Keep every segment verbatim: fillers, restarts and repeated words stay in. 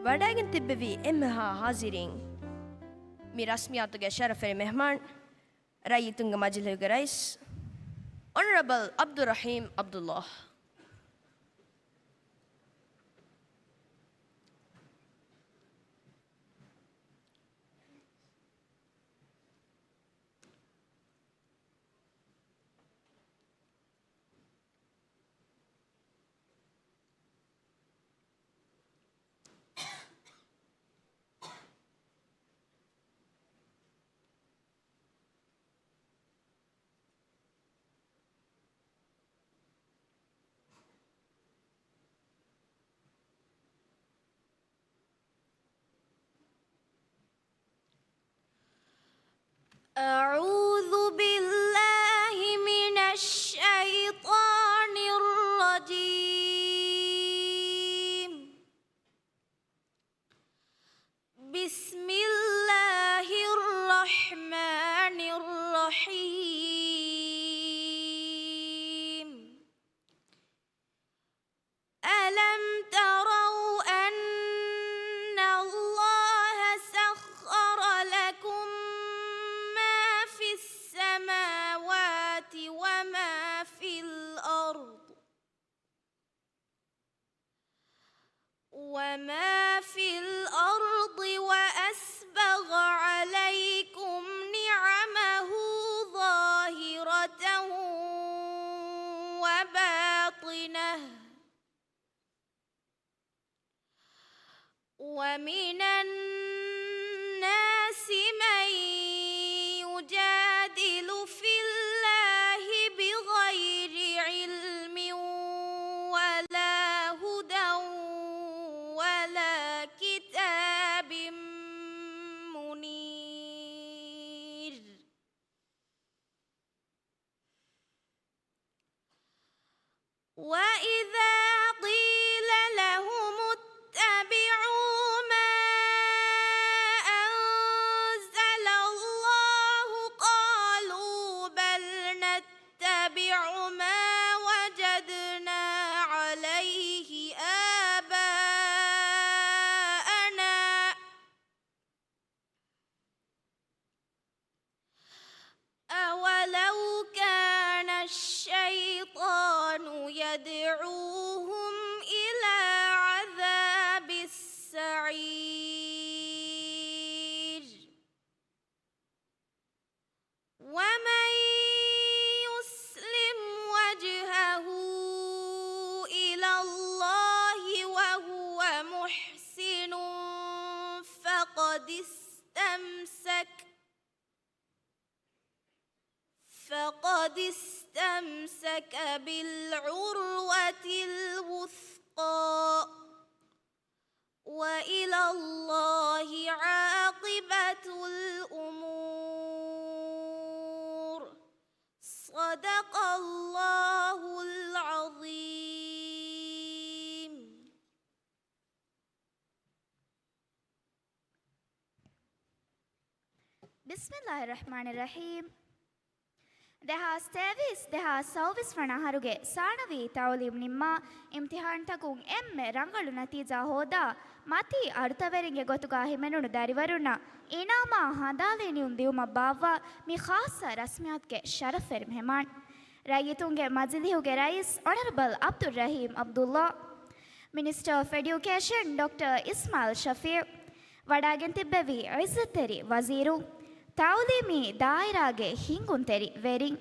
ވަޑައިގެން ތިއްބެވި އެންމެހާ ހާޒިރީން، މި ރަސްމިއްޔާތުގެ ޝަރަފުވެރި މެހްމާން، ރައްޔިތުންގެ މަޖިލީހުގެ ރައީސް، އޮނަރަބަލް ޢަބްދުއްރަޙީމް ޢަބްދުއްލާ. أعوذ بالله من الشيطان الرجيم. بسم الله الرحمن الرحيم. ألم تروا أن الله سخر لكم ما في السماوات وما في الأرض، وما في الأرض وأسبغ عليكم نعمه ظاهرة وباطنة، ومن الناس من يجادل في الله بغير علم ولا هدى ولا كتاب منير. وإذا قيل لهم اتبعوا ما أنزل الله قالوا بل نتبع ما وجدنا عليه آباءنا أولو كان الشيطان يدعوهم إلى عذاب السعير. ومن يسلم وجهه إلى الله وهو محسن فقد استمسك فقد استمسك بالعروة الوثقى وإلى الله عاقبة الأمور. صدق الله العظيم. بسم الله الرحمن الرحيم. ދެހާސް ތޭވީސް، ދެހާސް ސައުވީސް ވަނަ އަހަރުގެ ސާނަވީ ތައުލީމް ނިންމާ، އިމްތިހާންތަކުން އެންމެ ރަނގަޅު ނަތީޖާ ހޯދާ، މަތީ އަރުތަވެރިންގެ ގޮތުގަ ހިމެނުނު ދަރިވަރުންނަށް އިނާމާ ހަނދާން ލިޔުން ދިއުމަށް ބާއްވާ މި ޚާއްޞަ ރަސްމިއްޔާތުގެ ޝަރަފްވެރި މެހެމާން، ރައްޔިތުންގެ މަޖިލީހުގެ ރައީސް އޮނަރަބަލް ޢަބްދުއްރަޙީމް ޢަބްދުއްލާ، މިނިސްޓަރ އޮފް އެޑިއުކޭޝަން ޑޮކްޓަރ އިސްމާޢީލް ޝަފީޢު، ވަޑައިގެން ތިއްބެވި ޢިއްޒަތްތެރި ވަޒީރުން، ތައުލީމީ ދާއިރާގެ ހިންގުންތެރި ވެރިން،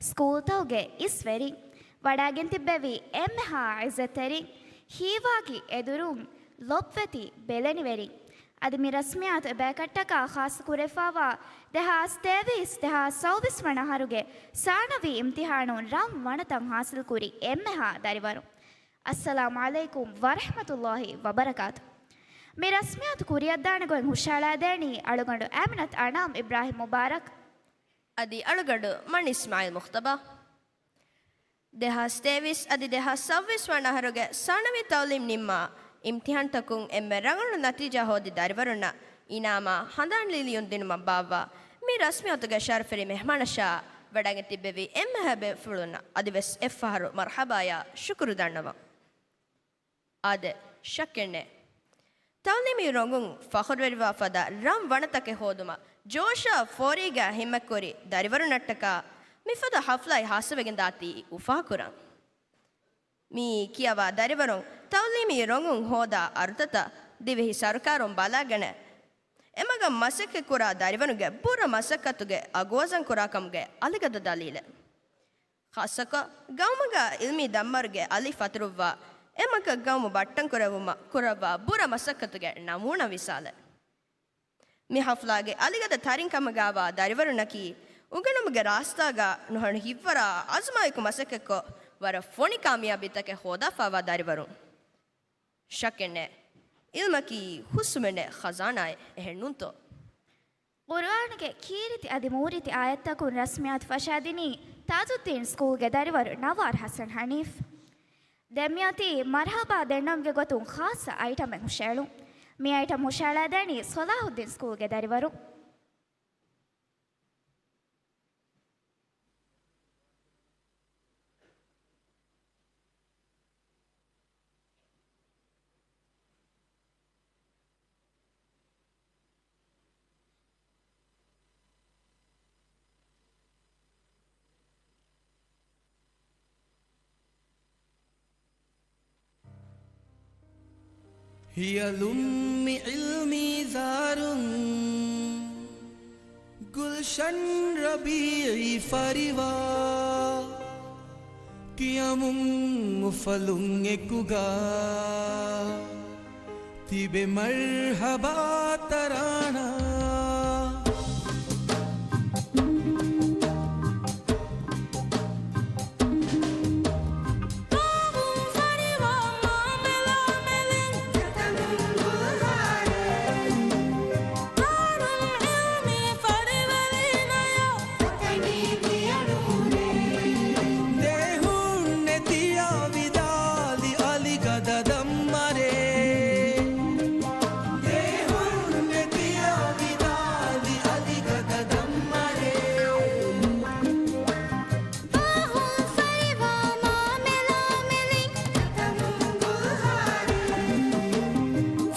ސްކޫލްތަކުގެ އިސް ވެރިން، ވަޑައިގެން ތިއްބެވި އެންމެހާ ޢިއްޒަތްތެރިން، ހީވާގި އެދުރުން، ލޮބްވެތި ބެލެނިވެރިން، އަދި މި ރަސްމިއްޔާތު އެބައިކަށްޓަކާ ޚާއްޞަ ކުރެފައިވާ ދެހާސް ތޭވީސް، ދެހާސް ސައުވީސް ވަނަ އަހަރުގެ ސާނަވީ އިމްތިހާނުން ރަން ވަނަތައް ޙާޞިލްކުރި އެންމެހާ ދަރިވަރުން. އައްސަލާމު ޢަލައިކުމް ވަރަޙްމަތުﷲ ވަބަރަކާތު. މި ރަސްމިއްޔާތު ކުރިއަށްދާނެ ގޮތް ހުށައަޅާދޭނީ އަޅުގަނޑު އާމިނަތު އަނާމް އިބްރާހިމް މުބާރަކް. އަދި އަޅުގަނޑު މަނި އިސްމާޢީލް މުޚްތަބާ. ދެހާސް ތޭވީސް އަދި ދެހާސް ސައުވީސް ވަނަ އަހަރުގެ ސާނަވީ ތައުލީމް ނިންމާ، އިމްތިހާންތަކުން އެންމެ ރަނގަޅު ނަތީޖާ ހޯދި ދަރިވަރުންނަށް އިނާމާ ހަނދާން ލިޔުން ދިނުމަށް ބާއްވާ މި ރަސްމިއްޔާތުގެ ޝަރަފްވެރި މެހްމާނަށާ ވަޑައިގެން ތިއްބެވި އެންމެހާ ބޭފުޅުންނަށް އަދިވެސް އެއްފަހަރު މަރްޙަބާޔާ ޝުކުރު ދަންނަވަން. އާދެ، ޝައްކެއްނެތް. ތައުލީމީ ރޮނގުން ފަޚުރުވެރިވާ ފަދަ ރަން ވަނަތަކެއް ހޯދުމަށް ޖޯޝާ ފޯރީގަ ހިންމަތްކުރި ދަރިވަރުންނަށްޓަކާ މިފަދަ ޙަފްލާއެއް ހާއްސަވެގެން ދާތީ އުފާކުރަން. މި ކިޔަވާ ދަރިވަރުން ތައުލީމީ ރޮނގުން ހޯދާ އަރުތަތައް ދިވެހި ސަރުކާރުން ބަލާގަނެ، އެމަގަށް މަސައްކަތްކުރާ ދަރިވަރުންގެ ބުރަ މަސައްކަތުގެ އަގުވަޒަން ކުރާކަމުގެ އަލިގަދަ ދަލީލެއް. ޚާއްޞަކޮށް، ގައުމުގަ ޢިލްމީ ދަންމަރުގެ އަލި ފަތުރުއްވާ، އެމަގަށް ގައުމު ބައްޓަންކުރެއްވުމަށް ކުރައްވާ ބުރަ މަސައްކަތުގެ ނަމޫނާ މިސާލެއް. މި ޙަފްލާގެ އަލިގަދަ ތަރިން ކަމުގައިވާ ދަރިވަރުންނަކީ، އުނގެނުމުގެ ރާސްތާގަ ނުހަނު ހިތްވަރާ ޢަޒުމާއެކު މަސައްކަތްކޮށް، ވަރަށް ފޮނި ކާމިޔާބީތަކެއް ހޯދާފައިވާ ދަރިވަރުން. ޝައްކެއްނެތް، ޢިލްމަކީ ހުސްވުމެއް ނެތް ޚަޒާނާއެއް، އެހެންނޫންތޯ؟ ޤުރުއާނުގެ ކީރިތި އަދި މޫރިތި އާޔަތްތަކުން ރަސްމިއްޔާތު ފަށާދިނީ ތާޖުއްދީން ސްކޫލްގެ ދަރިވަރު ނަވާރް ޙަސަން ޙަނީފް. ދެން މިއޮތީ މަރްޙަބާ ދެންނެވުމުގެ ގޮތުން ޚާއްޞަ އައިޓަމެއް ހުށައެޅުން. މި އައިޓަމް ހުށައަޅާދޭނީ ޞަލާޙުއްދީން ސްކޫލްގެ ދަރިވަރު. ހިޔަލުން މި ޢިލްމީ ޒާރުން، ގުލްޝަން ރަބީޢީ ފަރިވާ، ކިޔަމުން އުފަލުން އެކުގަ، ތިބެ މަރްޙަބާ ތަރާނާ. ދޭހުން ނެތިޔާ ވިދާލި އަލިގަދަ ދަންމަރޭ. ދޭހުން ނެތިޔާ ވިދާލި އަލިގަދަ ދަންމަރޭ. ފާހުން ފަރިވާ މާމެލާމެލިން ތަމުން ގުލްހާރޭ.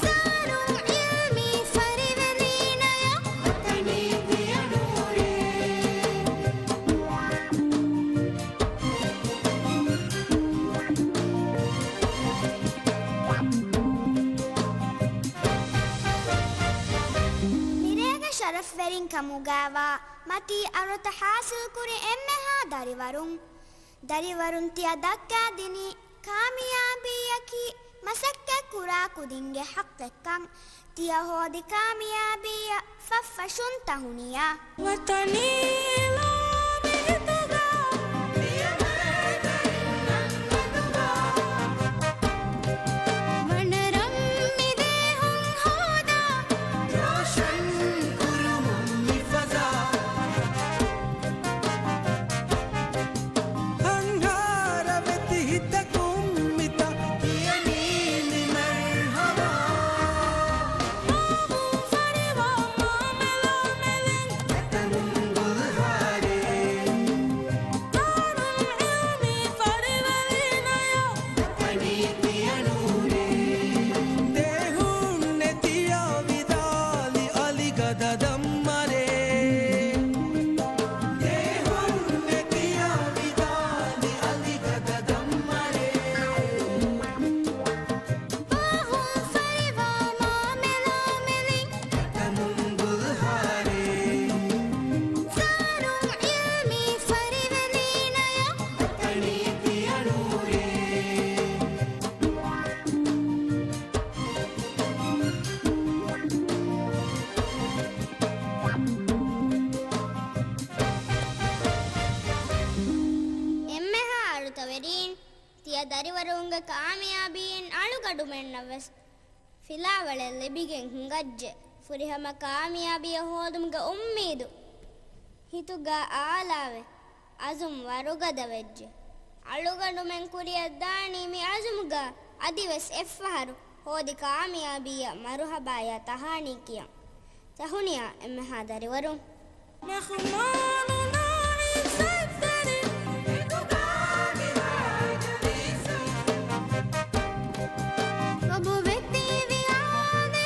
ޒާރުން ޢިލްމީ ފަރިވެލީނަޔަށް ވަތަނީ ދިޔަނޫރޭ. މިރޭގެ ޝަރަފްވެރިން ކަމުގައިވާ މަތީ އަރުތައް ޙާޞިލްކުރި އެންމެހާ ދަރިވަރުން، ދަރިވަރުން ތިޔަ ދައްކާދިނީ ކާމިޔާބީއަކީ މަސައްކަތްކުރާ ކުދިންގެ ޙައްޤެއްކަން. ތިޔަ ހޯދި ކާމިޔާބީއަށް ފަށްފަށުން ތަހުނިޔާ. ވަތަނީ ލޯބި ހިތުގަ ތިޔަ މަރައިގައިން އަންގަދުގަ ވަނަރަން މި ދޭހުން ހޯދާ ރޯޝަން ކުރުމުން މި ފަޒާ. އަންހާރަ ވެތި ހިތަކުން މިތާ ކިޔަނީ މި މަރްޙަބާ. ފާހުން ފަރިވާ މާމެލާމެލިން އެތަނުން ގުލްހާރޭ. ދާރުލް ޢިލްމީ ފަރިވެރީނަޔަށް ވަތަނީ ދިޔަނޫރޭ. ދޭހުން ނެތިޔާ ވިދާލި އަލިގަދަ ދަންމަރޭ. ދޭހުން ނެތިޔާ ވިދާލި އަލިގަދަ ދަންމަރޭ. ފާހުން ފަރިވާ މާމެލާމެލިން އެތަނުން ގުލްހާރޭ. ޒާރުން ޢިލްމީ ފަރިވެރީނަޔަށް ވަތަނީ ދިޔަނޫރޭ. އެންމެހާ އަރުތަވެރީން، ތިޔަ ދަރިވަރުންގެ ކާމިޔާބީއިން އަޅުގަނޑުމެންނަށް ވެސް ފިލާވަޅެއް ލިބިގެން ހިނގައްޖެ. ފުރިހަމަ ކާމިޔާބީއެއް ހޯދުމުގެ އުއްމީދު ހިތުގަ އާލާވެ، އަޒުމް ވަރުގަދަ ވެއްޖެ. އަޅުގަނޑުމެން ކުރިއަށް ދާނީ މި އަޒުމުގަ އަދިވެސް އެއްފަހަރު ހޯދި ކާމިޔާބީއަށް މަރުޙަބާޔާ ތަހާނީ ކިޔަން. ތަހުނިޔާ އެންމެހާ ދަރިވަރުން. މެހުމާނުންނާ އިއްޒަތްތެރި ހިތުގަ މި ރާގަނީސުން. އޮބު ވެތިވި އާދެ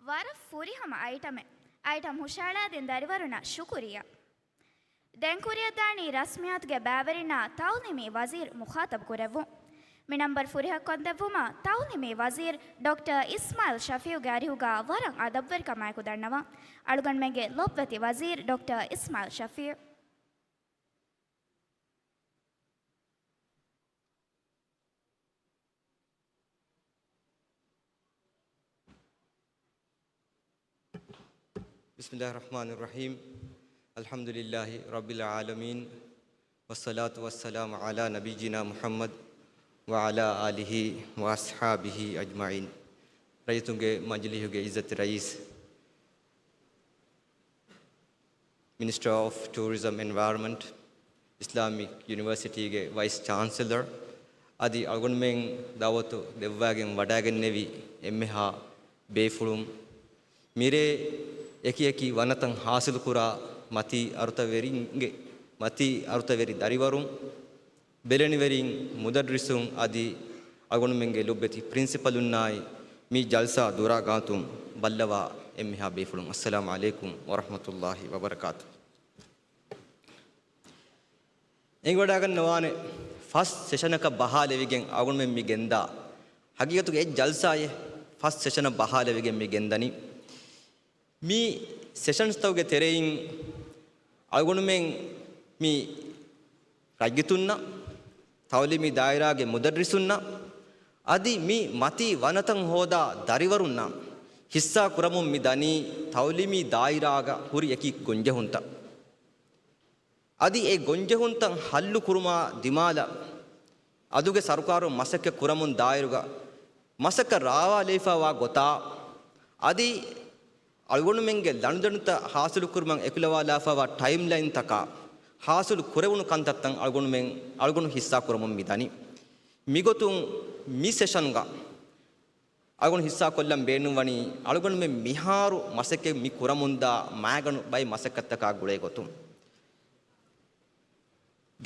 ވަރަށް ފުރިހަމަ އައިޓަމެއް. އައިޓަމް ހުށައަޅާދިން ދަރިވަރުންނަށް ޝުކުރިއްޔާ. ދެން ކުރިއަށްދާނީ ރަސްމިއްޔާތުގެ ބައިވެރިންނާ ތައުލީމީ ވަޒީރު މުޚާޠަބު ކުރެއްވުން. މި ނަންބަރު ފުރިހަމަކޮށްދެއްވުމަށް ތައުލީމީ ވަޒީރު ޑޮކްޓަރ އިސްމާއިލް ޝަފީއުގެ އަރިހުގަ ވަރަށް އަދަބުވެރިކަމާއެކު ދަންނަވަން. އަޅުގަނޑުމެންގެ ލޮބުވެތި ވަޒީރު ޑޮކްޓަރ އިސްމާއިލް ޝަފީއު. بسم الله الرحمن الرحيم. الحمد لله رب العالمين. والصلاة والسلام على نبينا محمد وعلى آله وأصحابه أجمعين. ރައްޔިތުންގެ މަޖިލީހުގެ އިއްޒަތް ރައީސް، މިނިސްޓަރ އޮފް ޓޫރިޒަމް އެންވަޔަރަންމަންޓް، އިސްލާމިކް ޔުނިވަރސިޓީގެ ވައިސް ޗާންސެލަރ، އަދި އަޅުގަނޑުމެން ދައުވަތު ދެއްވާގެން ވަޑައިގެންނެވި އެންމެހާ ބޭފުޅުން، މިރޭ އެކިއެކި ވަނަތައް ހާސިލުކުރާ މަތީ އަރުތަވެރިންގެ، މަތީ އަރުތަވެރި ދަރިވަރުން، ބެލެނިވެރިން، މުދައްރިސުން އަދި އަޅުގަނޑުމެންގެ ލޮބުވެތި ޕްރިންސިޕަލުންނާއި މި ޖަލްސާ ދުރާ ގާތުން ބައްލަވާ އެންމެހާ ބޭފުޅުން، އައްސަލާމު ޢަލައިކުމް ވަރަޙްމަތުﷲި ވަބަރަކާތު. އެނގިވަޑައިގަންނަވާނެ ފަސް ސެޝަނަކަށް ބަހާލެވިގެން އަޅުގަނޑުމެން މި ގެންދާ، ހަގީގަތުގަ އެއް ޖަލްސާއެއް ފަސް ސެޝަނަށް ބަހާލެވިގެން މި ގެންދަނީ. މި ސެޝަންސްތަކުގެ ތެރެއިން އަޅުގަނޑުމެން މި ރައްޔިތުންނަށް، ތައުލީމީ ދާއިރާގެ މުދައްރިސުންނަށް، އަދި މި މަތީ ވަނަތައް ހޯދާ ދަރިވަރުންނަށް ހިއްސާ ކުރަމުން މި ދަނީ ތައުލީމީ ދާއިރާގަ ހުރި އެކި ގޮންޖެހުންތައް. އަދި އެ ގޮންޖެހުންތައް ހައްލު ކުރުމާ ދިމާލަށް އަދުގެ ސަރުކާރުން މަސައްކަތް ކުރަމުން ދާއިރުގަ މަސައްކަތް ރާވާލައިފައިވާ ގޮތާ، އަދި އަޅުގަނޑުމެންގެ ލަނޑުދަނޑުތައް ހާސިލުކުރުމަށް އެކުލަވާލާފައިވާ ޓައިމްލައިންތަކާ ހާސިލު ކުރެވުނު ކަންތައްތައް އަޅުގަނޑުމެން، އަޅުގަނޑު ހިއްސާ ކުރަމުން މި ދަނީ. މިގޮތުން މި ސެޝަންގަ އަޅުގަނޑު ހިއްސާކޮށްލަން ބޭނުންވަނީ، އަޅުގަނޑުމެން މިހާރު މަސައްކަތް މި ކުރަމުންދާ މައިގަނޑު ބައި މަސައްކަތްތަކާ ގުޅޭ ގޮތުން.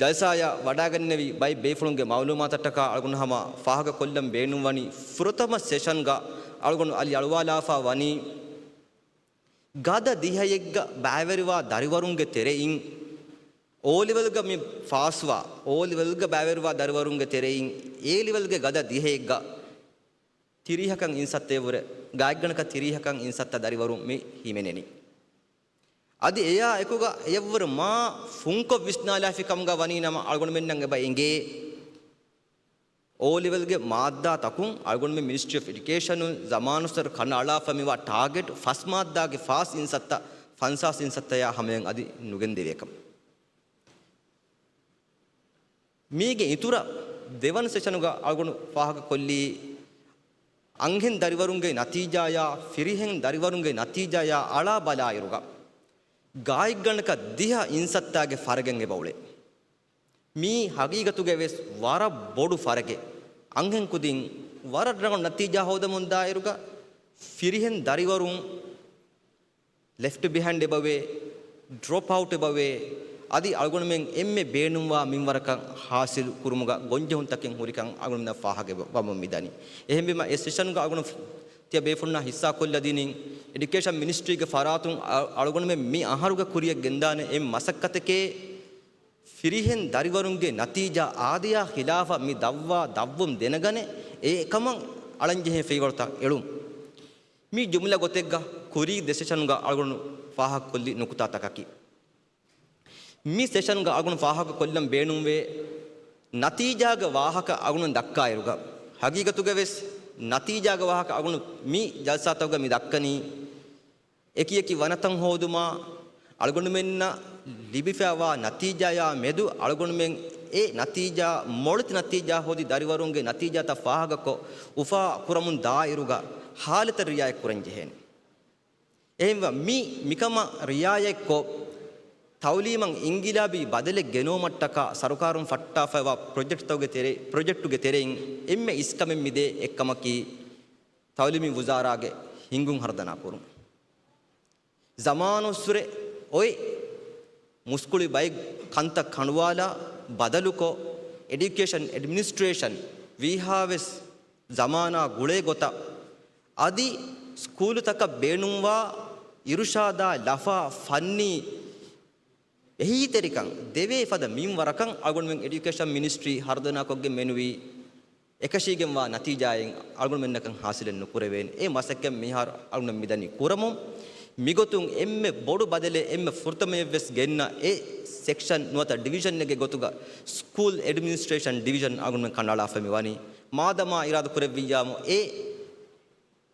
ޖަލްސާއަށް ވަޑައިގެންނެވި ބައެއް ބޭފުޅުންގެ މައުލޫމާތަށްޓަކާ އަޅުގަނޑު ހަމަ ފާހަގަކޮށްލަން ބޭނުންވަނީ، ފުރަތަމަ ސެޝަންގަ އަޅުގަނޑު އަލި އަޅުވާލާފަ ވަނީ، ގަދަ ދިހައެއްގަ ބައިވެރިވާ ދަރިވަރުންގެ ތެރެއިން، އޯ ލެވެލްގަ މި ފާސްވާ، އޯ ލެވެލްގަ ބައިވެރިވާ ދަރިވަރުންގެ ތެރެއިން، އޭ ލެވެލްގެ ގަދަ ދިހައެއްގަ ތިރީހަކަށް އިންސައްތައެއްވުރެ، ގާތްގަނޑަކަށް ތިރީހަކަށް އިންސައްތަ ދަރިވަރުން މި ހިމެނެނީ. އަދި އެޔާ އެކުގަ އެޔަށްވުރެ މާ ފުންކޮށް ވިސްނާލާފި ކަމުގަ ވަނީ ނަމަ، އަޅުގަނޑުމެންނަށް އެބަ އެނގޭ، އޯ ލެވެލްގެ މާއްދާތަކުން އަޅުގަނޑުމެން މިނިސްޓްރީ އޮފް އެޑިއުކޭޝަނުން ޒަމާނުއްސަރު ކަނޑައަޅާފަ މިވާ ޓާގެޓް ފަސް މާއްދާގެ ފާސް އިންސައްތަ ފަންސާސް އިންސައްތަޔާ ހަމަޔަށް އަދި ނުގެންދެވޭކަމަށް. މީގެ އިތުރަށް ދެވަނަ ސެޝަނުގަ އަޅުގަނޑު ފާހަގަކޮށްލީ، އަންހެން ދަރިވަރުންގެ ނަތީޖާޔާ، ފިރިހެން ދަރިވަރުންގެ ނަތީޖާޔާ އަޅާ ބަލާއިރުގަ، ގާތްގަނޑަކަށް ދިހަ އިންސައްތާގެ ފަރަގެއް އެބައުޅޭ. މީ ހަގީގަތުގަވެސް ވަރަށް ބޮޑު ފަރަގެއް. އަންހެން ކުދިން ވަރަށް ރަނގަޅު ނަތީޖާ ހޯދަމުން ދާއިރުގަ، ފިރިހެން ދަރިވަރުން ލެފްޓް ބިހައިންޑް އެބަވޭ، ޑްރޮޕް އައުޓް އެބަވޭ، އަދި އަޅުގަނޑުމެން އެންމެ ބޭނުންވާ މިންވަރަކަށް ހާސިލު ކުރުމުގަ ގޮންޖެހުންތަކެއް ހުރިކަން އަޅުގަނޑުމެންނަށް ފާހަގަވަމުން މިދަނީ. އެހެންވީމަ އެ ސެޝަންގަ އަޅުގަނޑު ތިޔަ ބޭފުޅުންނާ ހިއްސާކޮށްލަދިނީ، އެޑިއުކޭޝަން މިނިސްޓްރީގެ ފަރާތުން އަ-، އަޅުގަނޑުމެން މި އަހަރުގަ ކުރިޔަށް ގެންދާނެ އެއް މަސައްކަތެކޭ، ފިރިހެން ދަރިވަރުންގެ ނަތީޖާ އާދަޔާ ޚިލާފަށް މި ދައްވާ ދަށްވުން ދެނެގަނެ، އެކަމަށް އަޅަންޖެހޭ ފިރިހެން އެޅުން. މި ޖުމްލަ ގޮތެއްގަ ކުރީ ދެ ސެޝަންގަ އަޅުގަނޑު ފާހަގަކޮށްލި ނުކުތާތަކަކީ. މި ސެޝަންގަ އަޅުގަނޑު ފާހަގަކޮށްލަން ބޭނުންވޭ ނަތީޖާގެ ވާހަކަ އަޅުގަނޑު ދައްކާއިރުގަ، ހަގީގަތުގަވެސް ނަތީޖާގެ ވާހަކަ އަޅުގަނޑު މި ޖަލްސާތަކުގަ މި ދައްކަނީ، އެކި އެކި ވަނަތައް ހޯދުމާ، އަޅުގަނޑުމެންނަށް ލިބިފައިވާ ނަތީޖާޔާ މެދު އަޅުގަނޑުމެން އެ ނަތީޖާ، މޮޅިތި ނަތީޖާ ހޯދި ދަރިވަރުންގެ ނަތީޖާތައް ފާހަގަކޮށް، އުފާ ކުރަމުން ދާއިރުގަ ހާލަތަށް ރިއާޔަތް ކުރަން ޖެހޭނެ. އެހެންވެ، މި، މިކަމަށް ރިއާޔަތްކޮށް، ތައުލީމަށް އިންގިލާބީ ބަދަލެއް ގެނައުމަށްޓަކާ ސަރުކާރުން ފައްޓާފައިވާ ޕްރޮޖެކްޓްތަކުގެ ތެރެ-، ޕްރޮޖެކްޓުގެ ތެރެއިން އެންމެ އިސްކަމެއް މިދޭ އެއްކަމަކީ، ތައުލީމީ ވުޒާރާގެ ހިންގުން ހަރުދަނާ ކުރުން. ޒަމާނުއްސުރެ އޮތް މުސްކުޅި ބައެއް ކަންތައް ކަނޑުވާލާ ބަދަލުކޮށް، އެޑިއުކޭޝަން އެޑްމިނިސްޓްރޭޝަން ވީހާވެސް ޒަމާނާ ގުޅޭ ގޮތަށް އަދި ސްކޫލުތަކަށް ބޭނުންވާ އިރުޝާދާ ލަފާ ފަންނީ އެހީތެރިކަން ދެވޭ ފަދަ މިންވަރަކަށް އަޅުގަނޑުމެން އެޑިއުކޭޝަން މިނިސްޓްރީ ހަރުދަނާކޮށްގެން މެނުވީ. އެކަށީގެންވާ ނަތީޖާއެއް އަޅުގަނޑުމެންނަކަށް ހާސިލެއް ނުކުރެވޭނެ. އެ މަސައްކަތް މިހާރު އަޅުގަނޑު މިދަނީ ކުރަމުން. މިގޮތުން އެންމެ ބޮޑު ބަދަލެއް އެންމެ ފުރަތަމަޔަށްވެސް ގެންނަ އެ ސެކްޝަން ނުވަތަ ޑިވިޝަނެއްގެ ގޮތުގަ ސްކޫލް އެޑްމިނިސްޓްރޭޝަން ޑިވިޝަން އަޅުގަނޑުމެން ކަނޑައަޅާފަ މިވަނީ. މާދަމާ އިރާދަ ކުރެއްވިއްޔާމު އެ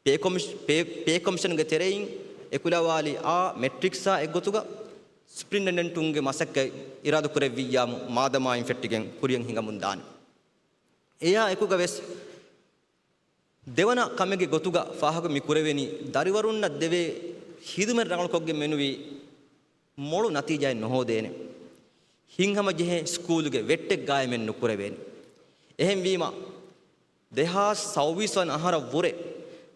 ޕޭ ކޮމިޝް-، ޕޭ، ޕޭ ކޮމިޝަންގެ ތެރެއިން އެކުލަވާލި އާ މެޓްރިކްސާ އެއްގޮތުގަ ސްޕްރިންޓެންޑެންޓުންގެ މަސައްކަތް އިރާދަ ކުރެއްވިއްޔާމު މާދަމާ އިން ފެއްޓިގެން ކުރިއަށް ހިނގަމުން ދާނެ. އެޔާ އެކުގަ ވެސް ދެވަނަ ކަމެއްގެ ގޮތުގަ ފާހަގަ މި ކުރެވެނީ، ދަރިވަރުންނަށް ދެވޭ ހިދުމަތް ރަނގަޅުކޮށްގެން މެނުވީ މޮޅު ނަތީޖާއެއް ނުހޯދޭނެ. ހިތްހަމަޖެހޭ ސްކޫލުގެ ވެއްޓެއް ގާއިމެއް ނުކުރެވޭނެ. އެހެންވީމަ، ދެހާސް ސައުވީސް ވަނަ އަހަރަށް ވުރެ،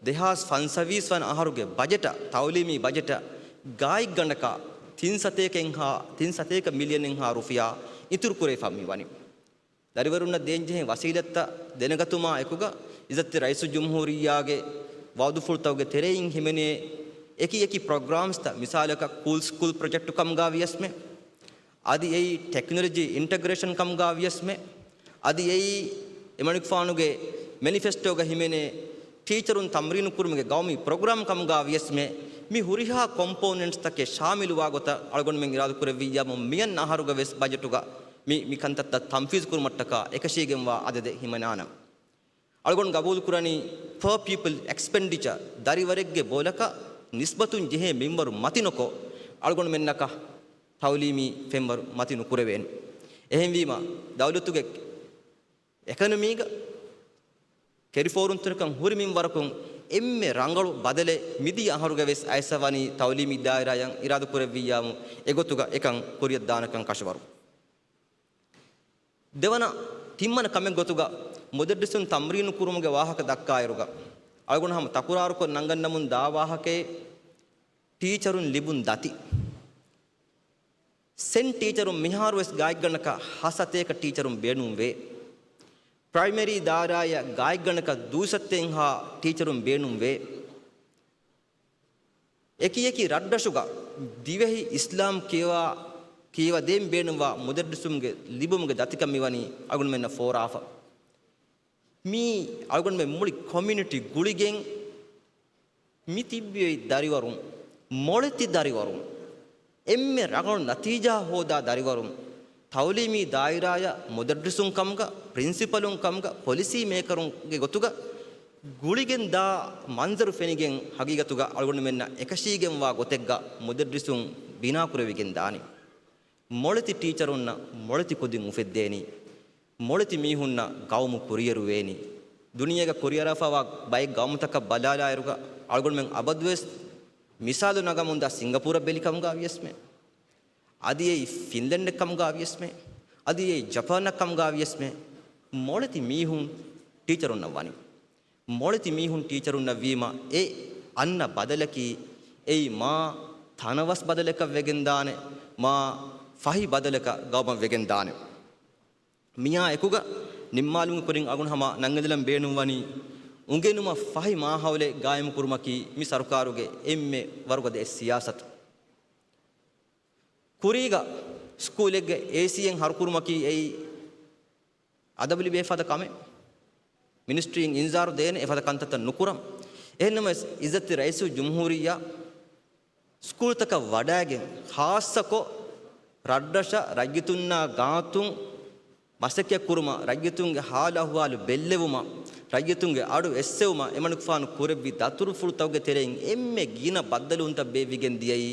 ދެހާސް ފަންސަވީސް ވަނަ އަހަރުގެ ބަޖެޓަށް، ތައުލީމީ ބަޖެޓަށް ގާތްގަނޑަކަށް ތިން ސަތޭކައެއްހާ، ތިން ސަތޭކަ މިލިއަނެއްހާ ރުފިޔާ އިތުރު ކުރެވިފަ މިވަނީ. ދަރިވަރުންނަށް ދޭންޖެހޭ ވަސީލަތްތައް ދެނެގަތުމާ އެކުގަ، އިއްޒަތްތެރި ރައީސުލްޖުމްހޫރިއްޔާގެ ވައުދުފުޅުތަކުގެ ތެރެއިން ހިމެނޭ އެކި އެކި ޕްރޮގްރާމްސްތައް، މިސާލަކަށް ކޫލް ސްކޫލް ޕްރޮޖެކްޓު ކަމުގަ ވިޔަސްމެ، އަދި އެއީ ޓެކްނޮލޮޖީ އިންޓަގްރޭޝަން ކަމުގަ ވިޔަސްމެ، އަދި އެއީ އެމަނިކުފާނުގެ މެނިފެސްޓޯގަ ހިމެނޭ ޓީޗަރުން ތަމްރީނު ކުރުމުގެ ގައުމީ ޕްރޮގްރާމް ކަމުގަ ވިޔަސްމެ، މި ހުރިހާ ކޮމްޕޯނެންޓްސްތަކެއް ޝާމިލުވާ ގޮތަށް އަޅުގަނޑުމެން އިރާދަ ކުރެއްވިއްޔާމު މިއަންނަ އަހަރުގަ ވެސް ބަޖެޓުގަ މި، މި ކަންތައްތައް ތަންފީޒު ކުރުމަށްޓަކާ އެކަށީގެންވާ އަދަދެއް ހިމަނާނަން. އަޅުގަނޑު ގަބޫލު ކުރަނީ ޕާ ޕީޕަލް އެކްސްޕެންޑިޗަރ ދަރިވަރެއްގެ ބޮލަކަށް ނިސްބަތުން ޖެހޭ މިންވަރު މަތިނުކޮށް، އަޅުގަނޑުމެންނަކަށް ތައުލީމީ ފެންވަރު މަތި ނުކުރެވޭނެ. އެހެންވީމަ، ދައުލަތުގެ އެކަނަމީގަ ކެރިފޯރުންތެރިކަން ހުރި މިންވަރަކުން އެންމެ ރަނގަޅު ބަދަލެއް މިދިޔަ އަހަރުގަ ވެސް އައިސްފަ ވަނީ ތައުލީމީ ދާއިރާއަށް އިރާދަ ކުރެއްވިއްޔާމު އެގޮތުގަ އެކަން ކުރިއަށް ދާނެކަން ކަށަވަރު. ދެވަނަ ތިންވަނަ ކަމެއް ގޮތުގަ މުދައްރިސުން ތަމްރީނު ކުރުމުގެ ވާހަކަ ދައްކާއިރުގަ، އަޅުގަނޑު ހަމަ ތަކުރާރުކޮށް ނަންގަންނަމުން ދާ ވާހަކައެއް ޓީޗަރުން ލިބުން ދަތި. ސެން ޓީޗަރުން މިހާރުވެސް ގާތްގަނޑަކަށް ހަ ސަތޭކަ ޓީޗަރުން ބޭނުންވޭ. ޕްރައިމަރީ ދާއިރާއަށް ގާތްގަނޑަކަށް ދުއިސައްތައެއްހާ ޓީޗަރުން ބޭނުންވޭ. އެކި އެކި ރަށްރަށުގަ ދިވެހި އިސްލާމް ކިޔަވާ، ކިޔަވަދޭން ބޭނުންވާ މުދައްރިސުންގެ ލިބުމުގެ ދަތިކަން މިވަނީ އަޅުގަނޑުމެންނަށް ފޯރާފަ. މީ އަޅުގަނޑުމެން މުޅި ކޮމިއުނިޓީ ގުޅިގެން މި ތިއްބެވި ދަރިވަރުން، މޮޅެތި ދަރިވަރުން، އެންމެ ރަނގަޅު ނަތީޖާ ހޯދާ ދަރިވަރުން، ތައުލީމީ ދާއިރާއަށް މުދައްރިސުން ކަމުގަ، ޕްރިންސިޕަލުން ކަމުގަ، ޕޮލިސީ މޭކަރުންގެ ގޮތުގަ ގުޅިގެން ދާ މަންޒަރު ފެނިގެން، ހަގީގަތުގަ އަޅުގަނޑުމެންނަށް އެކަށީގެންވާ ގޮތެއްގަ މުދައްރިސުން ބިނާކުރެވިގެން ދާނީ. މޮޅެތި ޓީޗަރުންނަށް މޮޅެތި ކުދިން އުފެއްދޭނީ. މޮޅެތި މީހުންނަށް ގައުމު ކުރިއެރުވޭނީ. ދުނިޔޭގަ ކުރިއަރާފައިވާ ބައެއް ގައުމުތަކަށް ބަލާލާއިރުގަ އަޅުގަނޑުމެން އަބަދުވެސް މިސާލު ނަގަމުންދާ ސިންގަޕޫރަށް ބެލިކަމުގަ ވިޔަސްމެ، އަދި އެއީ ފިންލެންޑެއް ކަމުގަ ވިޔަސްމެ، އަދި އެއީ ޖަޕާނަށް ކަމުގަ ވިޔަސްމެ، މޮޅެތި މީހުން ޓީޗަރުންނަށް ވަނީ. މޮޅެތި މީހުން ޓީޗަރުންނަށް ވީމަ، އެ އަންނަ ބަދަލަކީ، އެއީ މާ ތަނަވަސް ބަދަލަކަށް ވެގެންދާނެ، މާ ފަހި ބަދަލަކަށް ގައުމަށް ވެގެންދާނެ. މިއާ އެކުގަ ނިންމާލުމުގެ ކުރިން އަޅުގަނޑު ހަމަ ނަންގަނެލަން ބޭނުންވަނީ، އުނގެނުމަށް ފަހި މާހައުލެއް ގާއިމުކުރުމަކީ މި ސަރުކާރުގެ އެންމެ ވަރުގަދަ ސިޔާސަތު. ކުރީގަ ސްކޫލެއްގެ އޭސީއެއް ހަރުކުރުމަކީ އެއީ އަދަބު ލިބޭ ފަދަ ކަމެއް. މިނިސްޓްރީން އިންޒާރު ދޭނެ އެފަދަ ކަންތައްތައް ނުކުރަން. އެހެންނަމަވެސް، އިއްޒަތްތެރި ރައީސުލްޖުމްހޫރިއްޔާ ސްކޫލްތަކަށް ވަޑައިގެން، ޚާއްޞަކޮށް ރަށްރަށަށް ރައްޔިތުންނާ ގާތުން މަސައްކަތް ކުރުމަށް، ރައްޔިތުންގެ ހާލު އަހުވާލު ބެއްލެވުމަށް، ރައްޔިތުންގެ އަޑު އެއްސެވުމަށް އެމަނިކުފާނު ކުރެއްވި ދަތުރުފުޅުތަކުގެ ތެރެއިން އެންމެ ގިނަ ބައްދަލުވުންތައް ބޭއްވިގެން ދިޔައީ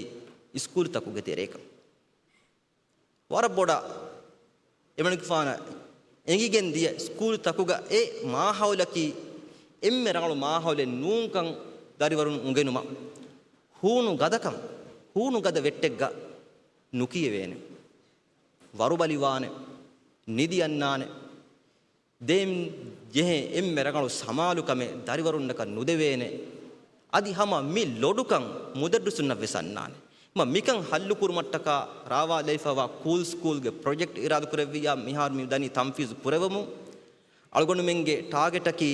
ސްކޫލްތަކުގެ ތެރޭގަ. ވަރަށް ބޮޑަށް އެމަނިކުފާނަށް އެނގިގެން ދިޔަ ސްކޫލްތަކުގަ އެ މާހައުލަކީ އެންމެ ރަނގަޅު މާހައުލެއް ނޫންކަން ދަރިވަރުން އުނގެނުމަށް. ހޫނު ގަދަކަން، ހޫނު ގަދަ ވެއްޓެއްގަ ނުކިޔެވޭނެ. ވަރުބަލިވާނެ، ނިދި އަންނާނެ. ދޭން ޖެހޭ އެންމެ ރަނގަޅު ސަމާލުކަމެއް ދަރިވަރުންނަކަށް ނުދެވޭނެ. އަދި ހަމަ މި ލޮޑުކަން މުދައްރިސުންނަށް ވެސް އަންނާނެ. މަ މިކަން ހައްލު ކުރުމަށްޓަކާ ރާވާލައިފައިވާ ކޫލް ސްކޫލްގެ ޕްރޮޖެކްޓް އިރާދަ ކުރެއްވިއްޔާ މިހާރު މި ދަނީ ތަންފީޒު ކުރެވެމުން. އަޅުގަނޑުމެންގެ ޓާގެޓަކީ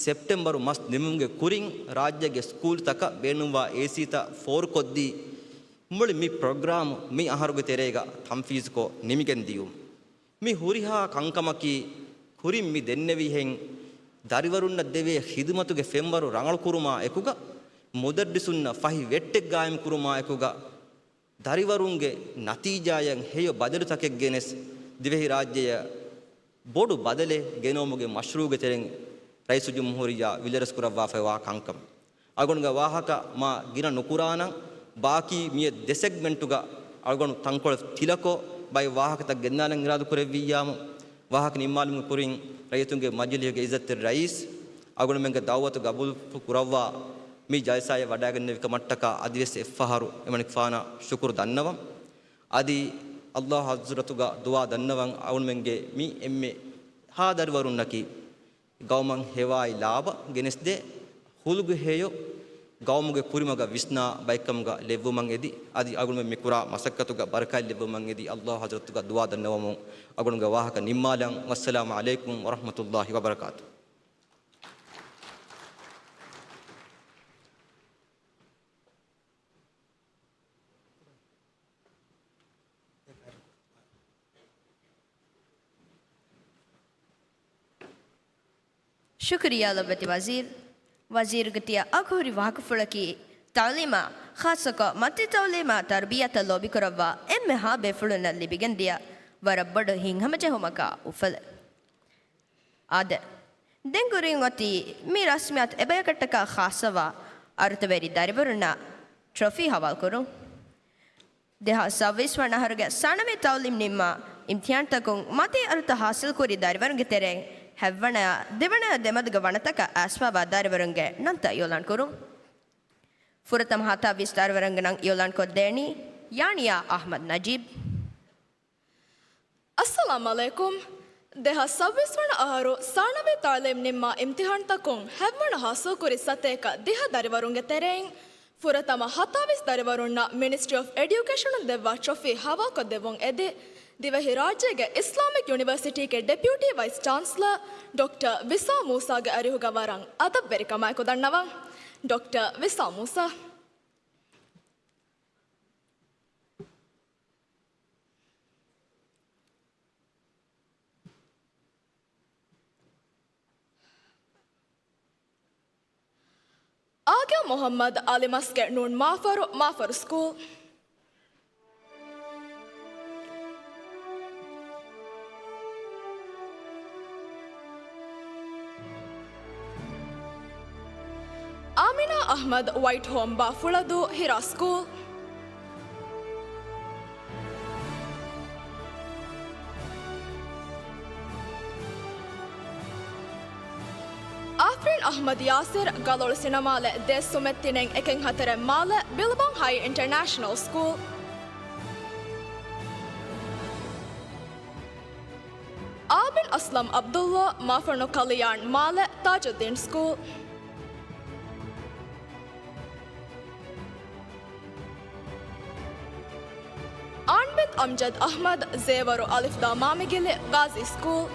ސެޕްޓެމްބަރު މަސް ނިމުމުގެ ކުރިން ރާއްޖޭގެ ސްކޫލްތަކަށް ބޭނުންވާ އޭސީތައް ފޯރުކޮށްދީ، މުޅި މި ޕްރޮގްރާމް މި އަހަރުގެ ތެރޭގަ ތަންފީޒުކޮށް ނިމިގެން ދިޔުން. މި ހުރިހާ ކަންކަމަކީ ކުރިން މި ދެންނެވިހެން ދަރިވަރުންނަށް ދެވޭ ޚިދުމަތުގެ ފެންވަރު ރަނގަޅުކުރުމާ އެކުގަ، މުދައްރިސުންނަށް ފަހި ވެއްޓެއް ގާއިމް ކުރުމާ އެކުގަ، ދަރިވަރުންގެ ނަތީޖާއަށް ހެޔޮ ބަދަލުތަކެއް ގެނެސް، ދިވެހިރާއްޖެއަށް ބޮޑު ބަދަލެއް ގެނައުމުގެ މަޝްރޫޢުގެ ތެރެއިން ރައީސުލްޖުމްހޫރިއްޔާ ވިލަރެސްކުރައްވާފައިވާ ކަންކަމެއް. އަޅުގަނޑުގެ ވާހަކަ މާ ގިނަ ނުކުރާނަން، ބާކީ މިއޮތް ދެ ސެގްމެންޓުގަ އަޅުގަނޑު ތަންކޮޅެއް ތިލަކޮށް ބައެއް ވާހަކަތައް ގެންދާނަން އިރާދަ ކުރެއްވިއްޔާމު، ވާހަކަ ނިންމާލުމުގެ ކުރިން ރައްޔިތުންގެ މަޖިލީހުގެ އިއްޒަތްތެރި ރައީސް އަޅުގަނޑުމެންގެ ދައުވަތު ގަބޫލު ކުރައްވާ މި ޖަލްސާއަށް ވަޑައިގެންނެވި ކަމަށްޓަކާ އަދިވެސް އެއްފަހަރު އެމަނިކުފާނަށް ޝުކުރު ދަންނަވަން. އަދި ﷲ ޙަޟްރަތުގަ ދުޢާ ދަންނަވަން އަޅުގަނޑުމެންގެ މި އެންމެހާ ދަރިވަރުންނަކީ ގައުމަށް ހެވާއި ލާބަ ގެނެސްދޭ ޚުލްޤު ހެޔޮ ގައުމުގެ ކުރިމަގަށް ވިސްނާ ބައެއްކަމުގަ ލެއްވުމަށް އެދި، އަދި އަޅުގަނޑުމެން މި ކުރާ މަސައްކަތުގަ ބަރަކާތް ލެއްވުމަށް އެދި، ﷲ ޙަޟްރަތުގަ ދުޢާ ދަންނަވަމުން އަޅުގަނޑުގެ ވާހަކަ ނިންމާލަން. ވައްސަލާމު ޢަލައިކުމް ވަރަޙްމަތުﷲ ވަބަރަކާތު. ޝުކުރިއްޔާ ލޮބުވެތި ވަޒީރު. ވަޒީރުގެ ތިޔަ އަގުހުރި ވާހަކަފުޅަކީ، ތަޢުލީމާ، ޚާއްޞަކޮށް މަތި ތަޢުލީމާ ތަރުބިޔަތަށް ލޯބިކުރައްވާ އެންމެހާ ބޭފުޅުންނަށް ލިބިގެންދިޔަ ވަރަށް ބޮޑު ހިތްހަމަޖެހުމަކާ އުފަލެއް. އާދެ، ދެން ކުރިން އޮތީ މި ރަސްމިއްޔާތު އެބަޔަކަށްޓަކާ ޚާއްޞަވާ އަރުތަވެރި ދަރިވަރުންނަށް ޓްރޮފީ ހަވާލުކުރުން. ދެހާސް ސައުވީސް ވަނަ އަހަރުގެ ސާނަވީ ތަޢުލީމް ނިންމާ އިމްތިޙާންތަކުން މަތީ އަރުތައް ޙާޞިލްކުރި ދަރިވަރުންގެ ތެރެއިން ހަތްވަނަޔާ ދެވަނަޔާ ދެމެދުގަ ވަނަތަކަށް އައިސްފައިވާ ދަރިވަރުންގެ ނަންތައް އިޢުލާންކުރުން. ފުރަތަމަ ހަތާވީސް ދަރިވަރުންގެ ނަން އިޢުލާންކޮށްދޭނީ ޔާނިޔާ އަޙްމަދު ނަޖީބް. އައްސަލާމް ޢަލައިކުމް. ދެހާސް ސައުވީސް ވަނަ އަހަރު ސާނަވީ ތަޢުލީމް ނިންމާ އިމްތިޙާންތަކުން ހަތްވަނަ ޙާޞިލްކުރި ސަތޭކަ ދިހަ ދަރިވަރުންގެ ތެރެއިން ފުރަތަމަ ހަތާވީސް ދަރިވަރުންނަށް މިނިސްޓްރީ އޮފް އެޑިއުކޭޝަނުން ދެއްވާ ޓްރޮފީ ހަވާލުކޮށްދެއްވުން އެދި، ދިވެހިރާއްޖޭގެ އިސްލާމިކް ޔުނިވަރސިޓީގެ ޑެޕިއުޓީ ވައިސް ޗާންސްލަރ ޑޮކްޓަރ ވިސާ މޫސާގެ އަރިހުގަ ވަރަށް އަދަބްވެރިކަމާއެކު ދަންނަވަން. ޑޮކްޓަރ ވިސާ މޫސާ. އާގިލް މުޙައްމަދު އަލި މަސްގެ ނޫން މާފަރު، މާފަރު ސްކޫލް. އާމިނާ އަޙްމަދު ވައިޓް ހޯމް ބާ ފުޅަދޫ، ހިރާ ސްކޫލް. އާފްރީން އަޙްމަދު ޔާސިރު، ގަލޮޅު ސިނަމާލެ، ދޭއް ސުމެއް ތިނެއް އެކެއް ހަތަރެއް މާލެ، ބިލުބޮން ހައި އިންޓަރނޭޝަނަލް ސްކޫލް. އާބިން އަސްލަމް ޢަބްދުﷲ، މާފަނު ކަލިޔާން މާލެ، ތާޖުއްދީން ސްކޫލް. އާންބެތް އަމްޖަދް އަޙްމަދު، ޒޭވަރު އަލިފްދާ މާމިގިލި، ޣާޒީ ސްކޫލް.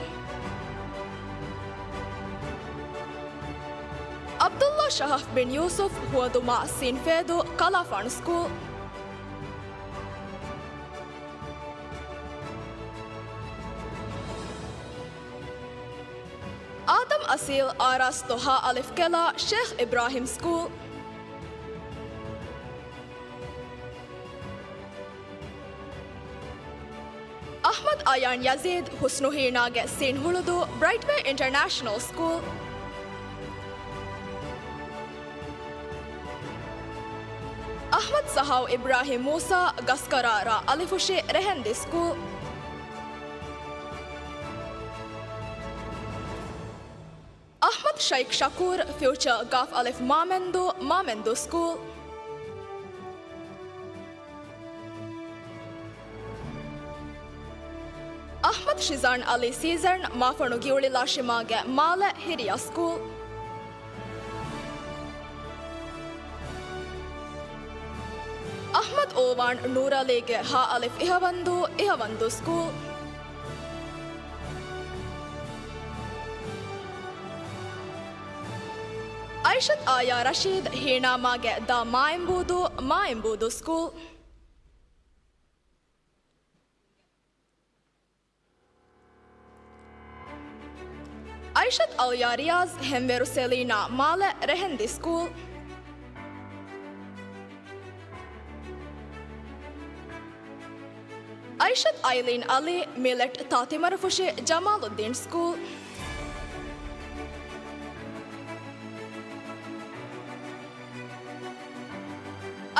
ޢަބްދުﷲ ޝަހަފް ބިން ޔޫސުފް، ހުވަދުމާ ސީން ފޭދޫ، ކަލާފާނު ސްކޫލް. އާދަމް އަސީލް، އާރާސް ތޮހާ އަލިފް ކެލާ، ޝޭޚް އިބްރާހިމް ސްކޫލް. އަޙްމަދު އަޔާން ޔަޒީދު، ޙުސްނު ހީނާގެ ސީން ހުޅުދޫ، ބްރައިޓްވޭ އިންޓަރނޭޝަނަލް ސްކޫލް. އަޙްމަދު ސަހާވް އިބްރާހިމް މޫސާ، ގަސްކަރާ ރާ އަލިފުށި، ރެހެންދި ސްކޫލް. އަޙްމަދު ޝައިޚް ޝަކޫރު، ފިއުޗާ ގާފް އަލިފް މާމެންދޫ، މާމެންދޫ ސްކޫލް. އަޙްމަދު ޝިޒާން އަލީ ސީޒަން، މާފަނު ގިއުޅިލާށިމާގެ މާލެ، ހިރިޔާ ސްކޫލް. އަޙްމަދު އުލްވާން ނޫރުޢަލީގެ ހާ އަލިފް އިހަވަންދޫ، އިހަވަންދޫ ސްކޫލް. އައިޝަތް އާޔާ ރަޝީދު ހީނާމާގެ ދާ މާއިނބޫދޫ، މާއިނބޫދޫ ސްކޫލް. އައިޝަތް އަލްޔާ ރިޔާޒް ހެންވޭރު ސެލީނާ މާލެ ރެހެންދި ސްކޫލް. އައިޝަތް އައިލީން އަލީ މިލެޓް ތާތިމަރުފުށި ޖަމާލުއްދީން ސްކޫލް.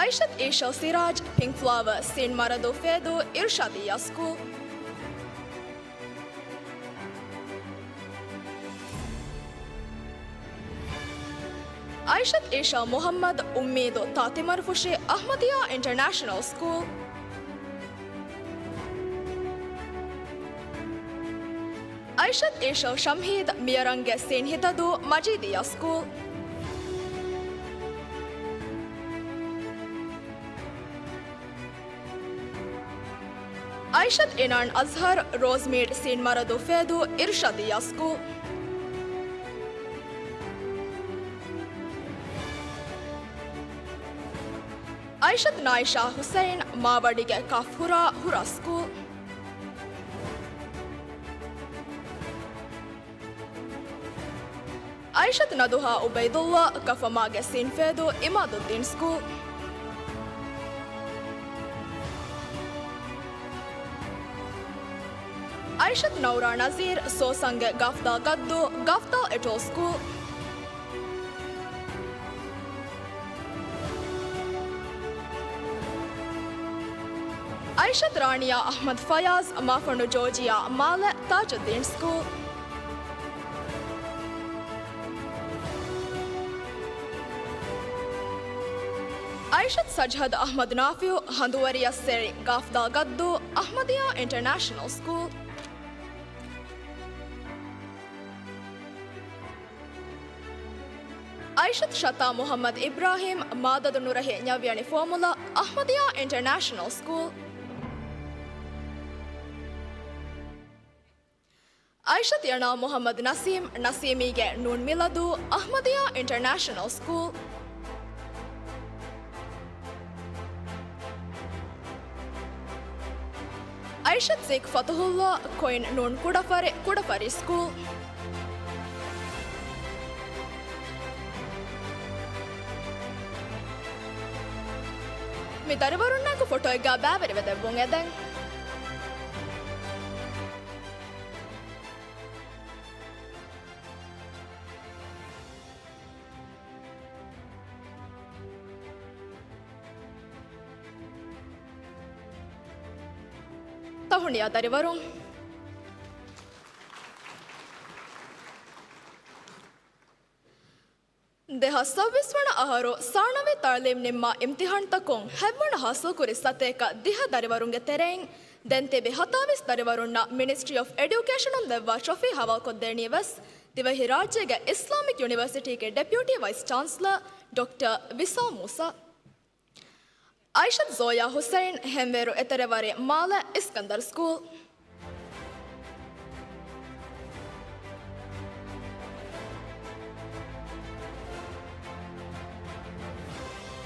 އައިޝަތް އީޝަލް ސިރާޖް ޕިންކް ފްލާވަރ ސީން މަރަދޫ ފޭދޫ އިރުޝާދިއްޔާ ސްކޫލް. އައިޝަތް އީޝާ މުޙައްމަދު އުއްމީދު ތާތިމަރުފުށި އަޙްމަދިއްޔާ އިންޓަރނޭޝަނަލް ސްކޫލް. އައިޝަތް އީޝާ ޝަމްހީދު މިޔަރަންގެ ސީން ހިތަދޫ މަޖީދިއްޔާ ސްކޫލް. އައިޝަތް އިނާން އަޒްހަރު ރޯޒްމީޑް ސީން މަރަދޫ ފޭދޫ އިރުޝާދިއްޔާ ސްކޫލް. އައިޝަތް ނާއިޝާ ހުސައިން މާވަޑިގެ ކާފް ހުރާ ހުރާ ސްކޫލް. އައިޝަތް ނަދުހާ އުބައިދުﷲ ކަފަމާގެ ސީން ފޭދޫ އިމާދުއްދީން ސްކޫލް. އައިޝަތް ނައުރާ ނަޒީރް ސޯސަންގެ ގާފްދާ ގައްދޫ ގާފްދާ އެޓޯލް ސްކޫލް. އައިޝަތް ރާނިޔާ އަޙްމަދު ފަޔާޒް މާފަނޑު ޖޯޖިއާ މާލެ ތާޖުއްދީން ސްކޫލް. އައިޝަތް ސަޖްހަދު އަޙްމަދު ނާފިޢު ހަނދުވަރިޔަސްސެރި ގާފްދާ ގައްދޫ އަޙްމަދިއްޔާ އިންޓަރނޭޝަނަލް ސްކޫލް. އައިޝަތް ޝަތާ މުޙައްމަދު އިބްރާހީމް މާދަދު ނުރަހި ނަވިޔަނި ފޯމުލާ އަޙްމަދިއްޔާ އިންޓަރނޭޝަނަލް ސްކޫލް. އައިޝަތް ޔަނާ މުޙައްމަދު ނަސީމް ނަސީމީގެ ނޫން މިލަދޫ އަޙްމަދިއްޔާ އިންޓަރނޭޝަނަލް ސްކޫލް. އައިޝަތް ޒީކް ފަތުޙުﷲ ކޮއިން ނޫން ކުޑަފަރި ކުޑަފަރި ސްކޫލް. މި ދަރިވަރުންނާއެކު ފޮޓޯއެއްގާ ބައިވެރިވެދެއްވުން އެދެން. ތަހުނިޔާ ދަރިވަރުން. ދެހާސް ސައުވީސް ވަނަ އަހަރު ސާނަވީ ތަޢުލީމް ނިންމާ އިމްތިޙާންތަކުން ހަތްވަނަ ޙާޞިލްކުރި ސަތޭކަ ދިހަ ދަރިވަރުންގެ ތެރެއިން ދެން ތިބި ހަތާވީސް ދަރިވަރުންނަށް މިނިސްޓްރީ އޮފް އެޑިއުކޭޝަނުން ދެއްވާ ޓްރޮފީ ޙަވާލުކޮށްދޭނީ ވެސް ދިވެހިރާއްޖޭގެ އިސްލާމިކް ޔުނިވަރސިޓީގެ ޑެޕިއުޓީ ވައިސް ޗާންސްލަރ ޑޮކްޓަރ ވިސާލް މޫސާ. އައިޝަތް ޒޯޔާ ހުސައިން ހެންވޭރު އެތެރެވަރި މާލެ އިސްކަންދަރު ސްކޫލް.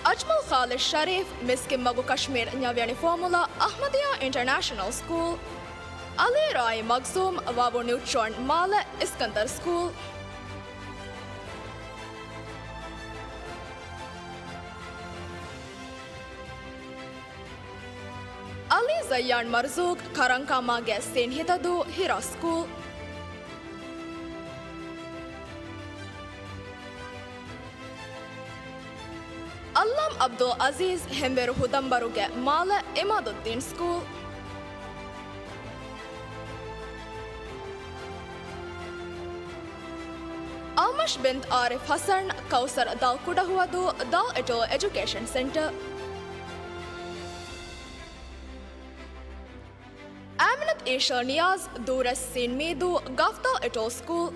އަޖްމަލް ޚާލިދް ޝަރީފް މިސްކިތްމަގު ކަޝްމީރް ނަވިޔަނި ފޯމުލާ އަޙްމަދިއްޔާ އިންޓަރނޭޝަނަލް ސްކޫލް. އަލީ ރާއި މަގްޒޫމް ވާވޫ ނިއުޓްރޯން މާލެ އިސްކަންދަރު ސްކޫލް. އަލީ ޒައްޔާން މަރްޒޫޤް ކަރަންކާމާގެ ސީން ހިތަދޫ ހިރާ ސްކޫލް. އައްލާމް އަބްދުލް އަޒީޒް ހެންވޭރު ހުދަނބަރުގެ މާލެ އިމާދުއްދީން ސްކޫލް. އަލްމަޝް ބިން އާރިފް ޙަސަން ކައުސަރް ދާލް ކުޑަހުވަދޫ ދާލް އެޓޯލް އެޖުކޭޝަން ސެންޓަރ. އާމިނަތު އީޝާ ނިޔާޒް ދޫރަސް ސީން މީދޫ ގާފްދާލް އެޓޯލް ސްކޫލް.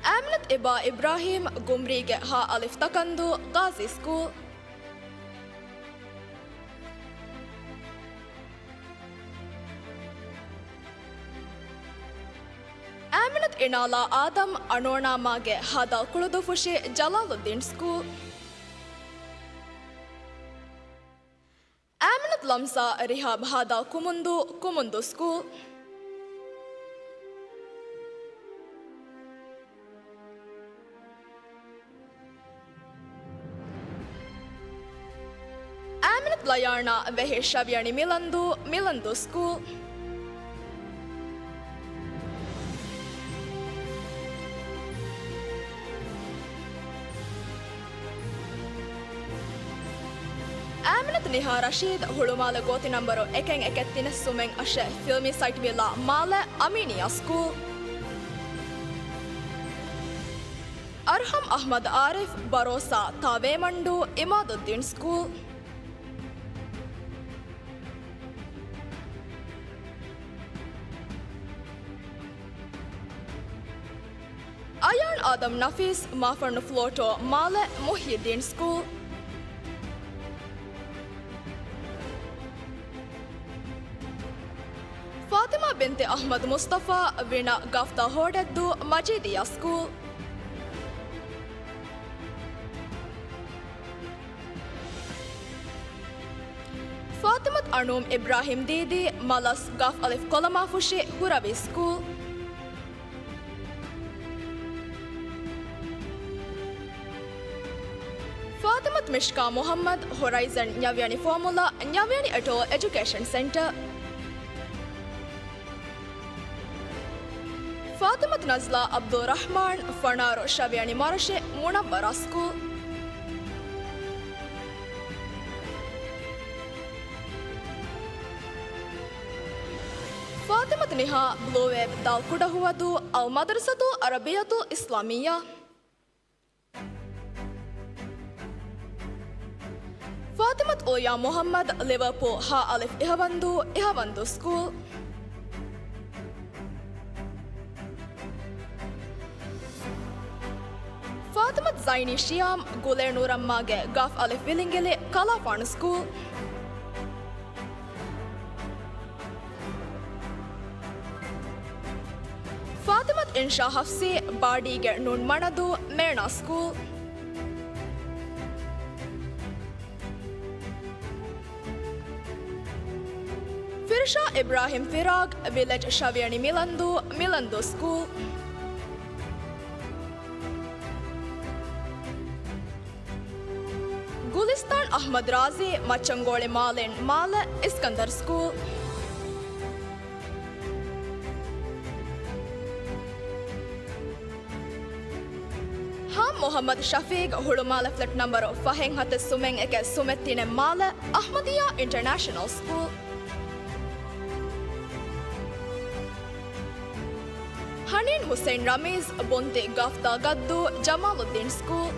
އާމިނަތު އިބާ އިބްރާހީމް ގުމްރީގެ ހަ އަލިފް ތަކަންދޫ ޣާޒީ ސްކޫލް. ނާލާ އާދަމް އަނޯނާމާގެ ހާދާ ކުޅުދުއްފުށި ޖަލާލުއްދީން ސްކޫލް. އާމިނަތު ލަމްސާ ރިހާބް ހާދާ ކުމުންދޫ، ކުމުންދޫ ސްކޫލް. އާމިނަތު ލަޔާނާ ވެހި ށަވިޔަނި މިލަންދޫ، މިލަންދޫ ސްކޫލް. އާމިނަތު ނިހާ ރަޝީދު ހުޅުމާލެ ގޯތި ނަންބަރު އެކެއް އެކެއް ތިނެއް ސުމެން އަށެއް ފިލްމީ ސައިޓް ވިއްލާ މާލެ އަމީނިއްޔާ ސްކޫލް. އަރްހަމް އަޙްމަދު އާރިފް ބަރޯސާ ތާ ވޭމަންޑޫ އިމާދުއްދީން ސްކޫލް. އަޔާން އާދަމް ނަފީސް މާފަންނު ފްލޯޓޯ މާލެ މުޙްޔިއްދީން ސްކޫލް. ފާތިމާ ބިންތި އަޙްމަދު މުޞްޠަފާ ވިނަ ގަފްތާ ހޯޑެއްދޫ މަޖީދިއްޔާ ސްކޫލް. ފާތިމަތު އަނޫމް އިބްރާހީމް ދީދީ މަލަސް ގާފް އަލިފް ކޮލަމާފުށި ހުރަވީ ސްކޫލް. ފާތިމަތު މިޝްކާ މުޙައްމަދު ހޮރައިޒަން ންޔަވިޔަނި ފޯމުލާ ންޔަވިޔަނި އެޓޯލް އެޖުކޭޝަން ސެންޓަރ. ފާތިމަތު ނަޒްލާ އަބްދުއްރަޙްމާން ފަނާރު ށަވިޔަނި މަރަށި މުނައްވަރާ ސްކޫލް. ފާތިމަތު ނިހާ ބްލޫ ވޭވް ދާލް ކުޑަހުވަދޫ އަލް މަދްރަސަތުލް ޢަރަބިއްޔަތުލް އިސްލާމިއްޔާ. ފާތިމަތު އުލްޔާ މުޙައްމަދު ލިވަރޕޫލް ހަ އަލިފް އިހަވަންދޫ އިހަވަންދޫ ސްކޫލް. ފާތިމަތު ޒައިނީ ޝިޔާމް ގުލޭ ނޫރަމްމާގެ ގާފް އަލިފް ވިލިނގިލި ކަލާފާނު ސްކޫލް. ފާތިމަތު އިންޝާ ޙަފްސީ ބާޑީގެ ނޫން މަނަދޫ މޭނާ ސްކޫލް. ފިރިޝާ އިބްރާހިމް ފިރާގް ވިލެޖް ޝަވިޔަނި މިލަންދޫ މިލަންދޫ ސްކޫލް. ގުލިސްތާން އަޙްމަދު ރާޒީ މައްޗަންގޯޅި މާލެން މާލެ އިސްކަންދަރު ސްކޫލް. ހާމް މުޙައްމަދު ޝަފީގް ހުޅުމާލެ ފްލެޓް ނަންބަރު ފަހެއް ހަތެއް ސުމެން އެކެއް ސުމެއް ތިނެއް މާލެ އަޙްމަދިއްޔާ އިންޓަރނޭޝަނަލް ސްކޫލް. ހަނީން ހުސެން ރަމީޒް ބޮންތި ގަފްތާ ގައްދޫ ޖަމާލުއްދީން ސްކޫލް.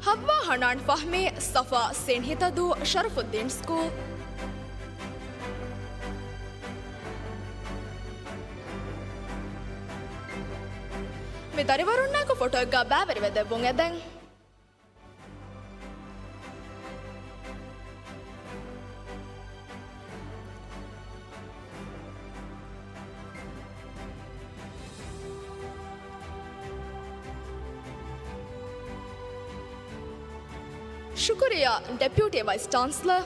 ހައްވާ ހަނާން ފަހްމީ ސަފާ ސިން ހިތަދޫ ޝަރަފުއްދީން ސްކޫލް. މި ދަރިވަރުންނާއެކު ފޮޓޯއެއްގަ ބައިވެރިވެ ދެއްވުން އެދެން. ޝުކުރިއްޔާ، ޑެޕިއުޓީ ވައިސް ޗާންސަލަރ.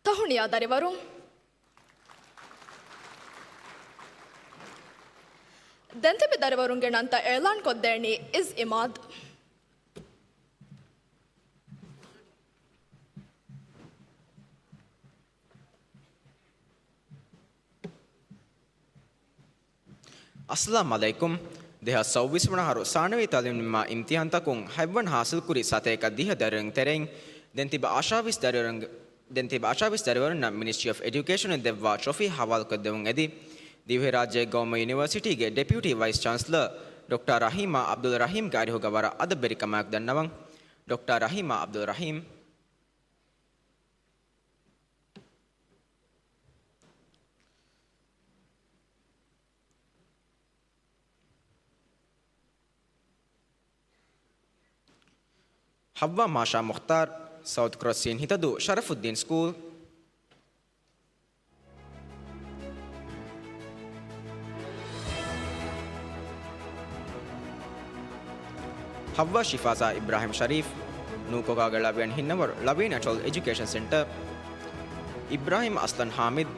ތަހުނިޔާ ދަރިވަރުން. ދެން ތިބި ދަރިވަރުންގެ ނަންތައް އިޢުލާން ކޮށްދޭނީ އިސް އިމާދު. އައްސަލާމު ޢަލައިކުމް. ދެހާސް ސައުވީސް ވަނަ އަހަރު ސާނަވީ ތަޢުލީމް ނިންމާ އިމްތިޙާންތަކުން ހަތްވަނަ ހާސިލްކުރި ސަތޭކަ ދިހަ ދަރިވަރުން ތެރެއިން ދެން ތިބަ އަށާވީސް ދަރިވަރުން، ދެން ތިބަ އަށާވީސް ދަރިވަރުންނަށް މިނިސްޓްރީ އޮފް އެޑިއުކޭޝަނުން ދެއްވާ ޓްރޮފީ ހަވާލުކޮށްދެވުން އެދި، ދިވެހިރާއްޖޭގެ ގައުމީ ޔުނިވަރސިޓީގެ ޑެޕިއުޓީ ވައިސް ޗާންސަލަރ ޑޮކްޓަރ ރަޙީމާ ޢަބްދުލް ރަޙީމްގެ އަރިހުގަ ވަރަށް އަދަބުވެރިކަމާއެކު ދަންނަވަން. ޑޮކްޓަރ ރަޙީމާ ޢަބްދުލް ރަޙީމް. ހައްވާ މާޝާ މުޚްތާރު، ސައުތު ކްރޮސް ސީން ހިތަދޫ ޝަރަފުއްދީން ސްކޫލް. ޙައްވާ ޝިފާޒާ އިބްރާހިމް ޝަރީފް، ނޫކޮގާގެ ޅަވިޔަން ހިންނަވަރު ޅަވިޔަން އެޓޯލް އެޖުކޭޝަން ސެންޓަރ، އިބްރާހިމް އަސްލަން ޙާމިދު،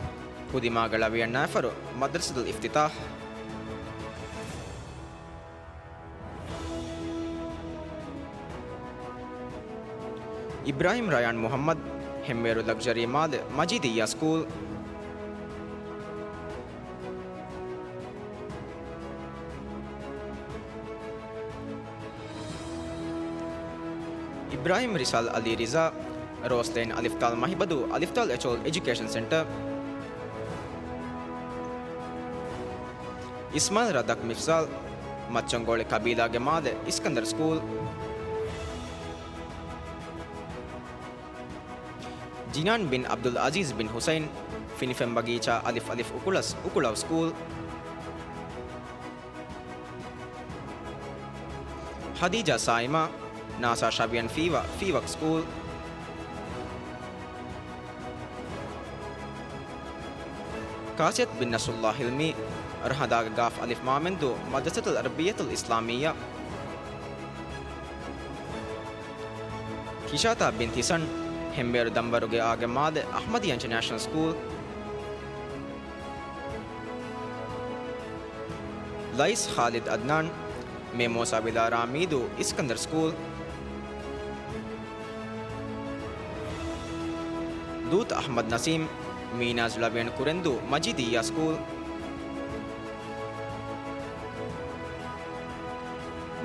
ކުދިމާގެ ޅަވިޔަން ނާފަރު މަދްރަސަތުލް އިފްތިތާޙް، އިބްރާހިމް ރަޔާން މުޙައްމަދު، ހެންވޭރު ލަގްޒަރީ މާލެ މަޖީދިއްޔާ ސްކޫލް، އިބްރާހިމް ރިސާލް އަލީ ރިޒާ، ރޯސްލޭން އަލިފްދާލް މަހިބަދޫ އަލިފްދާލް އެޗޯލް އެޖުކޭޝަން ސެންޓަރ، އިސްމާއިލް ރަދަކް މިފްޒާލް، މައްޗަންގޯޅި ކަބީލާގެ މާލެ އިސްކަންދަރް ސްކޫލް، ޖިނާން ބިން ޢަބްދުލް ޢަޒީޒް ބިން ޙުސައިން، ފިނިފެން ބަގީޗާ އަލިފް އަލިފް އުކުޅަސް އުކުޅަވް ސްކޫލް، ހަދީޖާ ސާއިމާ، ނާސާ ޝަބިޔަން ފީވަ ފީވަކް ސްކޫލް، ކާސިޔަތް ބިން ނަޞްރުﷲ ޙިލްމީ، ރަހަނދާގެ ގާފް އަލިފް މާމެންދޫ މަދްރަސަތުލް ޢަރަބިއްޔަތުލް އިސްލާމިއްޔާ، ކިޝާތާ ބިން ތިސަން، ހެންވޭރު ދަންވަރުގެއާގެ މާލެ އަޙްމަދިއްޔާ އިންޓަރނޭޝަނަލް ސްކޫލް، ލައިސް ޚާލިދް އަދްނާން، މޭމޯސާ ވިލާރާ މީދޫ އިސްކަންދަރް ސްކޫލް، ދޫތް އަޙްމަދު ނަސީމް، މީނާޒް ޅަވިޔަން ކުރެންދޫ މަޖީދިއްޔާ ސްކޫލް،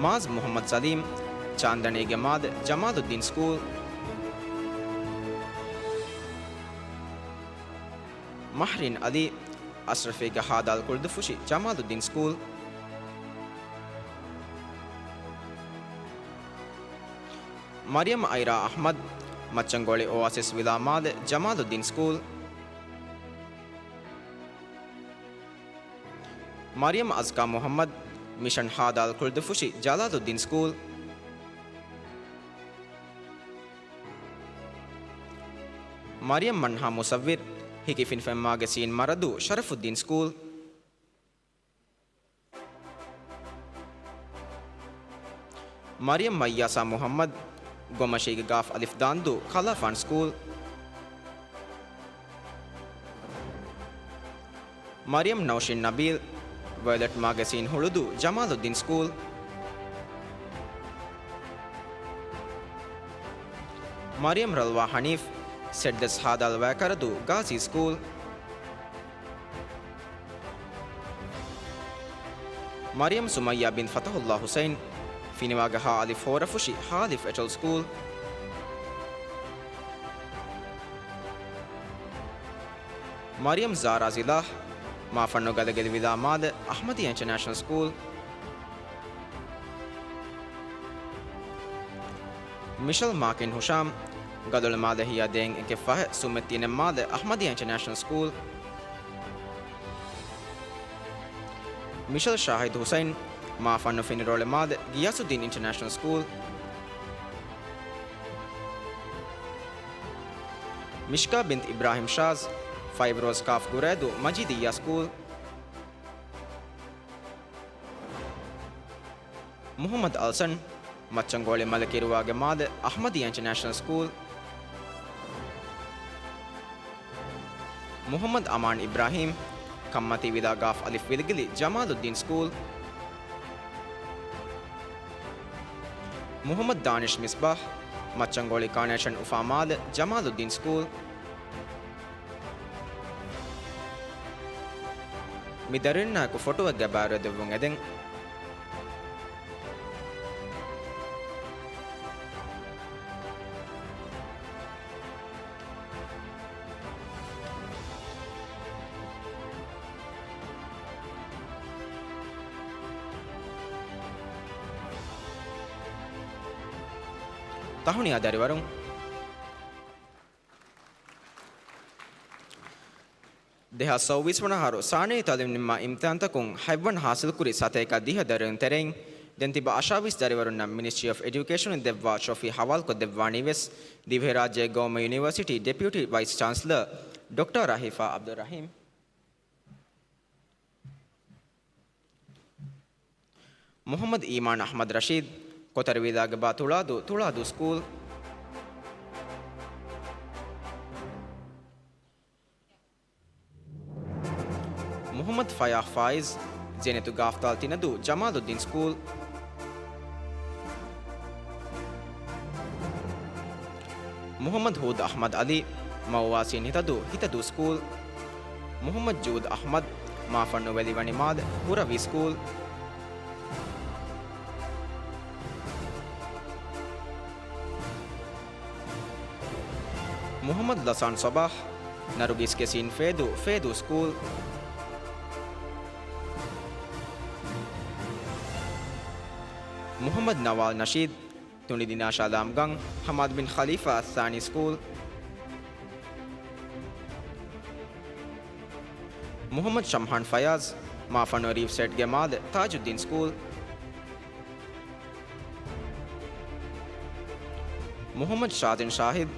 މާޒް މުޙައްމަދު ސަލީމް، ޗާންދަނީގެ މާލެ ޖަމާލުއްދީން ސްކޫލް، މަހްރީން ޢަލީ، އަޝްރަފީގެ ހާދާލް ކުޅުދުއްފުށި ޖަމާލުއްދީން ސްކޫލް، މަރިޔަމް އައިރާ އަޙްމަދު، މައްޗަންގޯޅި އޮއާސިސް ވިލާ މާލެ ޖަމާލުއްދީން ސްކޫލް، މަރިޔަމް އަޒްކާ މުޙައްމަދު، މިޝަން ހާދާލް ކުޅުދުއްފުށި ޖަލާލުއްދީން ސްކޫލް، މަރިޔަމް މަންހާ މުޞައްވިރު، ހިކި ފިނިފެންމާގެ ސީން މަރަދޫ ޝަރަފުއްދީން ސްކޫލް، މަރިޔަމް މައްޔާސާ މުޙައްމަދު، ގޮމަށީގެ ގާފް އަލިފް ދާންދޫ ކަލާފާން ސްކޫލް، މަރިޔަމް ނައުޝީން ނަބީލް، ވަޔޮލެޓް މާގަޒީން ހުޅުދޫ ޖަމާލުއްދީން ސްކޫލް، މަރިޔަމް ރަލްވާ ޙަނީފް، ސެއްޑަސް ހާދާލް ވައިކަރަދޫ ގާޒީ ސްކޫލް، މަރިޔަމް ސުމައްޔާ ބިން ފަތަޙުﷲ ޙުސައިން، ފިނިވާގެ ހާ އަލިފް ހޯރަފުށި ހާލިފް އެޓޮލް ސްކޫލް، މަރިޔަމް ޒާރާ ޒިލާހް، މާފަންނު ގަލަގެލި ވިލާ މާލެ އަޙްމަދިއްޔާ އިންޓަރނޭޝަނަލް ސްކޫލް، މިޝަލް މާކިން ހުޝާމް، ގަލޮޅު މާލެ ހިޔާ ދޭން އެކެއް ފަހެ ސުމެއް ތިނެއް މާލެ އަޙްމަދިއްޔާ އިންޓަރނޭޝަނަލް ސްކޫލް، މިޝަލް ޝާހިދު ހުސައިން، މާފަންނު ފިނިރޯޅި މާލެ ގިޔާސުއްދީން އިންޓަރނޭޝަނަލް ސްކޫލް، މިޝްކާ ބިންތު އިބްރާހިމް ޝާޒް، ފައިވް ރޯޒް ކާފް ގުރޭދޫ މަޖީދިއްޔާ ސްކޫލް، މުޙައްމަދު އަލްސަން، މައްޗަންގޯޅި މަލިކިރުވާގެ މާލެ އަޙްމަދިއްޔާ އިންޓަރނޭޝަނަލް ސްކޫލް، މުޙައްމަދު އަމާން އިބްރާހީމް، ކައްމަތީ ވިލާ ގާފް އަލިފް ވިލިގިލި ޖަމާލުއްދީން ސްކޫލް، މުޙައްމަދު ދާނިޝް މިސްބާހް، މައްޗަންގޯޅި ކާނޭޝަން އުފާ މާލެ ޖަމާލުއްދީން ސްކޫލް. މި ދަރިންނާއެކު ފޮޓޯއެއްގަ ބައިވެރިވެދެއްވުން އެދެން. ތަހުނިޔާ ދަރިވަރުން. ދެހާސް ސައުވީސް ވަނަ އަހަރު ސާނައީ ތައުލީމް ނިންމާ އިމްތިހާންތަކުން ހަތްވަނަ ހާސިލްކުރި ސަތޭކަ ދިހަ ދަރިވަރުން ތެރެއިން، ދެން ތިބާ އަށާވީސް ދަރިވަރުންނަށް މިނިސްޓްރީ އޮފް އެޑިއުކޭޝަނުން ދެއްވާ ޓްރޮފީ ހަވާލުކޮށްދެއްވާނީ ވެސް، ދިވެހިރާއްޖޭގެ ގައުމީ ޔުނިވަރސިޓީ ޑެޕިއުޓީ ވައިސް ޗާންސަލަރ ޑޮކްޓަރ ރަހީފާ ޢަބްދުއްރަހީމް. މުޙައްމަދު އީމާން އަޙްމަދު ރަޝީދު، ކޮތަރިވީލާގެ ބާ ތުޅާދޫ، ތުޅާދޫ ސްކޫލް. މުޙައްމަދު ފަޔާހް ފާއިޒް، ޒޭނެތު ގާފްތާލް ތިނަދޫ، ޖަމާލުއްދީން ސްކޫލް. މުޙައްމަދު ހޫދު އަޙްމަދު ޢަލީ، މައުވާސީން ހިތަދޫ، ހިތަދޫ ސްކޫލް. މުޙައްމަދު ޖޫދު އަޙްމަދު، މާފަންނު ވެލިވަނި މާލެ، ހުރަވީ ސްކޫލް. މުޙައްމަދު ލަސާން ޞަބާޙް، ނަރުގީސްގެ ސީން ފޭދޫ، ފޭދޫ ސްކޫލް. މުޙައްމަދު ނަވާލް ނަޝީދު، ތުނޑިދިނާޝާ ލާމްގަން، ޙަމާދު ބިން ޚަލީފާ އައްސާނީ ސްކޫލް. މުޙައްމަދު ޝަމްހާން ފަޔާޒް، މާފަންނު ރީވްސައިޑްގެ މާލެ، ތާޖުއްދީން ސްކޫލް. މުޙައްމަދު ޝާޒިން ޝާހިދު،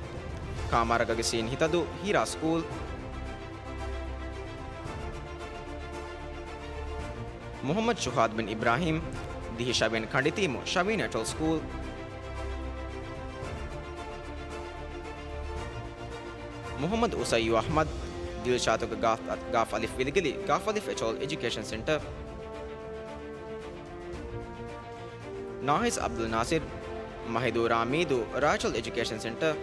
ކާމާރަގަގެ ސީން ހިތަދޫ، ހީރާ ސްކޫލް. މުޙައްމަދު ޝުހާދު ބިން އިބްރާހީމް، ދިހަ ޝަވިޔަނި ކަނޑިތީމު، ޝަވިޔަނި އެޓޯލް ސްކޫލް. މުޙައްމަދު އުސައްޔޫ އަޙްމަދު، ދިލްޝާތުގެ ގާފް، ގާފް އަލިފް ވިލިގިލި، ގާފް އަލިފް އެޗްއޯލް އެޖުކޭޝަން ސެންޓަރ. ނާހިޒް އަބްދުލް ނާސިރު، މަހިދޫ ރާމީދޫ، ރާޗަލް އެޖުކޭޝަން ސެންޓަރ.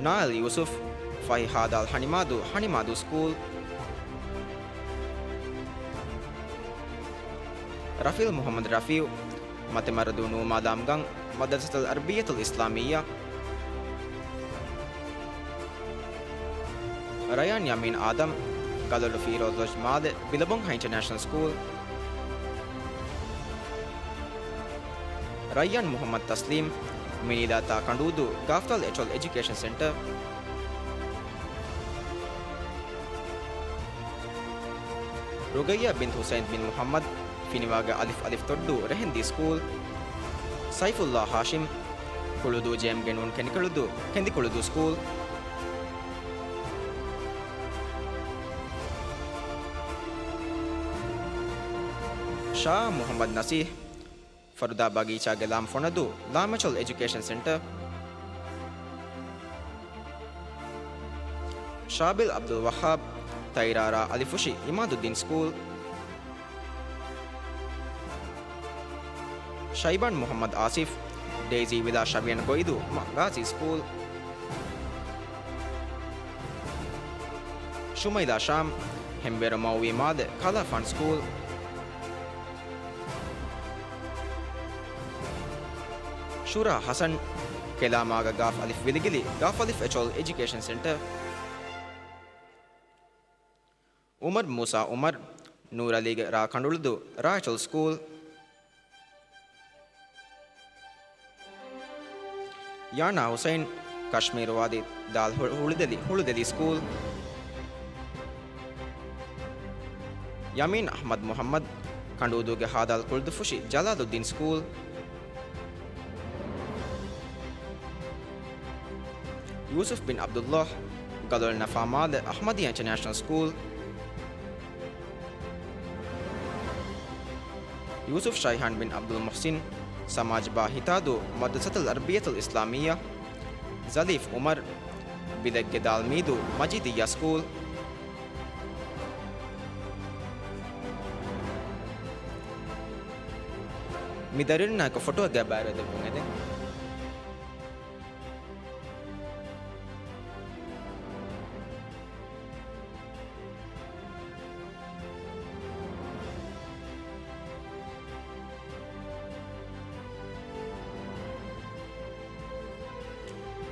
ނާއިލް ޔޫސުފް، ފަހި ހާދާލް ހަނިމާދޫ، ހަނިމާދޫ ސްކޫލް. ރަފީލް މުޙައްމަދު ރަފީޢު، މަތިމަރަދޫ ނޫމާލާމްގަން، މަދްރަސަތުލް ޢަރަބިއްޔަތުލް އިސްލާމިއްޔާ. ރަޔާން ޔަމީން އާދަމް، ގަލޮޅު ފީރޯޒް ލޮޖް މާލެ، ބިލަބޮންހަ އިންޓަރނޭޝަނަލް ސްކޫލް. ރައްޔާން މުޙައްމަދު ތަސްލީމް، މިނީލާ ތާ ކަނޑޫދޫ، ގާފްތާލް އެޗްއޯލް އެޖުކޭޝަން ސެންޓަރ. ރުގައްޔާ ބިންތު ޙުސައިން ބިން މުޙައްމަދު، ފިނިވާގެ އަލިފް އަލިފް ތޮއްޑޫ، ރެހެންދީ ސްކޫލް. ސައިފުއްލާ ހާޝިމް، ކުޅުދޫ ޖޭމްގެ ނޫން ކެނދިކުޅުދޫ، ކެނދިކުޅުދޫ ސްކޫލް. ޝާ މުޙައްމަދު ނަސީޙް، ފަރުދާ ބަގީޗާގެ ލާމް ފޮނަދޫ، ލާމެޗޮލް އެޖުކޭޝަން ސެންޓަރ. ޝާބިލް އަބްދުލް ވައްހާބް، ތައިރާރާ އަލިފުށި، އިމާދުއްދީން ސްކޫލް. ޝައިބާން މުޙައްމަދު އާސިފް، ޑެއިޒީ ވިލާ ޝަވިޔަން ގޮއިދޫ، މަ، ޣާޒީ ސްކޫލް. ޝުމައިލާ ޝާމް، ހެންވޭރު މައުވީ މާލެ، ކަލާފާން ސްކޫލް. ޝުރާ ޙަސަން، ކެލާމާގަ ގާފް އަލިފް ވިލިގިލި، ގާފް އަލިފް އެޗްއޯލް އެޖުކޭޝަން ސެންޓަރ. އުމަރު މޫސާ އުމަރު، ނޫރަލީގެ ރާ ކަނޑުޅުދޫ، ރާޗަލް ސްކޫލް. ޔާނާ ޙުސައިން، ކަޝްމީރު ވާދީ ދާލް ހު-، ހުޅުދެލި، ހުޅުދެލި ސްކޫލް. ޔަމީން އަޙްމަދު މުޙައްމަދު، ކަނޑޫދޫގެ ހާދާލް ކުޅުދުފުށި، ޖަލާލުއްދީން ސްކޫލް. ޔޫސުފް ބިން ޢަބްދުﷲ، ގަލޮޅު ނަފާ މާލެ، އަޙްމަދިއްޔާ އިންޓަރނޭޝަނަލް ސްކޫލް. ޔޫސުފް ޝައިހާން ބިން ޢަބްދުލް މުޙްސިން، ސަމާޖް ބާ ހިތާދޫ، މަދްރަސަތުލް ޢަރަބިއްޔަތުލް އިސްލާމިއްޔާ. ޒަލީފް ޢުމަރު، ބިލެއްގެ ދާލް މީދޫ، މަޖީދިއްޔާ ސްކޫލް. މި ދަރިވަރުންނާއެކު ފޮޓޯއެއްގައި ބައިވެރިވެ ދެއްވުން އެދެން.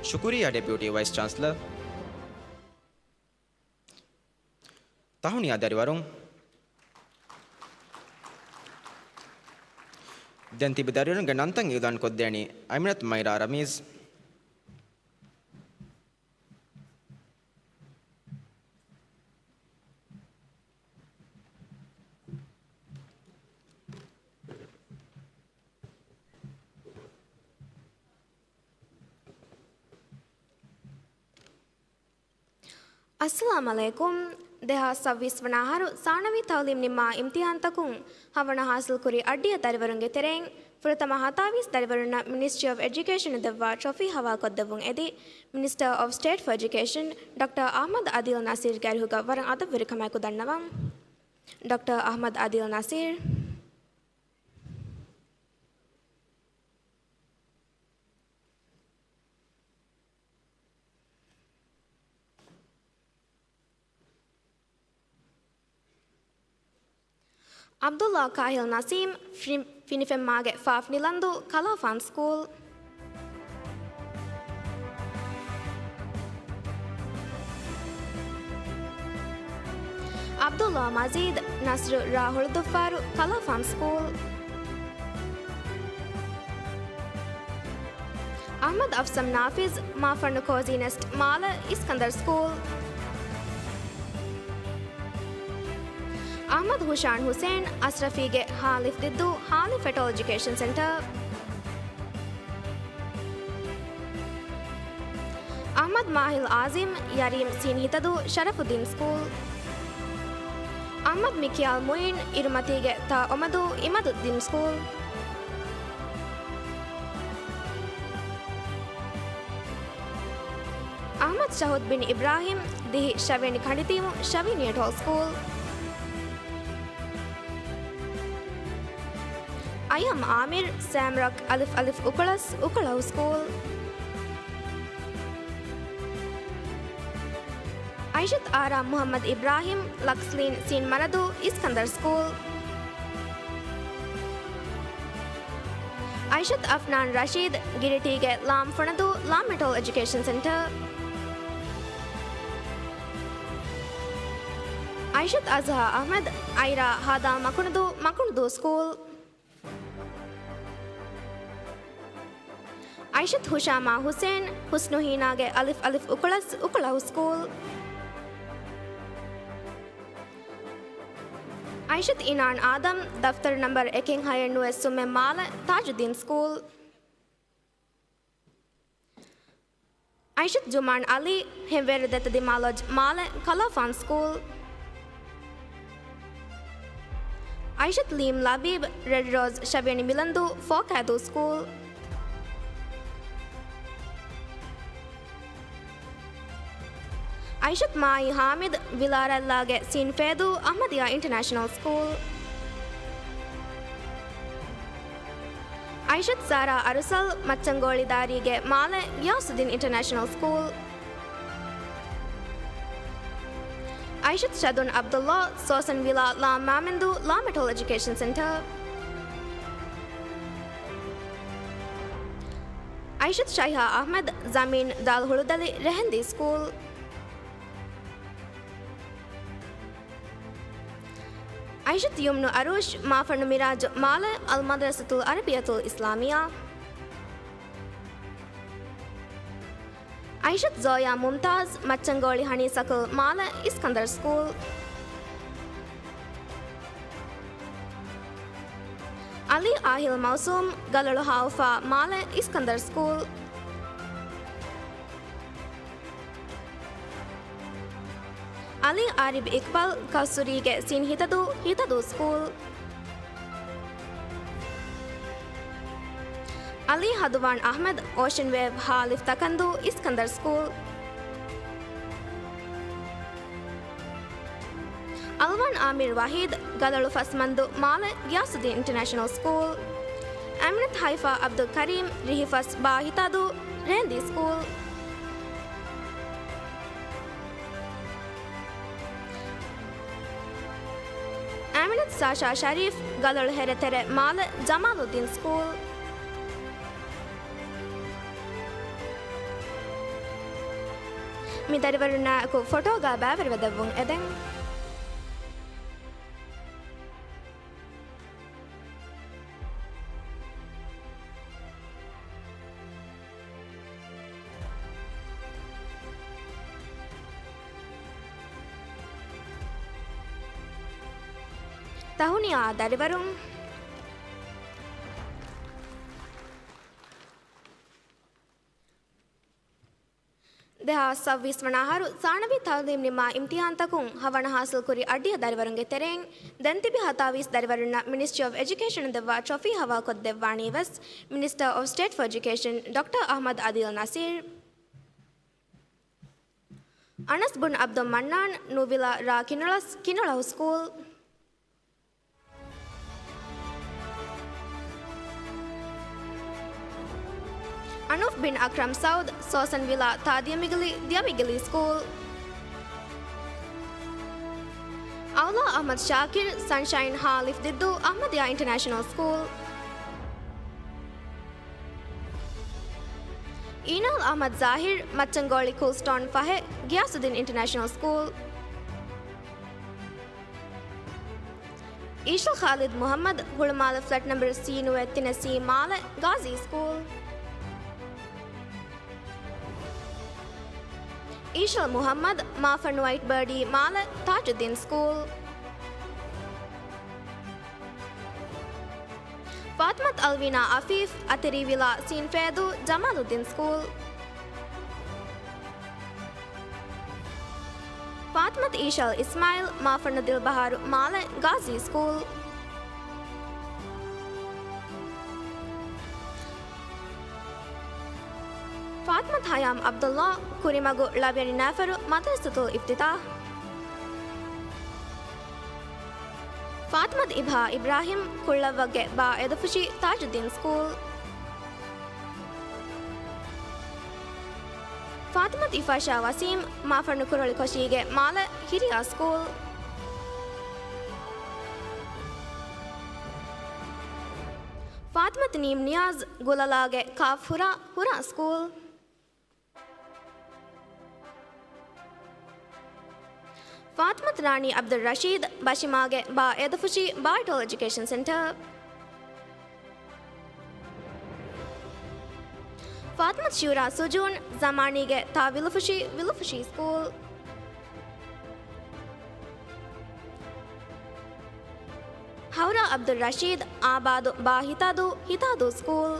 ޝުކުރިއްޔާ ޑެޕިއުޓީ ވައިސް ޗާންސަލަރ. ތަހުނިޔާ ދަރިވަރުން. ދެން ތިބި ދަރިވަރުންގެ ނަންތައް އިޢުލާން ކޮށްދޭނީ އަމިނަތު މައިރާ ރަމީޒް. އައްސަލާމް ޢަލައިކުމް. ދެހާސް ސައްބީސް ވަނަ އަހަރު ސާނަވީ ތަޢުލީމް ނިންމާ އިމްތިޙާންތަކުން ހަވަނަ ޙާޞިލްކުރި އައްޑިއަށް ދަރިވަރުންގެ ތެރެއިން ފުރަތަމަ ހަތާވީސް ދަރިވަރުންނަށް މިނިސްޓްރީ އޮފް އެޖުކޭޝަން ދެއްވާ ޓްރޮފީ ހަވާލުކޮށްދެއްވުން އެދި، މިނިސްޓަރ އޮފް ސްޓޭޓް ފޮ އެޖުކޭޝަން ޑޮކްޓަރ އަޙްމަދު އަދީލް ނަސީރްގެ އަރިހުގަ ވަރަށް އަދަބުވެރިކަމާއެކު ދަންނަވަން. ޑޮކްޓަރ އަޙްމަދު އަދީލް ނަސީރް. ޢަބްދުﷲ ކާހިލް ނަސީމް، ފި-، ފިނިފެންމާގެ ފާފް ނިލަންދޫ، ކަލާފާން ސްކޫލް. ޢަބްދުﷲ މަޖީދު، ނަޞްރު ރާ ހުޅުދުއްފާރު، ކަލާފާން ސްކޫލް. އަޙްމަދު އަފްސަމް ނާފިޒް، މާފަންނު ކޯޒީ ނެސްޓް، މާލެ، އިސްކަންދަރް ސްކޫލް. އަޙްމަދު ހުޝާން ހުސޭން، އަސްރަފީގެ ހާލިފް ދިއްދޫ، ހާލިފް ފެޓޯލް އެޖުކޭޝަން ސެންޓަރ. އަޙްމަދު މާހިލް އާޒިމް، ޔަރީމް ސީން ހިތަދޫ، ޝަރަފުއްދީން ސްކޫލް. އަޙްމަދު މިކިޔާލް މުއިން، އިރުމަތީގެ ތާ އޮމަދޫ، އިމަދުއްދީން ސްކޫލް. އަޙްމަދު ޝަހުދް ބިން އިބްރާހިމް، ދިހި ޝަވިޔަނި ކަނޑިތީމު، ޝަވިޔަނި އެޓޯލް ސްކޫލް. އަޔަމް އާމިރު، ސާމްރަކް، އަލިފް އަލިފް އުކުޅަސް، އުކުޅަހު ސްކޫލް. އައިޝަތު އާރާ މުޙައްމަދު އިބްރާހިމް، ލަކްސްލީން ސީން މަރަދޫ، އިސްކަންދަރް ސްކޫލް. އައިޝަތު އަފްނާން ރަޝީދު، ގިރިޓީގެ ލާމް ފޮނަދޫ، ލާމް އެޓޯލް އެޖުކޭޝަން ސެންޓަރ. އައިޝަތު އަޒްހާ އަޙްމަދު، އައިރާ ހާދާ މަކުނުދޫ، މަކުނުދޫ ސްކޫލް. އައިޝަތު ހުޝާމާ ހުސޭން، ޙުސްނު ހީނާގެ އަލިފް އަލިފް އުކުޅަސް، އުކުޅަހު ސްކޫލް. އައިޝަތު އިނާން އާދަމް، ދަފްތަރު ނަންބަރު އެކެއް ހައެއް ނުވެސް ސުމެއް މާލެ، ތާޖުއްދީން ސްކޫލް. އައިޝަތު ޖުމާން ޢަލީ، ހެންވޭރު ދެތަދި މާލޮޖް މާލެ، ކަލާފާން ސްކޫލް. އައިޝަތު ލީމް ލަބީބް، ރެޑް ރޯޒް ޝަވިޔަނި މިލަންދޫ، ފޯކާދޫ ސްކޫލް. އައިޝަތު މާއީ ހާމިދު، ވިލާރައިލާގެ ސީން ފޭދޫ، އަޙްމަދިއްޔާ އިންޓަރނޭޝަނަލް ސްކޫލް. އައިޝަތު ސާރާ އަރުސަލް، މައްޗަންގޮޅި ދާރީގެ މާލެ، ޣިޔާސުއްދީން އިންޓަރނޭޝަނަލް ސްކޫލް. އައިޝަތު ޝަދުން ޢަބްދުﷲ، ސޯސަން ވިލާ، ލާމް މާމެންދޫ، ލާމް އެޓޯލް އެޖުކޭޝަން ސެންޓަރ. އައިޝަތު ޝައިހާ އަޙްމަދު، ޒަމީން، ދާލް ހުޅުދަލި، ރެހެންދީ ސްކޫލް. އައިޝަތު ޔުމްނު އަރޫޝް، މާފަންނު މިރާޖު، މާލެ، އަލްމަދްރަސަތުލް ޢަރަބިއްޔަތުލް އިސްލާމިއްޔާ. އައިޝަތު ޒޯޔާ މުމްތާޒް، މައްޗަންގޮޅި ހަނީސަކުލް، މާލެ، އިސްކަންދަރް ސްކޫލް. ޢަލީ އާހިލް މައުސޫމް، ގަލޮޅު ހާއުފާ، މާލެ، އިސްކަންދަރް ސްކޫލް. ޢަލީ އާރިބް އިޤްބާލް، ކައުސުރީގެ ސީން ހިތަދޫ، ހިތަދޫ ސްކޫލް. ޢަލީ ހަދުވާން އަޙްމަދު، އޯޝަން ވޭވް، ހާލިފް ތަކަންދޫ، އިސްކަންދަރް ސްކޫލް. އަލްވާން އާމިރު ވަޙީދު، ގަލޮޅު ފަސް މަންދު، މާލެ، ޣިޔާސުއްދީން އިންޓަރނޭޝަނަލް ސްކޫލް. އަމިނަތު ހައިފާ ޢަބްދުލް ކަރީމް، ރިހި ފަސް، ބާ ހިތަދޫ، ރޭނދީ ސްކޫލް. އަމިނަތު ސާޝާ ޝަރީފް، ގަލޮޅު ހެރެތެރެ، މާލެ، ޖަމާލުއްދީން ސްކޫލް. މި ދަރިވަރުންނާއެކު ފޮޓޯގަ ބައިވެރިވެދެއްވުން އެދެން. ތަހުނިޔާ ދަރިވަރުން. ދެހާސް ސައްބީސް ވަނަ އަހަރު ސާނަވީ ތައުލީމް ނިންމާ އިމްތިހާންތަކުން ހަވަނަ ހާސިލްކުރި އައްޑިހަ ދަރިވަރުންގެ ތެރެއިން ދެން ތިބި ހަތާވީސް ދަރިވަރުންނަށް މިނިސްޓްރީ އޮފް އެޖުކޭޝަނުން ދެއްވާ ޓްރޮފީ ހަވާލުކޮށްދެއްވާނީ ވެސް މިނިސްޓަރ އޮފް ސްޓޭޓް ފޮ އެޖުކޭޝަން ޑޮކްޓަރ އަޙްމަދު އަދީލް ނަސީރް. އަނަސް ބުން ޢަބްދުއްމަންނާން، ނޫވިލާ ރ. ކިނުޅަސް، ކިނުޅަހު ސްކޫލް. އަނޫފް ބިން އަކްރަމް ސައުދް، ސޯސަން ވިލާ ތ. ދިޔަމިގިލީ، ދިޔަމިގިލީ ސްކޫލް. އައުލާ އަޙްމަދު ޝާކިރު، ސަންޝައިން ހ. ލިފްދިއްދޫ، އަޙްމަދިޔާ އިންޓަރނޭޝަނަލް ސްކޫލް. އީނާލް އަޙްމަދު ޒާހިރު، މައްޗަންގޯޅި ކޫލްސްޓޯން ފަހެއް، ގިޔާސުއްދީން އިންޓަރނޭޝަނަލް ސްކޫލް. އީޝަލް ޚާލިދު މުޙައްމަދު، ހުޅުމާލެ ފްލެޓް ނަމްބަރު ސީ ނުވައެއް ތިނެއް ސީ މާލެ، ޣާޒީ ސްކޫލް. އީޝަލް މުޙައްމަދު، މާފަންނު ވައިޓް ބާޑީ މާލެ، ތާޖުއްދީން ސްކޫލް. ފާތިމަތު އަލްވީނާ އަފީފް، އަތެރީ ވިލާ ސީން ފޭދޫ، ޖަމާލުއްދީން ސްކޫލް. ފާތިމަތު އީޝަލް އިސްމާއިލް، މާފަންނު ދިލްބަހާރު މާލެ، ޣާޒީ ސްކޫލް. ފާތިމަތު ހަޔާމް ޢަބްދުﷲ، ކުރިމަގު ޅަވިޔަނި ނައިފަރު، މަދްރަސަތުލް އިފްތިތާޙް. ފާތިމަތު އިބްހާ އިބްރާހިމް، ކުޅައްވައްގެ ބާ އެދުފުށި، ތާޖުއްދީން ސްކޫލް. ފާތިމަތު އިފާޝާ ވަސީމް، މާފަންނު ކުރޮޅި ކޮށީގެ މާލެ، ހިރިޔާ ސްކޫލް. ފާތިމަތު ނީމް ނިޔާޒް، ގުލަލާގެ ކާފް ހުރާ، ހުރާ ސްކޫލް. ފާތިމަތު ރާނީ ޢަބްދުއްރަޝީދު، ބަށިމާގެ ބާ އެދުފުށި، ބާއިޓޯލް އެޖުކޭޝަން ސެންޓަރ. ފާތިމަތު ޝިއުރާ ސުޖޫން، ޒަމާނީގެ ތާ ވިލުފުށި، ވިލުފުށި ސްކޫލް. ހައުރާ ޢަބްދުއްރަޝީދު، އާބާދު ބާ ހިތާދޫ، ހިތާދޫ ސްކޫލް.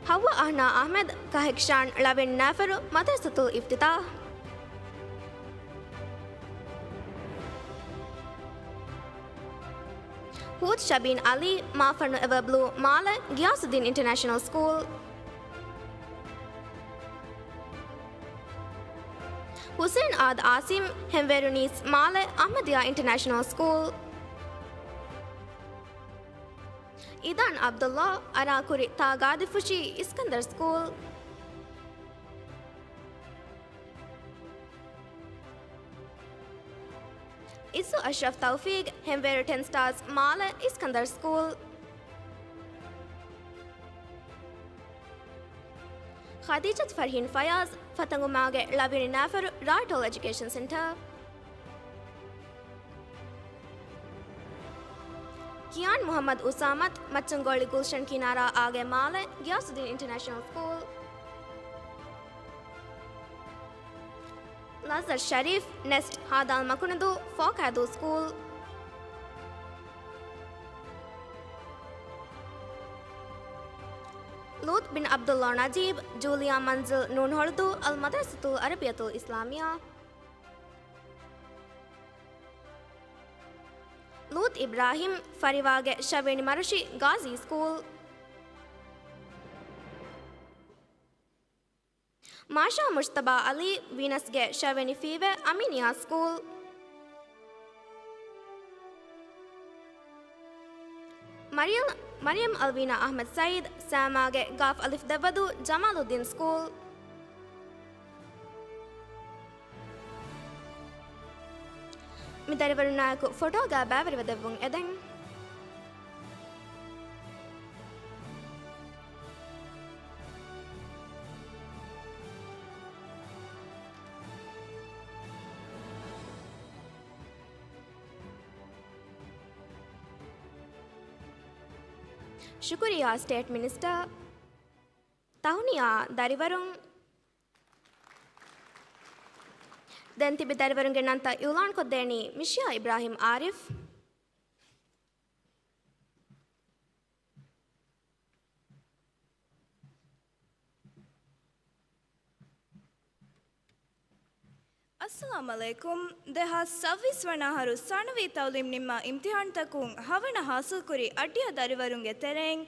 ހައްވާ އަހްނާ އަޙްމަދު، ކަހެކްޝާން ޅަވިޔަނި ނައިފަރު، މަދްރަސަތުލް އިފްތިތާޙް. ހޫދު ޝަބީން ޢަލީ، މާފަންނު އެވަބްލޫ މާލެ، ގިޔާސުއްދީން އިންޓަރނޭޝަނަލް ސްކޫލް. ހުސެއިން އާދަ އާސިމް، ހެންވޭރު ނީސް މާލެ، އަޙްމަދިޔާ އިންޓަރނޭޝަނަލް ސްކޫލް. އިދާން ޢަބްދުﷲ، އަރާކުރި ތާ ގާދިފުށި، އިސްކަންދަރް ސްކޫލް. އިއްޒު އަޝްރަފް ތައުފީގް، ހެންވޭރު ޓެން ސްޓާރސް މާލެ، އިސްކަންދަރް ސްކޫލް. ޚަދީޖަތު ފަރްހީން ފަޔާޒް، ފަތަނގުމާގެ ޅަވިޔަނި ނައިފަރު، ރާއިޓޯލް އެޖުކޭޝަން ސެންޓަރ. ކިޔާން މުޙައްމަދު އުސާމަތު، މައްޗަންގޯޅި ގުލްޝަން ކިނާރާ އާގެ މާލެ، ގިޔާސުއްދީން އިންޓަރނޭޝަނަލް ސްކޫލް. ލައްޒަތު ޝަރީފް، ނެސްޓް ހާދާލް މަކުނުދޫ، ފޯކާދޫ ސްކޫލް. ލޫޠް ބިން ޢަބްދުﷲ ނަޖީބް، ޖޫލިޔާ މަންޒިލް ނޫން ހޮޅުދޫ، އަލް މަދްރަސަތުލް ޢަރަބިއްޔަތުލް އިސްލާމިއްޔާ. ލޫޠް އިބްރާހިމް، ފަރިވާގެ ޝަވިޔަނި މަރުޝި، ޣާޒީ ސްކޫލް. މާޝާ މުޖްތަބާ ޢަލީ، ވީނަސްގެ ޝަވިޔަނި ފީވެ، އަމީނިއްޔާ ސްކޫލް. މަރިޔަމް، މަރިޔަމް އަލްވީނާ އަޙްމަދު ސައީދު، ސައިމާގެ ގާފް އަލިފް ދެއްވަދޫ، ޖަމާލުއްދީން ސްކޫލް. މި ދަރިވަރުންނާއެކު ފޮޓޯގައި ބައިވެރިވެ ދެއްވުން އެދެން. ޝުކުރިއްޔާ ސްޓޭޓް މިނިސްޓަރ. ތަހުނިޔާ ދަރިވަރުން. ދެން ތިބި ދަރިވަރުންގެ ނަންތައް އިއުލާންކޮށްދޭނީ މިޝިޔާ އިބްރާހިމް އާރިފް. އައްސަލާމް ޢަލައިކުމް. ދެހާސް ސައްބީސް ވަނަ އަހަރު ސާނަވީ ތައުލީމް ނިންމާ އިމްތިހާންތަކުން ހަވަނަ ހާސިލްކުރި އައްޑިހަ ދަރިވަރުންގެ ތެރެއިން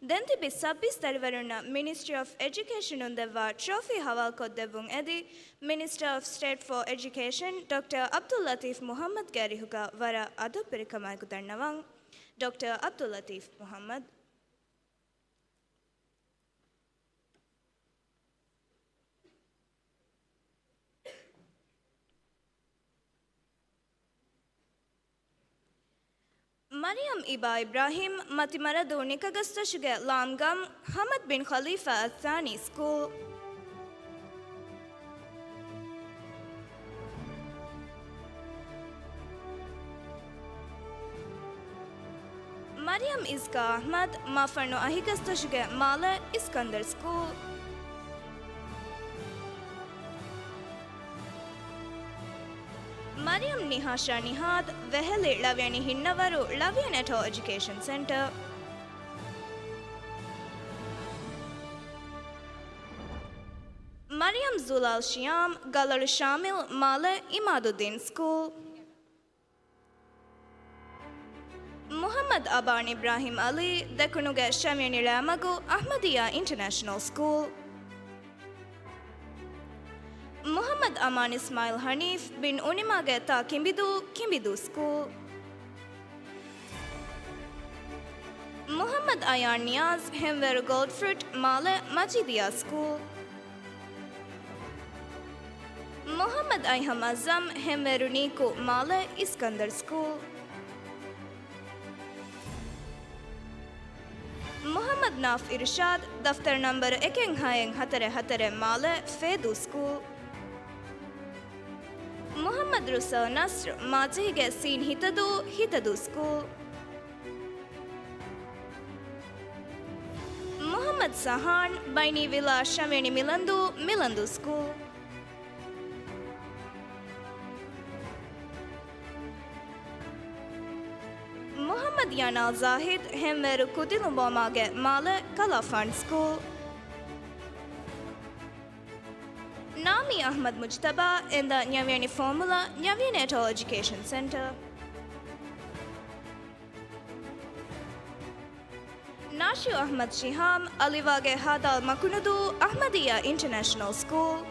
ދެން ތިބި ސައްބީސް ދަރިވަރުންނަށް މިނިސްޓްރީ އޮފް އެޖުކޭޝަނުން ދެއްވާ ޓްރޮފީ ހަވާލުކޮށްދެއްވުން އެދި، މިނިސްޓަރ އޮފް ސްޓޭޓް ފޯ އެޖުކޭޝަން ޑޮކްޓަރ ޢަބްދުއްލަތީފް މުޙައްމަދުގެ އަރިހުގަ ވަރަށް އަދަބުވެރިކަމާއެކު ދަންނަވަން. ޑޮކްޓަރ ޢަބްދުއްލަތީފް މުޙައްމަދު. މަރިޔަމް އިބާ އިބްރާހީމް، މަތި މަރަދޫ ނިކަގަސްތަށުގެ ލާމްގަމް، ޙަމަދު ބިން ޚަލީފާ އައްސާނީ ސްކޫލް. މަރިޔަމް އިޒްކާ އަޙްމަދު، މާފަންނު އަހިގަސްތަށުގެ މާލެ، އިސްކަންދަރު ސްކޫލް. މަރިޔަމް ނިހާޝާ ނިހާދު، ވެހެލި ޅަވިޔަނި ހިންނަވަރު، ޅަވިޔަނި އެޓޯ އެޖުކޭޝަން ސެންޓަރ. މަރިޔަމް ޒުލާލް ޝިޔާމް، ގަލޮޅު ޝާމިލް، މާލެ، އިމާދުއްދީން ސްކޫލް. މުޙައްމަދު އަބާން އިބްރާހީމް ޢަލީ، ދެކުނުގެ ޝަމިޔަނި ޅައިމަގު، އަޙްމަދިއްޔާ އިންޓަރނޭޝަނަލް ސްކޫލް. މުޙައްމަދު އަމާން އިސްމާޢީލް ޙަނީފް، ބިން އުނިމާގެ ތާ ކިނބިދޫ، ކިނބިދޫ ސްކޫލް. މުޙައްމަދު އަޔާން ނިޔާޒް، ހެންވޭރު ގޯލްޑް ފްރުޓް، މާލެ، މަޖީދިއްޔާ ސްކޫލް. މުޙައްމަދު އައިހަމް އައްޒަމް، ހެންވޭރު ނީކު، މާލެ، އިސްކަންދަރު ސްކޫލް. މުޙައްމަދު ނާފް އިރުޝާދު، ދަފްތަރު ނަންބަރު އެކެއް ހައެއް ހަތަރެއް ހަތަރެއް، މާލެ، ފޭދޫ ސްކޫލް. މުޙައްމަދު ރުއްސަލް ނަސްރު، މާޖެހިގެ ސީން ހިތަދޫ، ހިތަދޫ ސްކޫލް. މުޙައްމަދު ސަހާން، ބައިނީ ވިލާ ޝަމިޔަނި މިލަންދޫ، މިލަންދޫ ސްކޫލް. މުޙައްމަދު ޔަނާލް ޒާހިދު، ހެންވޭރު ކުދިލުނބޯމާގެ މާލެ، ކަލާފާން ސްކޫލް. ނާމީ އަޙްމަދު މުޖްތަބާ، އެނދަ ނިޔަވިޔަނި ފޯމުލާ، ނިޔަވިޔަނި އެޓޯ އެޖުކޭޝަން ސެންޓަރ. ނާޝިއު އަޙްމަދު ޝިހާމް، އަލިވާގެ ހާދާލް މަކުނުދޫ، އަޙްމަދިއްޔާ އިންޓަރނޭޝަނަލް ސްކޫލް.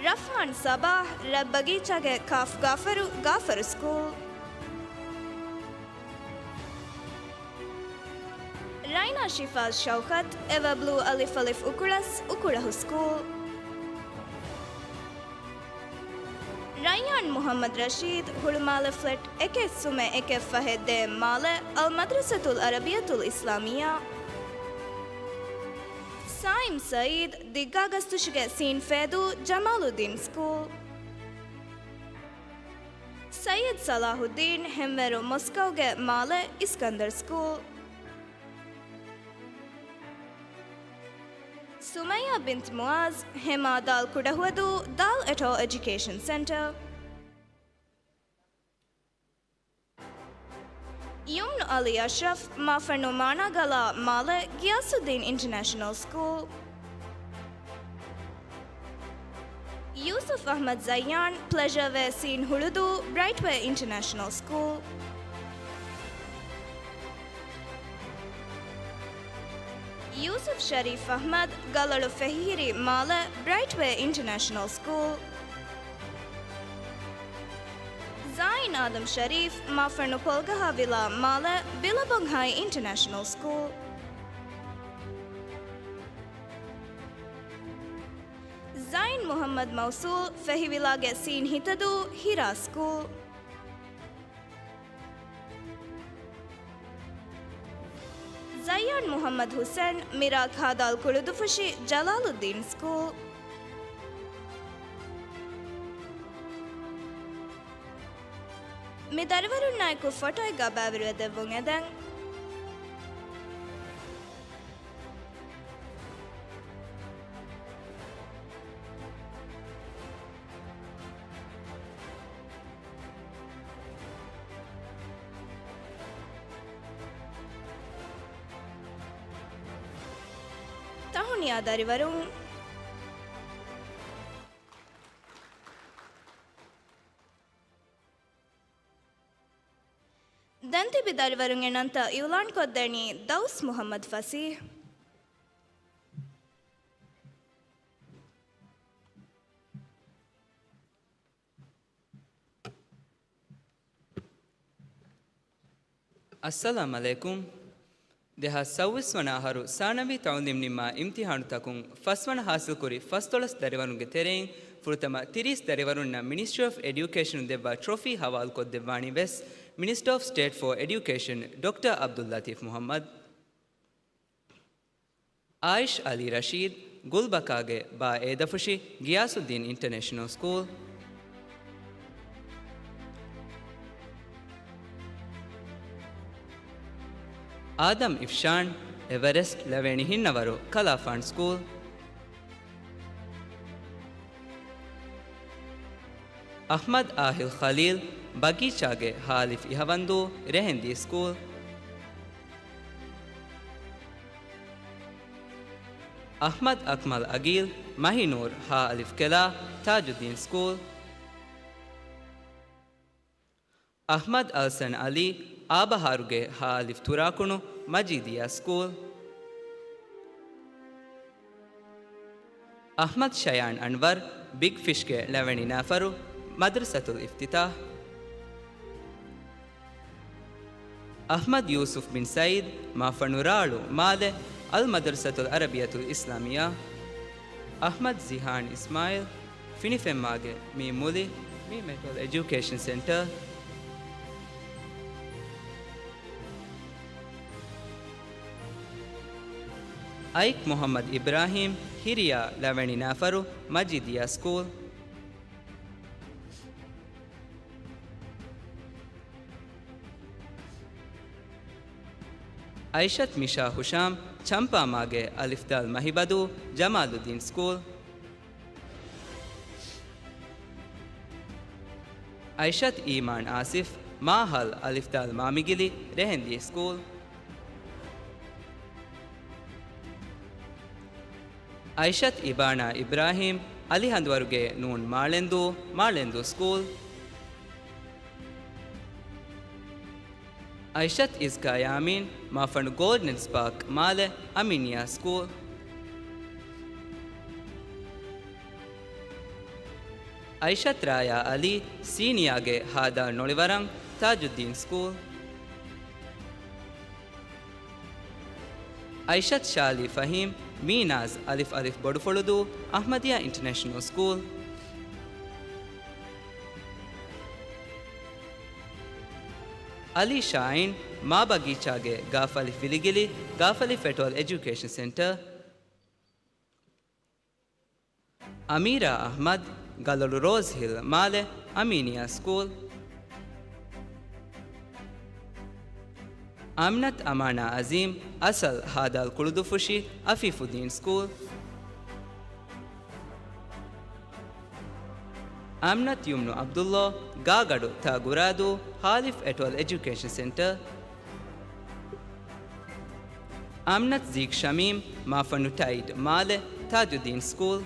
ރަފްހާން ސަބާހް، ރަތްބަގީޗާގެ ކާފް ގާފަރު، ގާފަރު ސްކޫލް. ރައިނާ ޝިފާޒް ޝައުކަތް، އެވަ ބްލޫ އަލިފް އަލިފް އުކުޅަސް، އުކުޅަހު ސްކޫލް. ރައްޔާން މުޙައްމަދު ރަޝީދު، ހުޅުމާލެ ފްލެޓް އެކެއް ސުމެއް އެކެއް ފަހެއް ދޭއް، މާލެ، އަލް މަދްރަސަތުލް އަރަބިއްޔަތުލް އިސްލާމިއްޔާ. ސާއިމް ސައީދު، ދިއްގާގަސްތުށުގެ ސީން ފޭދޫ، ޖަމާލުއްދީން ސްކޫލް. ސައްޔަދު ޞަލާޙުއްދީން، ހެންވޭރު މޮސްކައުގެ މާލެ، އިސްކަންދަރު ސްކޫލް. ސުމައްޔާ ބިންތު މުޢާޛް، ހެމާ ދާލް ކުޑަހުވަދޫ، ދާލް އެޓޯ އެޖުކޭޝަން ސެންޓަރ. ޔުމްނު ޢަލީ އަޝްރަފް، މާފަންނު މާނާގަލާ، މާލެ، ގިޔާސުއްދީން އިންޓަރނޭޝަނަލް ސްކޫލް. ޔޫސުފް އަޙްމަދު ޒައްޔާން، ޕްލެޝަރ ވޭ ސީން ހުޅުދޫ، ބްރައިޓް ވޭ އިންޓަރނޭޝަނަލް ސްކޫލް. ޔޫސުފް ޝަރީފް އަޙްމަދު، ގަލޮޅު ފެހިހިރި، މާލެ، ބްރައިޓް ވޭ އިންޓަރނޭޝަނަލް ސްކޫލް. ޒާއިން އާދަމް ޝަރީފް، މާފަންނު ޕޮލްގަހާ ވިލާ، މާލެ، ބިލަބޮން ހައި އިންޓަރނޭޝަނަލް ސްކޫލް. ޒައިން މުޙައްމަދު މައުސޫލް، ފެހިވިލާގެ ސީން ހިތަދޫ، ހިރާ ސްކޫލް. ޒައްޔާން މުޙައްމަދު ޙުސެން، މިރާގް ހާދާލް ކުޅުދުފުށި، ޖަލާލުއްދީން ސްކޫލް. މި ދަރިވަރުންނާއެކު ފޮޓޯއެއްގަ ބައިވެރިވެ ދެއްވުން އެދެން. ތަހުނިޔާ ދަރިވަރުން. ދެން ތިބި ދަރިވަރުންގެ ނަންތައް އިއުލާންކޮށްދެނީ ދައުސް މުހައްމަދު ފަސީހް. އައްސަލާމް ޢަލައިކުމް. ދެހާސް ސައުވީސް ވަނަ އަހަރު ސާނަވީ ތަޢުލީމް ނިންމާ އިމްތިޙާނުތަކުން ފަސްވަނަ ޙާޞިލްކުރި ފަސްދޮޅަސް ދަރިވަރުންގެ ތެރެއިން ފުރަތަމަ ތިރީސް ދަރިވަރުންނަށް މިނިސްޓްރީ އޮފް އެޑިއުކޭޝަނުން ދެއްވާ ޓްރޮފީ ޙަވާލުކޮށްދެއްވާނީ ވެސް މިނިސްޓަރ އޮފް ސްޓޭޓް ފޯ އެޑިއުކޭޝަން ޑޮކްޓަރ ޢަބްދުއްލަޠީފް މުޙައްމަދު. އާއިޝް ޢަލީ ރަޝީދު، ގުލްބަކާގެ ބާ އޭދަފުށި ގިޔާސުއްދީން އިންޓަރނޭޝަނަލް ސްކޫލް. އާދަމް އިފްޝާން، އެވަރެސްޓް ލަވޭނި ހިންނަވަރު ކަލާފާން ސްކޫލް. އަޙްމަދު އާހިލް ޚަލީލް، ބަގީޗާގެ ހާ އަލިފް އިހަވަންދޫ ރެހެންދީ ސްކޫލް. އަޙްމަދު އަކްމަލް އަގީލް، މަހިނޫރު ހާ އަލިފް ކެލާ ތާޖުއްދީން ސްކޫލް. އަޙްމަދު އަލްސަން ޢަލީ، އާބަހާރުގެ ހާ އަލިފް ތުރާކުނު މަޖީދިއްޔާ ސްކޫލް. އަޙްމަދު ޝަޔާން އަންވަރު، ބިގް ފިޝްގެ ޅަވަނި ނަފަރު މަދްރަސަތުލް އިފްތިތާޙް. އަޙްމަދު ޔޫސުފް ބިން ސަޢީދު، މަފަނު ރާޅު މާލެ، އަލް މަދްރަސަތުލް ޢަރަބިއްޔަތުލް އިސްލާމިއްޔާ. އަޙްމަދު ޒިހާން އިސްމާޢީލް، ފިނިފެންމާގެ މީ މުލި، މީ މެޓޯލް އެޖުކޭޝަން ސެންޓަރ. އައިކް މުޙައްމަދު އިބްރާހީމް، ހިރިޔާ ޅަވަނި ނަފަރު މަޖީދިއްޔާ ސްކޫލް. އައިޝަތު މިޝާ ހުޝާމް، ޗަމްޕާމާގެ އަލިފްދާލް މަހިބަދޫ ޖަމާލުއްދީން ސްކޫލް. އައިޝަތު އީމާން އާސިފް، މާހަލް އަލިފްދާލް މާމިގިލި ރެހެންދީ ސްކޫލް. އައިޝަތު އިބާނާ އިބްރާހީމް، އަލިހަނދުވަރުގެ ނޫން މާޅެންދޫ، މާޅެންދޫ ސްކޫލް. އައިޝަތު އިޒްކާ ޔާމީން، މަފަނު ގޯލްޑަން ސްޕާކް މާލެ، އަމީނިއްޔާ ސްކޫލް. އައިޝަތު ރާޔާ ޢަލީ، ސީނިއާގެ ހާދާ ނޮޅިވަރަން، ތާޖުއްދީން ސްކޫލް. އައިޝަތު ޝާލީ ފަހީމް، މީނާޒް އަލިފް އަލިފް ބޮޑުފުޅުދޫ، އަޙްމަދިއްޔާ އިންޓަރނޭޝަނަލް ސްކޫލް. އަލީ ޝާހީން، މާބަގީޗާގެ ގާފަލި ފިލިގިލި، ގާފަލި ފެޓޯލް އެޖުކޭޝަން ސެންޓަރ. އަމީރާ އަޙްމަދު، ގަލޮޅު ރޯޒް ހިލް މާލެ، އަމީނިއްޔާ ސްކޫލް. އާމިނަތު އަމާނާ އަޒީމް، އަސަލް ހާދާލް ކުޅުދުއްފުށި، އަފީފުއްދީން ސްކޫލް. އާމިނަތު ޔުމްނު ޢަބްދުﷲ، ގާގަޑު ތާ ގުރާދޫ، ހާލިފް އެޓޯލް އެޖުކޭޝަން ސެންޓަރ. އާމިނަތު ޒީކް ޝަމީމް، މާފަނު ޓައިޑް މާލެ، ތާޖުއްދީން ސްކޫލް.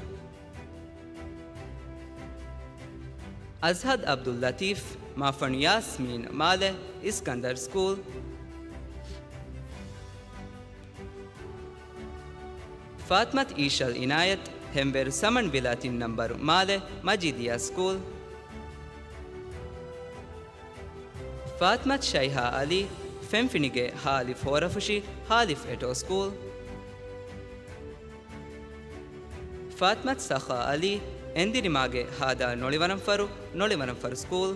އަޒްހަދު ޢަބްދުއްލަޠީފް، މާފަނު ޔާސްމީން މާލެ، އިސްކަންދަރް ސްކޫލް. ފާތިމަތު އީޝަލް އިނާޔަތު، ހެންވޭރު ސަމަން ވިލާ ތިން ނަންބަރު މާލެ، މަޖީދިއްޔާ ސްކޫލް. ފާތިމަތު ޝައިހާ ޢަލީ، ފެންފިނިގެ ހާލިފް ހޯރަފުށި، ހާލިފް އެޓޯ ސްކޫލް. ފާތިމަތު ސަޚާ ޢަލީ، އެންދިރިމާގެ ހާދާ ނޮޅިވަރަންފަރު، ނޮޅިވަރަންފަރު ސްކޫލް.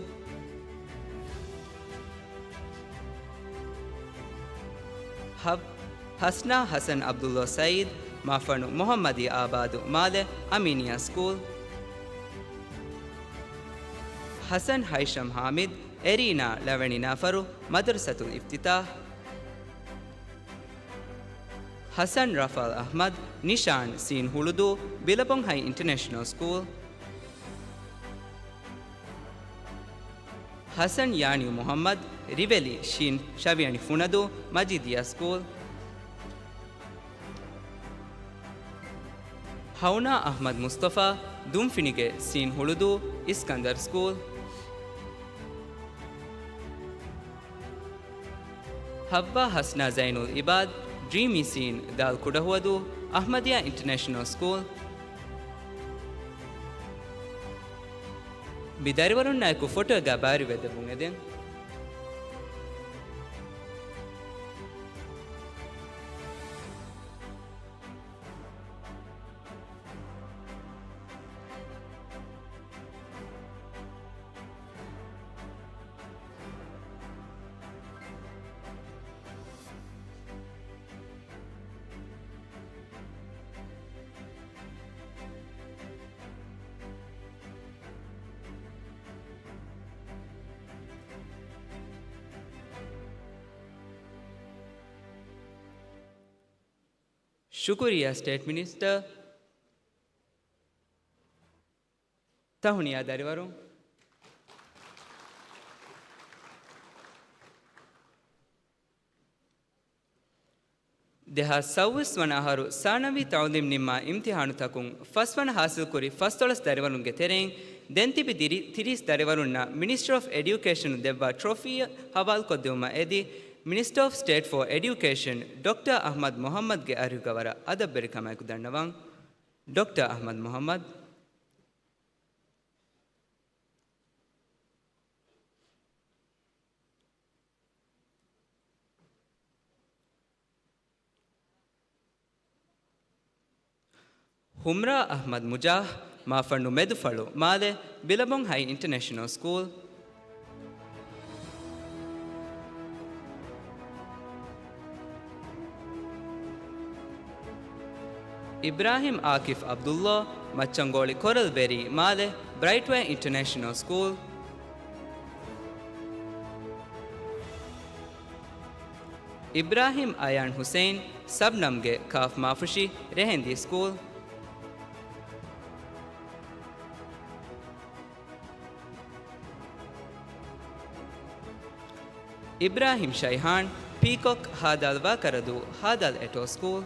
ހަ-، ހަސްނާ ޙަސަން ޢަބްދުﷲ ސަޢީދު، މާފަނު މުޙައްމަދީ އާބާދު މާލެ، އަމީނިއްޔާ ސްކޫލް. ޙަސަން ހައިޝަމް ޙާމިދު، އެރީނާ ޅަވަނި ނަފަރު، މަދްރަސަތުލް އިފްތިތާޙް. ޙަސަން ރަފާލް އަޙްމަދު، ނިޝާން ސީން ހުޅުދޫ، ބިލަބޮން ހައި އިންޓަރނޭޝަނަލް ސްކޫލް. ޙަސަން ޔާނިއު މުޙައްމަދު، ރިވެލި ޝީން ޝަވިޔަނި ފުނަދޫ، މަޖީދިއްޔާ ސްކޫލް. ހައުނާ އަޙްމަދު މުޞްޠަފާ، ދުންފިނިގެ ސީން ހުޅުދޫ، އިސްކަންދަރް ސްކޫލް. ޙައްވާ ޙަސްނާ ޒައިނުލް ޢިބާދު، ޑްރީމީ ސީން، ދާލް ކުޑަހުވަދޫ، އަޙްމަދިއްޔާ އިންޓަރނޭޝަނަލް ސްކޫލް. މި ދަރިވަރުންނާއެކު ފޮޓޯގަ ބައިވެރިވެދެއްވުން އެދެން. ޝުކުރިއްޔާ ސްޓޭޓް މިނިސްޓަރ. ތަހުނިޔާ ދަރިވަރުން. ދެހާސް ސައުވީސް ވަނަ އަހަރު ސާނަވީ ތަޢުލީމް ނިންމާ އިމްތިޙާނުތަކުން ފަސްވަނަ ޙާޞިލްކުރި ފަސްދޮޅަސް ދަރިވަރުންގެ ތެރެއިން ދެން ތިބި ދިރި ތިރީސް ދަރިވަރުންނަށް މިނިސްޓްރީ އޮފް އެޑިއުކޭޝަނުން ދެއްވާ ޓްރޮފީއެއް ޙަވާލުކޮށްދެވުމަށް އެދި، މިނިސްޓަރ އޮފް ސްޓޭޓް ފޯ އެޑިއުކޭޝަން ޑޮކްޓަރ އަޙްމަދު މުޙައްމަދުގެ އަރިހުގަ ވަރަށް އަދަބުވެރިކަމާއެކު ދަންނަވަން. ޑޮކްޓަރ އަޙްމަދު މުޙައްމަދު. ހުމްރާ އަޙްމަދު މުޖާހް، މާފަންނު މެދުފަޅު، މާލެ، ބިލަބޮން ހައި އިންޓަރނޭޝަނަލް ސްކޫލް. އިބްރާހިމް އާކިފް ޢަބްދުﷲ، މައްޗަންގޯޅި ކޮރަލް ބެރީ، މާލެ، ބްރައިޓްވޭ އިންޓަރނޭޝަނަލް ސްކޫލް. އިބްރާހިމް އަޔާން ޙުސައިން، ޝަބްނަމްގެ ކާފް މާފުށި، ރެހެންދީ ސްކޫލް. އިބްރާހިމް ޝައިހާން، ޕީކޮކް، ހދ. ވަކަރަދޫ، ހދ. އެޓޯ ސްކޫލް.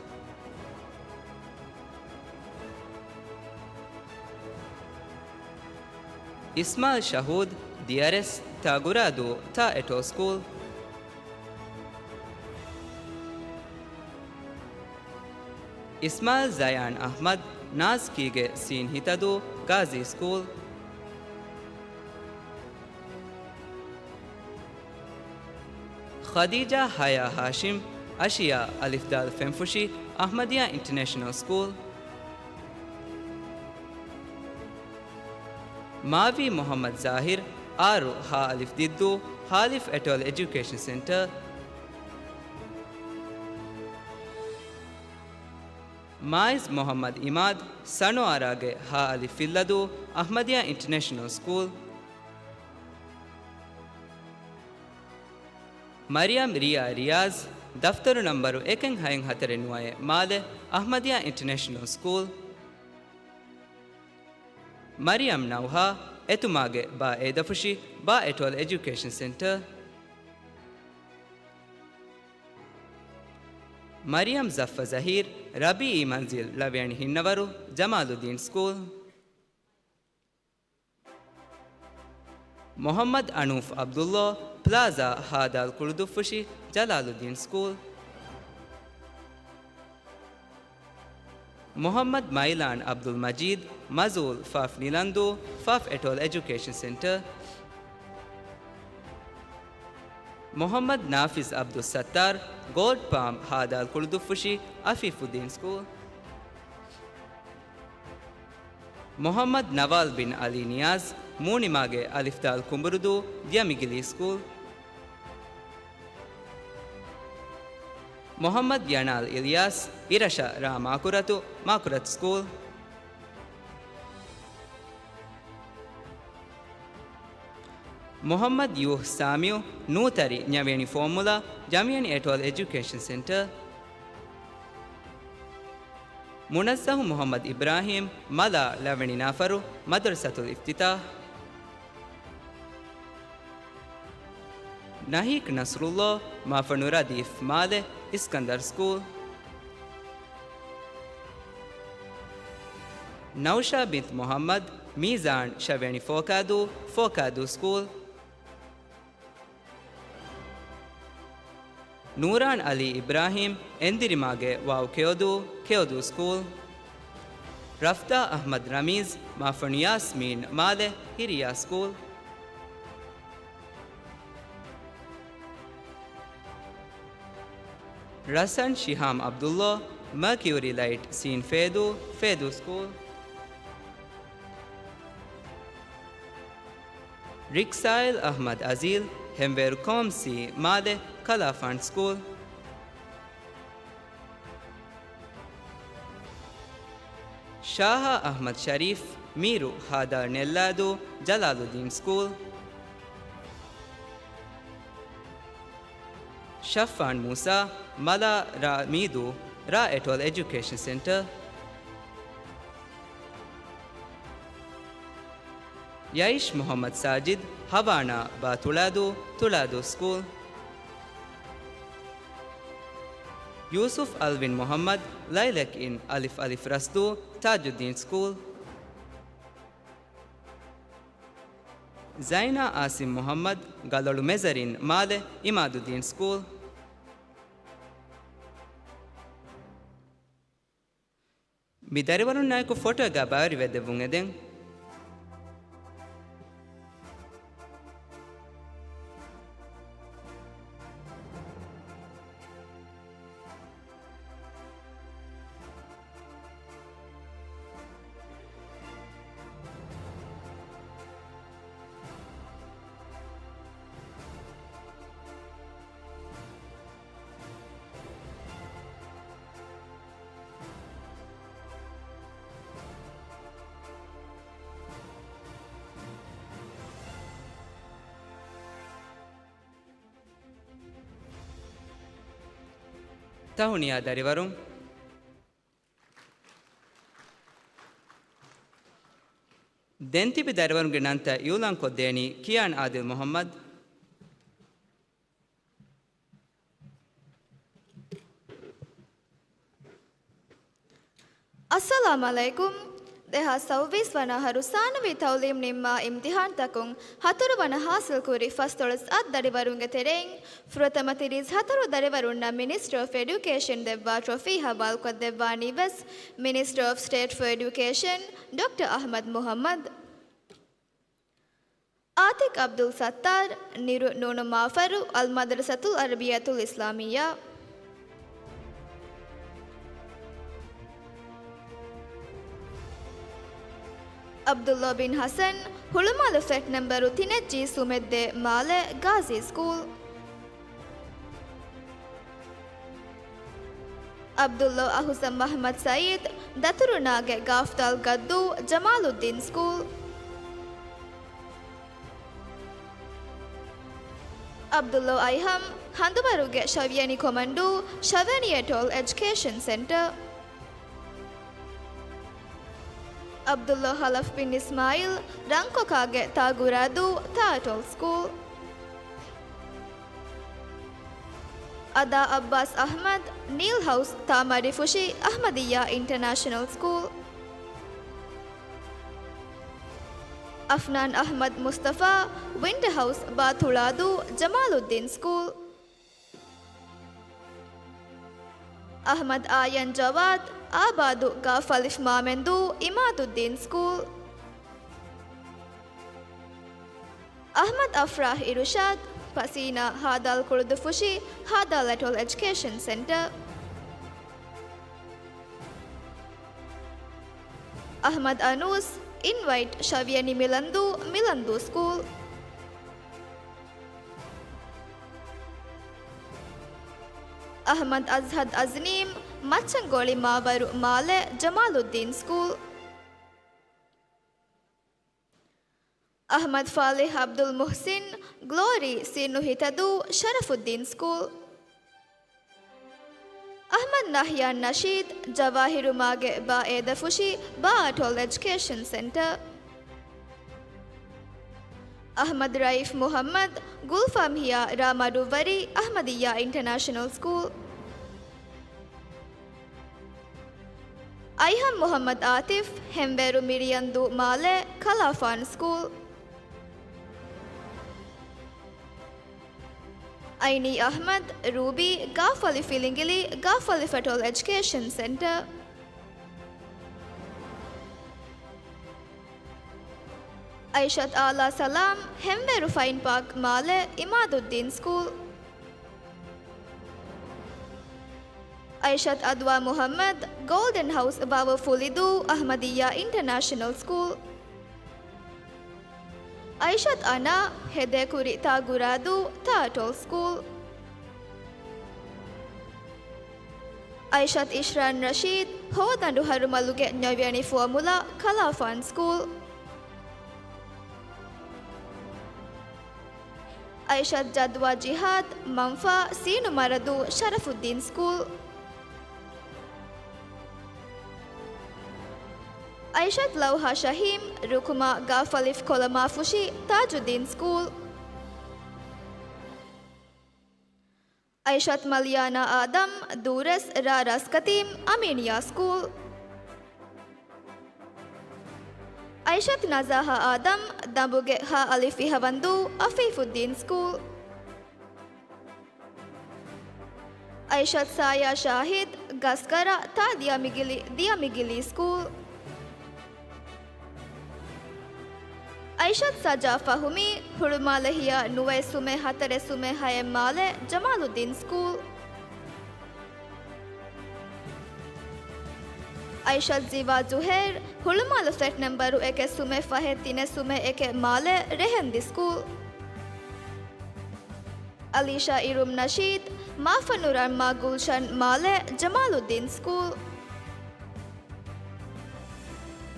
އިސްމާޢިލް ޝަހޫދް، ޑީއާރްއެސް، ތ. ގުރާދޫ، ތ. އެޓޯ ސްކޫލް. އިސްމާޢިލް ޒަޔާން އަޙްމަދު، ނާޒްކީގެ ސީން ހިތަދޫ، ގާޒީ ސްކޫލް. ޚަދީޖާ ޙަޔާ ހާޝިމް، އަޝިޔާ، އަލިފް ދާލް ފެންފުށި، އަޙްމަދިއްޔާ އިންޓަރނޭޝަނަލް ސްކޫލް. މާވީ މުޙައްމަދު ޒާހިރު، އާރު، ހ އަލިފް ދިއްދޫ، ހ އަލިފް އެޓޯލް އެޖުކޭޝަން ސެންޓަރ. މާއިޒް މުޙައްމަދު އިމާދު، ސަނޯއާރާގެ ހ އަލިފް ފިއްލަދޫ، އަޙްމަދިއްޔާ އިންޓަރނޭޝަނަލް ސްކޫލް. މަރިޔަމް ރިޔާ ރިޔާޒް، ދަފްތަރު ނަންބަރު އެކެއް ހައެއް ހަތަރެއް ނުވައެއް، މާލެ، އަޙްމަދިއްޔާ އިންޓަރނޭޝަނަލް ސްކޫލް. މަރިޔަމް ނައުހާ، އެތުމާގެ ބާ އޭދަފުށި، ބާ އެޓޯލް އެޖުކޭޝަން ސެންޓަރ. މަރިޔަމް ޒައްފަ ޒަހީރު، ރަބީޢީ މަންޒިލް، ޅަވިޔަނި ހިންނަވަރު، ޖަމާލުއްދީން ސްކޫލް. މުޙައްމަދު އަނޫފް ޢަބްދުﷲ، ޕްލާޒާ، ހދ. ކުޅުދުއްފުށި، ޖަލާލުއްދީން ސްކޫލް. މުޙައްމަދު މައިލާން ޢަބްދުލް މަޖީދު، މަޖޫލް، ފ ނިލަންދޫ، ފ އެޓޯލް އެޖުކޭޝަން ސެންޓަރ. މުޙައްމަދު ނާފިޒް ޢަބްދުއްސައްތާރު، ގޯލްޑް ޕާމް، ހދ. ކުޅުދުއްފުށި، އަފީފުއްދީން ސްކޫލް. މުޙައްމަދު ނަވާލް ބިން ޢަލީ ނިޔާޒް، މޫނިމާގެ އަލިފްދާލް ކުނބުރުދޫ، ދިޔަމިގިލީ ސްކޫލް. މުޙައްމަދު ޔަނާލް އިލްޔާސް، އިރަށަށް ރ މާކުރަތު، މާކުރަތު ސްކޫލް. މުޙައްމަދު ޔޫހް ސާމިޔު، ނޫތަރި، ންޏަވިޔަނި ފޯމުލާ، ންޏަވިޔަނި އެޓޯލް އެޖުކޭޝަން ސެންޓަރ. މުނައްޒަހު މުޙައްމަދު އިބްރާހީމް، މަލާ، ޅަވެނި ނަފަރު، މަދްރަސަތުލް އިފްތިތާޙް. ނަހީކް ނަޞްރުﷲ، މާފަނު ރަދީފް، މާލެ، އިސްކަންދަރު ސްކޫލް. ނައުޝާ ބިންތު މުޙައްމަދު، މީޒާން، ންޏަވިޔަނި ފޯކާދޫ، ފޯކާދޫ ސްކޫލް. ނޫރާން އަލީ އިބްރާހީމް، އެންދިރިމާގެ ވާވު ކެޔޮދޫ، ކެޔޮދޫ ސްކޫލް. ރަފްދާ އަޙްމަދު ރަމީޒް، މާފަން ޔާސްމީން، މާލެ، ހިރިޔާ ސްކޫލް. ރަސަން ޝިހާމް ޢަބްދުﷲ، މަކިއުރީ ލައިޓް ސީން ފޭދޫ، ފޭދޫ ސްކޫލް. ރިކްސާއިލް އަޙްމަދު އަޒީލް، ހެންވޭރު ކޯމްސީ، މާލެ، ކަލާފާން ސްކޫލް. ޝާހާ އަޙްމަދު ޝަރީފް، މީރު ހާދާ ނެއްލާދޫ، ޖަލާލުއްދީން ސްކޫލް. ޝައްފާން މޫސާ، މަލާ ރާ މީދޫ، ރާ އެޓޯލް އެޖުކޭޝަން ސެންޓަރ. ޔައިޝް މުޙައްމަދު ސާޖިދު، ހަވާނާ ބާ ތުޅާދޫ، ތުޅާދޫ ސްކޫލް. ޔޫސުފް އަލްވިން މުޙައްމަދު، ލައިލަކް އިން އަލިފް އަލިފް ރަސްދޫ، ތާޖުއްދީން ސްކޫލް. ޒައިނާ އާސިމް މުޙައްމަދު، ގަލޮޅު މެޒަރިން، މާލެ، އިމާދުއްދީން ސްކޫލް. މި ދަރިވަރުންނާއެކު ފޮޓޯއެއްގަ ބައިވެރިވެދެއްވުން އެދެން. ތަހުނިޔާ ދަރިވަރުން. ދެން ތިބި ދަރިވަރުންގެ ނަންތައް އިއުލާންކޮށްދޭނީ ކިޔާން އާދިލް މުޙައްމަދު. އައްސަލާމް ޢަލައިކުމް. ދެހާސް ސައުވީސް ވަނަ އަހަރު ސާނަވީ ތަޢުލީމް ނިންމާ އިމްތިޙާންތަކުން ހަތަރު ވަނަ ޙާޞިލްކުރި ފަސްދޮޅަސް އަށް ދަރިވަރުންގެ ތެރެއިން ފުރަތަމަ ތިރީސް ހަތަރު ދަރިވަރުންނަށް މިނިސްޓްރީ އޮފް އެޑިއުކޭޝަން ދެއްވާ ޓްރޮފީ ހަވާލުކޮށްދެއްވާނީ ވެސް މިނިސްޓަރ އޮފް ސްޓޭޓް ފޮރް އެޑިއުކޭޝަން ޑޮކްޓަރ އަޙްމަދު މުޙައްމަދު. އާތިޤް ޢަބްދުލް ސައްތާރު، ނިރު ނޫނު މާފަރު، އަލްމަދްރަސަތުލް ޢަރަބިއްޔަތުލް އިސްލާމިއްޔާ. ޢަބްދުﷲ ބިން ޙަސަން، ހުޅުމާލު ފްލެޓް ނަންބަރު ތިނެއް ޖީ ސުމެއްދޭ، މާލެ، ގާޒީ ސްކޫލް. ޢަބްދުﷲ އަޙުސަން މަޙްމަދު ސަޢީދު، ދަތުރުނާގެ ގާފްދާލް ގައްދޫ، ޖަމާލުއްދީން ސްކޫލް. ޢަބްދުﷲ އައިހަމް، ހަނދުބަރުގެ ޝަވިޔަނި ކޮމަންޑޫ، ޝަވިޔަނި އެޓޯލް އެޖުކޭޝަން ސެންޓަރ. ޢަބްދުﷲ ޚަލަފް ބިން އިސްމާޢީލް، ރަންކޮކާގެ ތާގުރާދޫ، ތާއެޓޯލް ސްކޫލް. އަދާ ޢައްބާސް އަޙްމަދު، ނީލް ހައުސް ތާ މަޑިފުށި، އަޙްމަދިއްޔާ އިންޓަރނޭޝަނަލް ސްކޫލް. އަފްނާން އަޙްމަދު މުޞްޠަފާ، ވިންޓަ ހައުސް ބާ ތުޅާދޫ، ޖަމާލުއްދީން ސްކޫލް. އަޙްމަދު އާޔަން ޖަވާދު، އާބާދު ގާފް އަލިފް މާމެންދޫ، އިމާދުއްދީން ސްކޫލް. އަޙްމަދު އަފްރާހް އިރުޝާދު، ޕަސީނާ ހާދާލް ކުޅުދުފުށި، ހާދާލް އެޓޯލް އެޖުކޭޝަން ސެންޓަރ. އަޙްމަދު އަނޫސް، އިންވައިޓް ޝަވިޔަނި މިލަންދޫ، މިލަންދޫ ސްކޫލް. އަޙްމަދު އަޒްހަދު އަޒްނީމް، މައްޗަންގޮޅި މާވަރު، މާލެ، ޖަމާލުއްދީން ސްކޫލް. އަޙްމަދު ފާލިޙް ޢަބްދުލް މުޙްސިން، ގްލޯރީ ސީނު ހިތަދޫ، ޝަރަފުއްދީން ސްކޫލް. އަޙްމަދު ނަހްޔާން ނަޝީދު، ޖަވާހިރުމާގެ ބާ އޭދަފުށި، ބާ އެޓޯލް އެޖުކޭޝަން ސެންޓަރ. އަޙްމަދު ރައީފް މުޙައްމަދު، ގުލްފާމް ހިޔާ ރާ މަޑުއްވަރި، އަޙްމަދިއްޔާ އިންޓަރނޭޝަނަލް ސްކޫލް. އައިހަން މުޙައްމަދު އާތިފް، ހެންވޭރު މިރިޔަންދޫ، މާލެ، ކަލާފާން ސްކޫލް. އައިނީ އަޙްމަދު، ރޫބީ، ގާފަލި ފިލިނގިލީ، ގާފަލި ފެޓޯލް އެޖުކޭޝަން ސެންޓަރ. އައިޝަތު އާލާ ސަލާމް، ހެންވޭރު ފައިން ޕާކް މާލެ، އިމާދުއްދީން ސްކޫލް. އައިޝަތު އަދުވާ މުޙައްމަދު، ގޯލްޑެން ހައުސް ވައު ފުލިދޫ، އަޙްމަދިއްޔާ އިންޓަރނޭޝަނަލް ސްކޫލް. އައިޝަތު އަނާ، ހެދޭކުރި ތާ ގުރާދޫ، ތާ އަޓޯލް ސްކޫލް. އައިޝަތު އިޝްރާން ރަޝީދު، ހޯދަނޑު ހަރުމަލުގެ ނަވިޔަނި ފުވައްމުލައް، ކަލާފާން ސްކޫލް. އައިޝަތު ޖަދުވާ ޖިހާދު، މަންފާ، ސީނު މަރަދޫ، ޝަރަފުއްދީން ސްކޫލް. އައިޝަތު ލައުހާ ޝަހީމް، ރުކުމާ، ގާފަލިފް ކޮލަމާފުށި، ތާޖުއްދީން ސްކޫލް. އައިޝަތު މަލިޔާނާ އާދަމް، ދޫރަސް، ރާ ރަސްކަތީމް، އަމީނިޔާ ސްކޫލް. އައިޝަތު ނަޒާހާ އާދަމް، ދަނބުގެ ހަ އަލިފް ފިހަވަންދޫ، އަފީފުއްދީން ސްކޫލް. އައިޝަތު ސާޔާ ޝާހިދު، ގަސްގަރަ، ތާ ދިޔަމިގިލި، ދިޔަމިގިލީ ސްކޫލް. އައިޝަތު ސަޖާ ފަހުމީ، ހުޅުމާލެ ހިޔާ ނުވައެއް ސުމެއް ހަތަރެއް ސުމެއް ހައެއް މާލެ، ޖަމާލުއްދީން ސްކޫލް. އައިޝަތު ޒިވާ ޒުހޭރް، ހުޅުމާލު ފްލެޓް ނަންބަރު އެކެއް ސުމެއް ފަހެއް ތިނެއް ސުމެއް އެކެއް މާލެ، ރެހެންދި ސްކޫލް. އަލީޝާ އިރުމް ނަޝީދު، މާފަންނު ރަންމާ ގުލްޝަން މާލެ، ޖަމާލުއްދީން ސްކޫލް.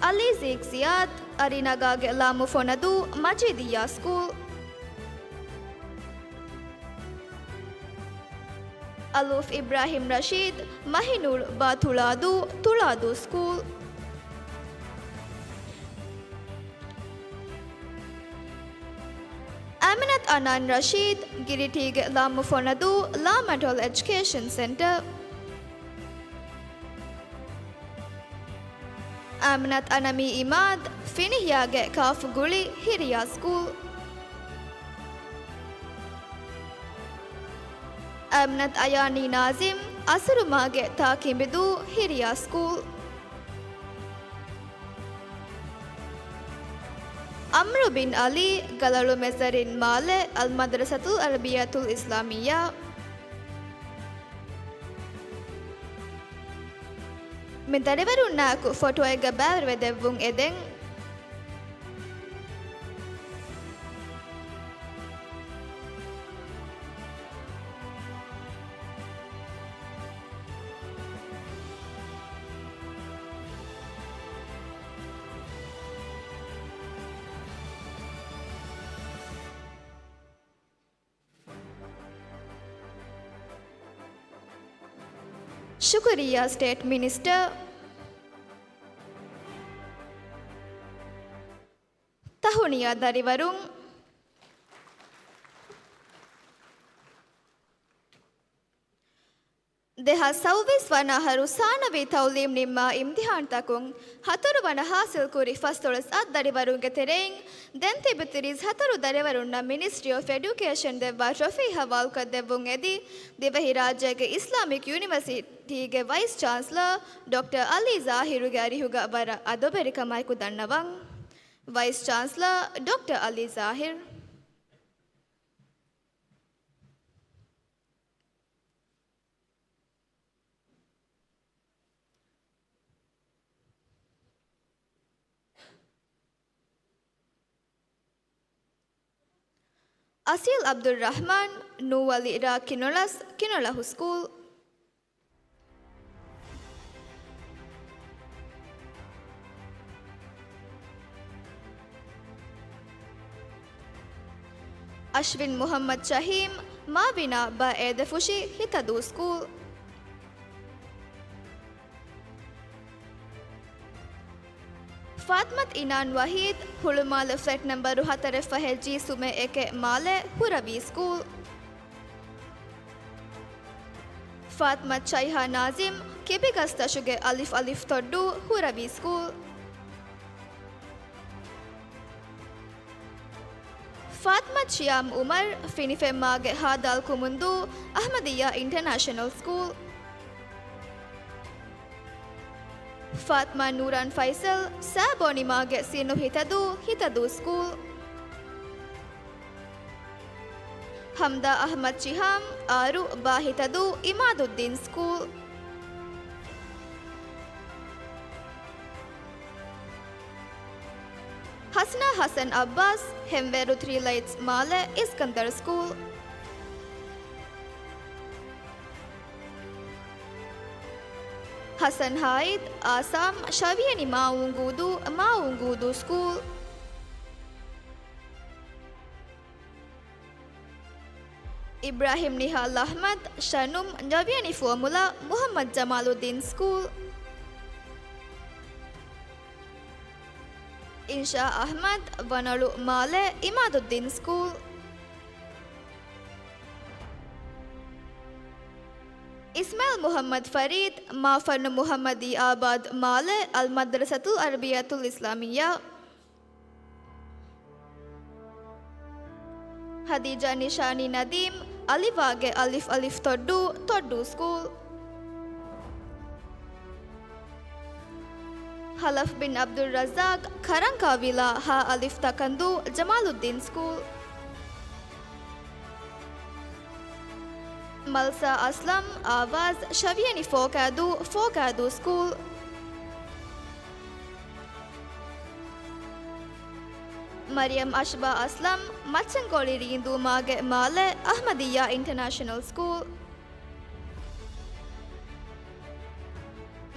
އަލީ ޒީކް ޒިޔާދު، އަރިނަގާގެ ލާމު ފޮނަދޫ، މަޖީދިއްޔާ ސްކޫލް. އަލޫފް އިބްރާހިމް ރަޝީދު، މަހިނޫރު ބާ ތުޅާދޫ، ތުޅާދޫ ސްކޫލް. އަމިނަތު އަނާން ރަޝީދު، ގިރިޓީގެ ލާމު ފޮނަދޫ، ލާމަޑޯލް އެޖުކޭޝަން ސެންޓަރ. އަމިނަތު އަނަމީ އިމާދު، ފިނިހިޔާގެ ކާފު ގުޅި، ހިރިޔާ ސްކޫލް. އަމިނަތު އަޔާނީ ނާޒިމް، އަސުރުމާގެ ތާ ކިނބިދޫ، ހިރިޔާ ސްކޫލް. އަމްރު ބިން އަލީ، ގަލަޅު މެޒަރިން މާލެ، އަލްމަދްރަސަތުލް އަރަބިއްޔަތުލް އިސްލާމިއްޔާ. މި ދަރިވަރުންނާއެކު ފޮޓޯއެއްގަ ބައިވެރިވެ ދެއްވުން އެދެން. ޝުކުރިއްޔާ ސްޓޭޓް މިނިސްޓަރ. ތަހުނިޔާ ދަރިވަރުން. ދެހާސް ސައުވީސް ވަނަ އަހަރު ސާނަވީ ތައުލީމް ނިންމާ އިމްތިހާންތަކުން ހަތަރު ވަނަ ހާސިލްކުރި ފަސްދޮޅަސް އަށް ދަރިވަރުންގެ ތެރެއިން ދެން ތިބި ތިރީސް ހަތަރު ދަރިވަރުންނަށް މިނިސްޓްރީ އޮފް އެޑިއުކޭޝަން ދެއްވާ ޓްރޮފީ ހަވާލުކޮށްދެއްވުން އެދި، ދިވެހިރާއްޖޭގެ އިސްލާމިކް ޔުނިވަރސިޓީގެ ވައިސް ޗާންސްލަރ ޑޮކްޓަރ އަލީ ޒާހިރުގެ އަރިހުގަ ވަރަށް އަދޮބެރިކަމާއެކު ދަންނަވަން. ވައިސް ޗާންސްލަރ ޑޮކްޓަރ އަލީ ޒާހިރު. އަސީލް އަބްދުއްރަޙްމާން، ނޫވަލި ރ. ކިނޮޅަސް، ކިނޮޅަހު ސްކޫލް. އަޝްވިން މުޙައްމަދު ޝަހީމް، މާވިނާ ބަ. އޭދެފުށި، ހިތަދޫ ސްކޫލް. ފާތްމަތު އިނާން ވަހީދު، ހުޅުމާލެ ފްލެޓް ނަންބަރު ހަތަރެއް ފަހެއް ޖީ ސުމެއް އެކެއް މާލެ، ހުރަވީ ސްކޫލް. ފާތްމަތު ޝައިހާ ނާޒިމް، ކިބިގަސްތަށުގެ އަލިފް އަލިފް ތޮއްޑޫ، ހުރަވީ ސްކޫލް. ފާތްމަތް ޝިޔާމް އުމަރު، ފިނިފެންމާގެ ހާދާލް ކުމުންދޫ، އަހްމަދިއްޔާ އިންޓަރނޭޝަނަލް ސްކޫލް. ފާތްމާ ނޫރާން ފައިސަލް، ސާބޯނިމާގެ ސީނު ހިތަދޫ، ހިތަދޫ ސްކޫލް. ހަމްދާ އަހްމަދު ޝިހާމް، އާރު ބާ ހިތަދޫ، އިމާދުއްދީން ސްކޫލް. ހަސްނާ ހަސަން އައްބާސް، ހެންވޭރު ތްރީ ލައިޓްސް މާލެ، އިސްކަންދަރު ސްކޫލް. ހަސަން ހާއިދު، އާސާމް، ޝަވިޔަނި މާއުންގޫދޫ، މާއުންގޫދޫ ސްކޫލް. އިބްރާހިމް ނިހާލް އަހްމަދު، ޝަނުމް، ޝަވިޔަނި ފުވައްމުލައް، މުހައްމަދު ޖަމާލުއްދީން ސްކޫލް. އިންޝާ އަހްމަދު، ވަނޮޅު މާލެ، އިމާދުއްދީން ސްކޫލް. އިސްމާއިލް މުހައްމަދު ފަރީދު، މާފަންނު މުހައްމަދީ އާބާދު މާލެ، އަލްމަދްރަސަތުލް އަރަބިއްޔަތުލް އިސްލާމިއްޔާ. ހަދީޖާ ނިޝާނީ ނަދީމް، އަލިފްބާގެ އަލިފް އަލިފް ތޮއްޑޫ، ތޮއްޑޫ ސްކޫލް. ހަލަފް ބިން އަބްދުއްރައްޒާޤް، ކަރަންކާ ވިލާ، ހާ އަލިފް ތަކަންދޫ، ޖަމާލުއްދީން ސްކޫލް. މަލްސާ އަސްލަމް، އާވާޒް، ޝަވިޔަނި ފޯކާދޫ، ފޯކާދޫ ސްކޫލް. މަރިޔަމް އަޝްބާ އަސްލަމް، މައްޗަންކޮޅި ރީނދޫމާގެ މާލެ، އަހްމަދިއްޔާ އިންޓަރނޭޝަނަލް ސްކޫލް.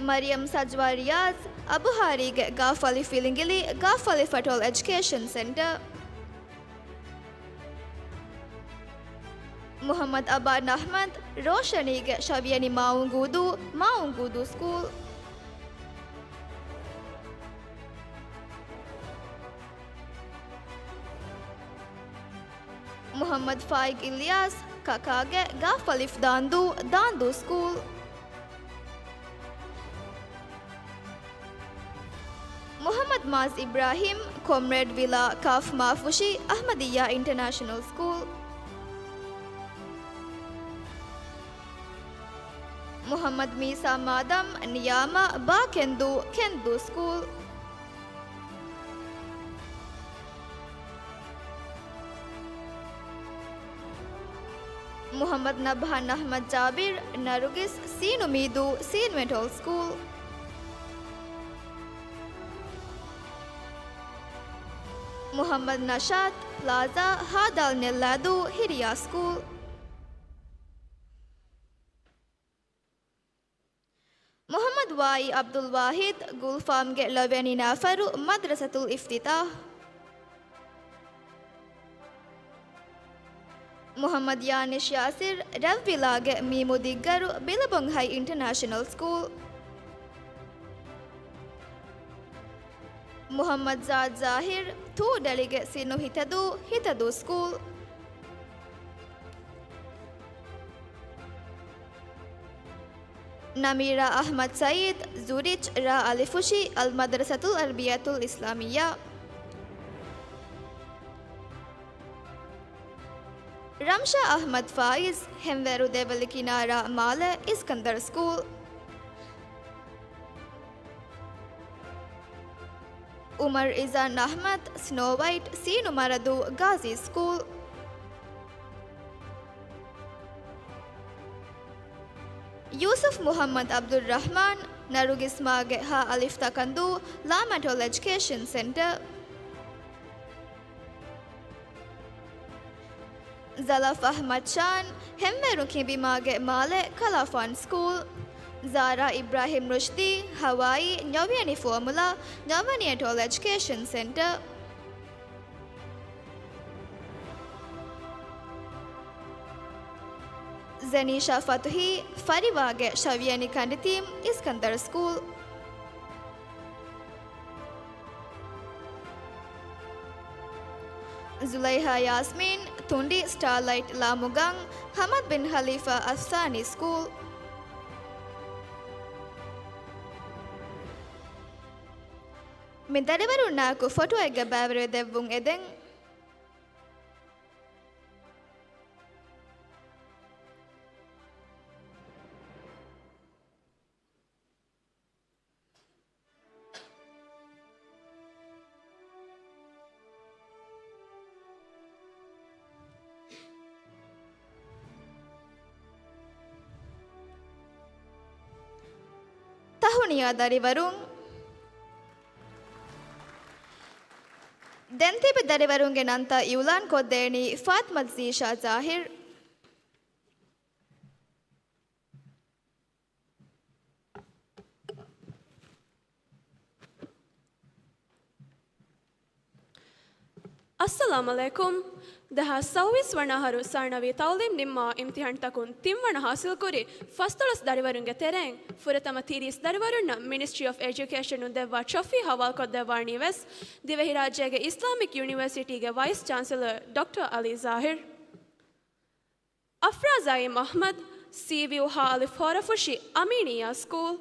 މަރިޔަމް ސަޖްވާ ރިޔާޒް، އަބުހާރީގެ ގާފަލި ފިލިނގިލި، ގާފަލި ފަޓޯލް އެޖުކޭޝަން ސެންޓަރ. މުހައްމަދު އަބާން އަހްމަދު، ރޯޝަނީގެ ޝަވިޔަނި މާއުންގޫދޫ، މާއުންގޫދޫ ސްކޫލް. މުހައްމަދު ފާއިގް އިލްޔާސް، ކަކާގެ ގާފަލިފް ދާންދޫ، ދާންދޫ ސްކޫލް. މުހައްމަދު މާޒް އިބްރާހިމް، ކޮމްރޭޑް ވިލާ، ކާފް މާފުށި، އަހްމަދިއްޔާ އިންޓަރނޭޝަނަލް ސްކޫލް. މުހައްމަދު މީސާ މާދަމް، ނިޔާމާ، ބާ ކެންދޫ، ކެންދޫ ސްކޫލް. މުހައްމަދު ނަބްހާން އަހްމަދު ޖާބިރު، ނަރުގިސް، ސީނު މީދޫ، ސީނު މިޑަލް ސްކޫލް. މުހައްމަދު ނަޝާދު، ޕްލާޒާ، ހާދާލް ނެއްލާދޫ، ހިރިޔާ ސްކޫލް. މުހައްމަދު ވާއީ އަބްދުލް ވާހިދު، ގުލްފާމްގެ ޅަވެނި ނަފަރު، މަދްރަސަތުލް އިފްތިތާޙް. މުހައްމަދު ޔާނިޝް ޔާސިރު، ރަތްވިލާގެ މީމު ދިއްގަރު، ބިލަބޮން ހައި އިންޓަރނޭޝަނަލް ސްކޫލް. މުހައްމަދު ޒާދް ޒާހިރު، ތޫޑެޅިގެ ސީނު ހިތަދޫ، ހިތަދޫ ސްކޫލް. ނަމީރާ އަޙްމަދު ސައީދު، ޒުރިޗް، ރާ އަލިފުށި، އަލްމަދްރަސަތުލް އަރަބިއްޔަތުލް އިސްލާމިއްޔާ. ރަމްޝާ އަޙްމަދު ފާއިޒު، ހެންވޭރު ދެވެލި ކިނާރާ މާލެ، އިސްކަންދަރު ސްކޫލް. އުމަރު އިޒާން އަޙްމަދު، ސްނޯ ވައިޓް، ސީނު މަރަދޫ، ގާޒީ ސްކޫލް. ޔޫސުފް މުޙައްމަދު ޢަބްދުއްރަޙްމާން، ނަރުގިސްމާގެ ހާ އަލިފް ތަކަންދޫ، ލާމެޓޯލް އެޖުކޭޝަން ސެންޓަރ. ޒަލަފް އަޙްމަދު ޝާން، ހެންވޭރު ކިނބިމާގެ މާލެ، ކަލާފާން ސްކޫލް. ޒާރާ އިބްރާހިމް ރުޝްދީ، ހަވާއި، ންޔޮވިޔަނި ފުވައްމުލައް، ންޔޮވަނިޔަޓޯލް އެޖުކޭޝަން ސެންޓަރ. ޒެނީޝާ ފަތުޙީ، ފަރިވާގެ ޝަވިޔަނި ކަނޑިތީމް، އިސްކަންދަރު ސްކޫލް. ޒުލައިހާ ޔާސްމީން، ތުނޑި، ސްޓާލައިޓް، ލާމުގަން، ޙަމަދު ބިން ޚަލީފާ އަފްސާނީ ސްކޫލް. މި ދަރިވަރުންނާއެކު ފޮޓޯއެއްގަ ބައިވެރިވެ ދެއްވުން އެދެން. ނިޔާ ދަރިވަރުން. ދެން ތިބި ދަރިވަރުންގެ ނަންތައް އިއުލާން ކޮށްދޭނީ ފާތްމަތް ޒީޝާ ޒާހިރް. އައްސަލާމް ޢަލައިކުމް. ދެހާސް ސައުވީސް ވަނަ އަހަރު ސާނަވީ ތަޢުލީމް ނިންމާ އިމްތިޙާންތަކުން ތިންވަނަ ޙާޞިލްކުރި ފަސްދޮޅަސް ދަރިވަރުންގެ ތެރެއިން ފުރަތަމަ ތިރީސް ދަރިވަރުންނަށް މިނިސްޓްރީ އޮފް އެޖުކޭޝަނުން ދެއްވާ ޓްރޮފީ ޙަވާލުކޮށްދެއްވާނީ ވެސް ދިވެހިރާއްޖޭގެ އިސްލާމިކް ޔުނިވަރސިޓީގެ ވައިސް ޗާންސެލަރ ޑޮކްޓަރ ޢަލީ ޒާހިރް. އަފްރާ ޒައީމް އަޙްމަދު، ސީވިއު ހާ އަލިފް ހޯރަފުށި އަމީނިއްޔާ ސްކޫލް.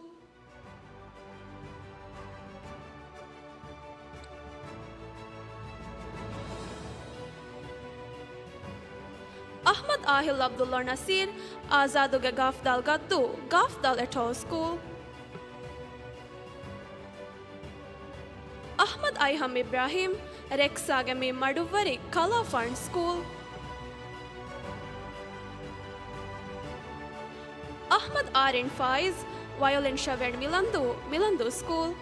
އަޙްމަދު އާހިލް ޢަބްދުﷲ ނަޞީރު، އާޒާދުގެ ގާފްދާލް ގައްދޫ، ގާފްދާލް އެޓޯލް ސްކޫލް. އަޙްމަދު އައިހަމް އިބްރާހީމް، ރެކްސާގެ މި މަޑުއްވަރި ކަލާ ފާން ސްކޫލް. އަޙްމަދު އާރިން ފާއިޒް، ވަޔޮލިން ޝަވެން މިލަންދޫ، މިލަންދޫ ސްކޫލް.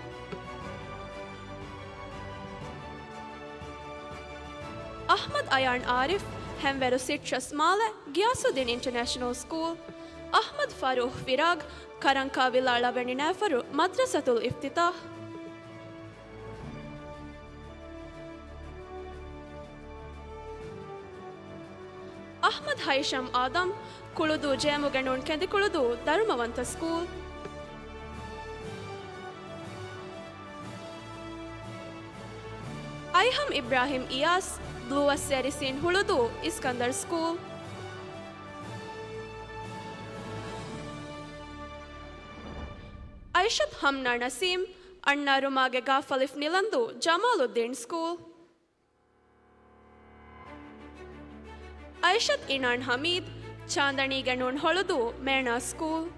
އަޙްމަދު އަޔާން އާރިފް، ހެންވެރު ސިޓްރަސް މާލެ، ގިޔާސުއްދީން އިންޓަރނޭޝަނަލް ސްކޫލް. އަޙްމަދު ފަރޫހް ފިރާގް، ކަރަންކާ ވިލާ ޅަވެނި ނައިފަރު މަދްރަސަތުލް އިފްތިތާޙް. އަޙްމަދު ހައިޝަމް އާދަމް، ކުޅުދޫ ޖޭމުގެ ނޫން ކެނދިކުޅުދޫ ދަރުމަވަންތަ ސްކޫލް. އައިހަމް އިބްރާހިމް އިޔާސް، ބްލޫ އައްސޭރި ސީން ހުޅުދޫ އިސްކަންދަރް ސްކޫލް. އައިޝަތު ހަމްނާ ނަސީމް، އަންނާރުމާގެ ގާފަލިފް ނިލަންދޫ ޖަމާލުއްދީން ސްކޫލް. އައިޝަތު އިނާން ހަމީދު، ޗާނދަނީގެ ނޫން ހޮޅުދޫ މޭނާ ސްކޫލް.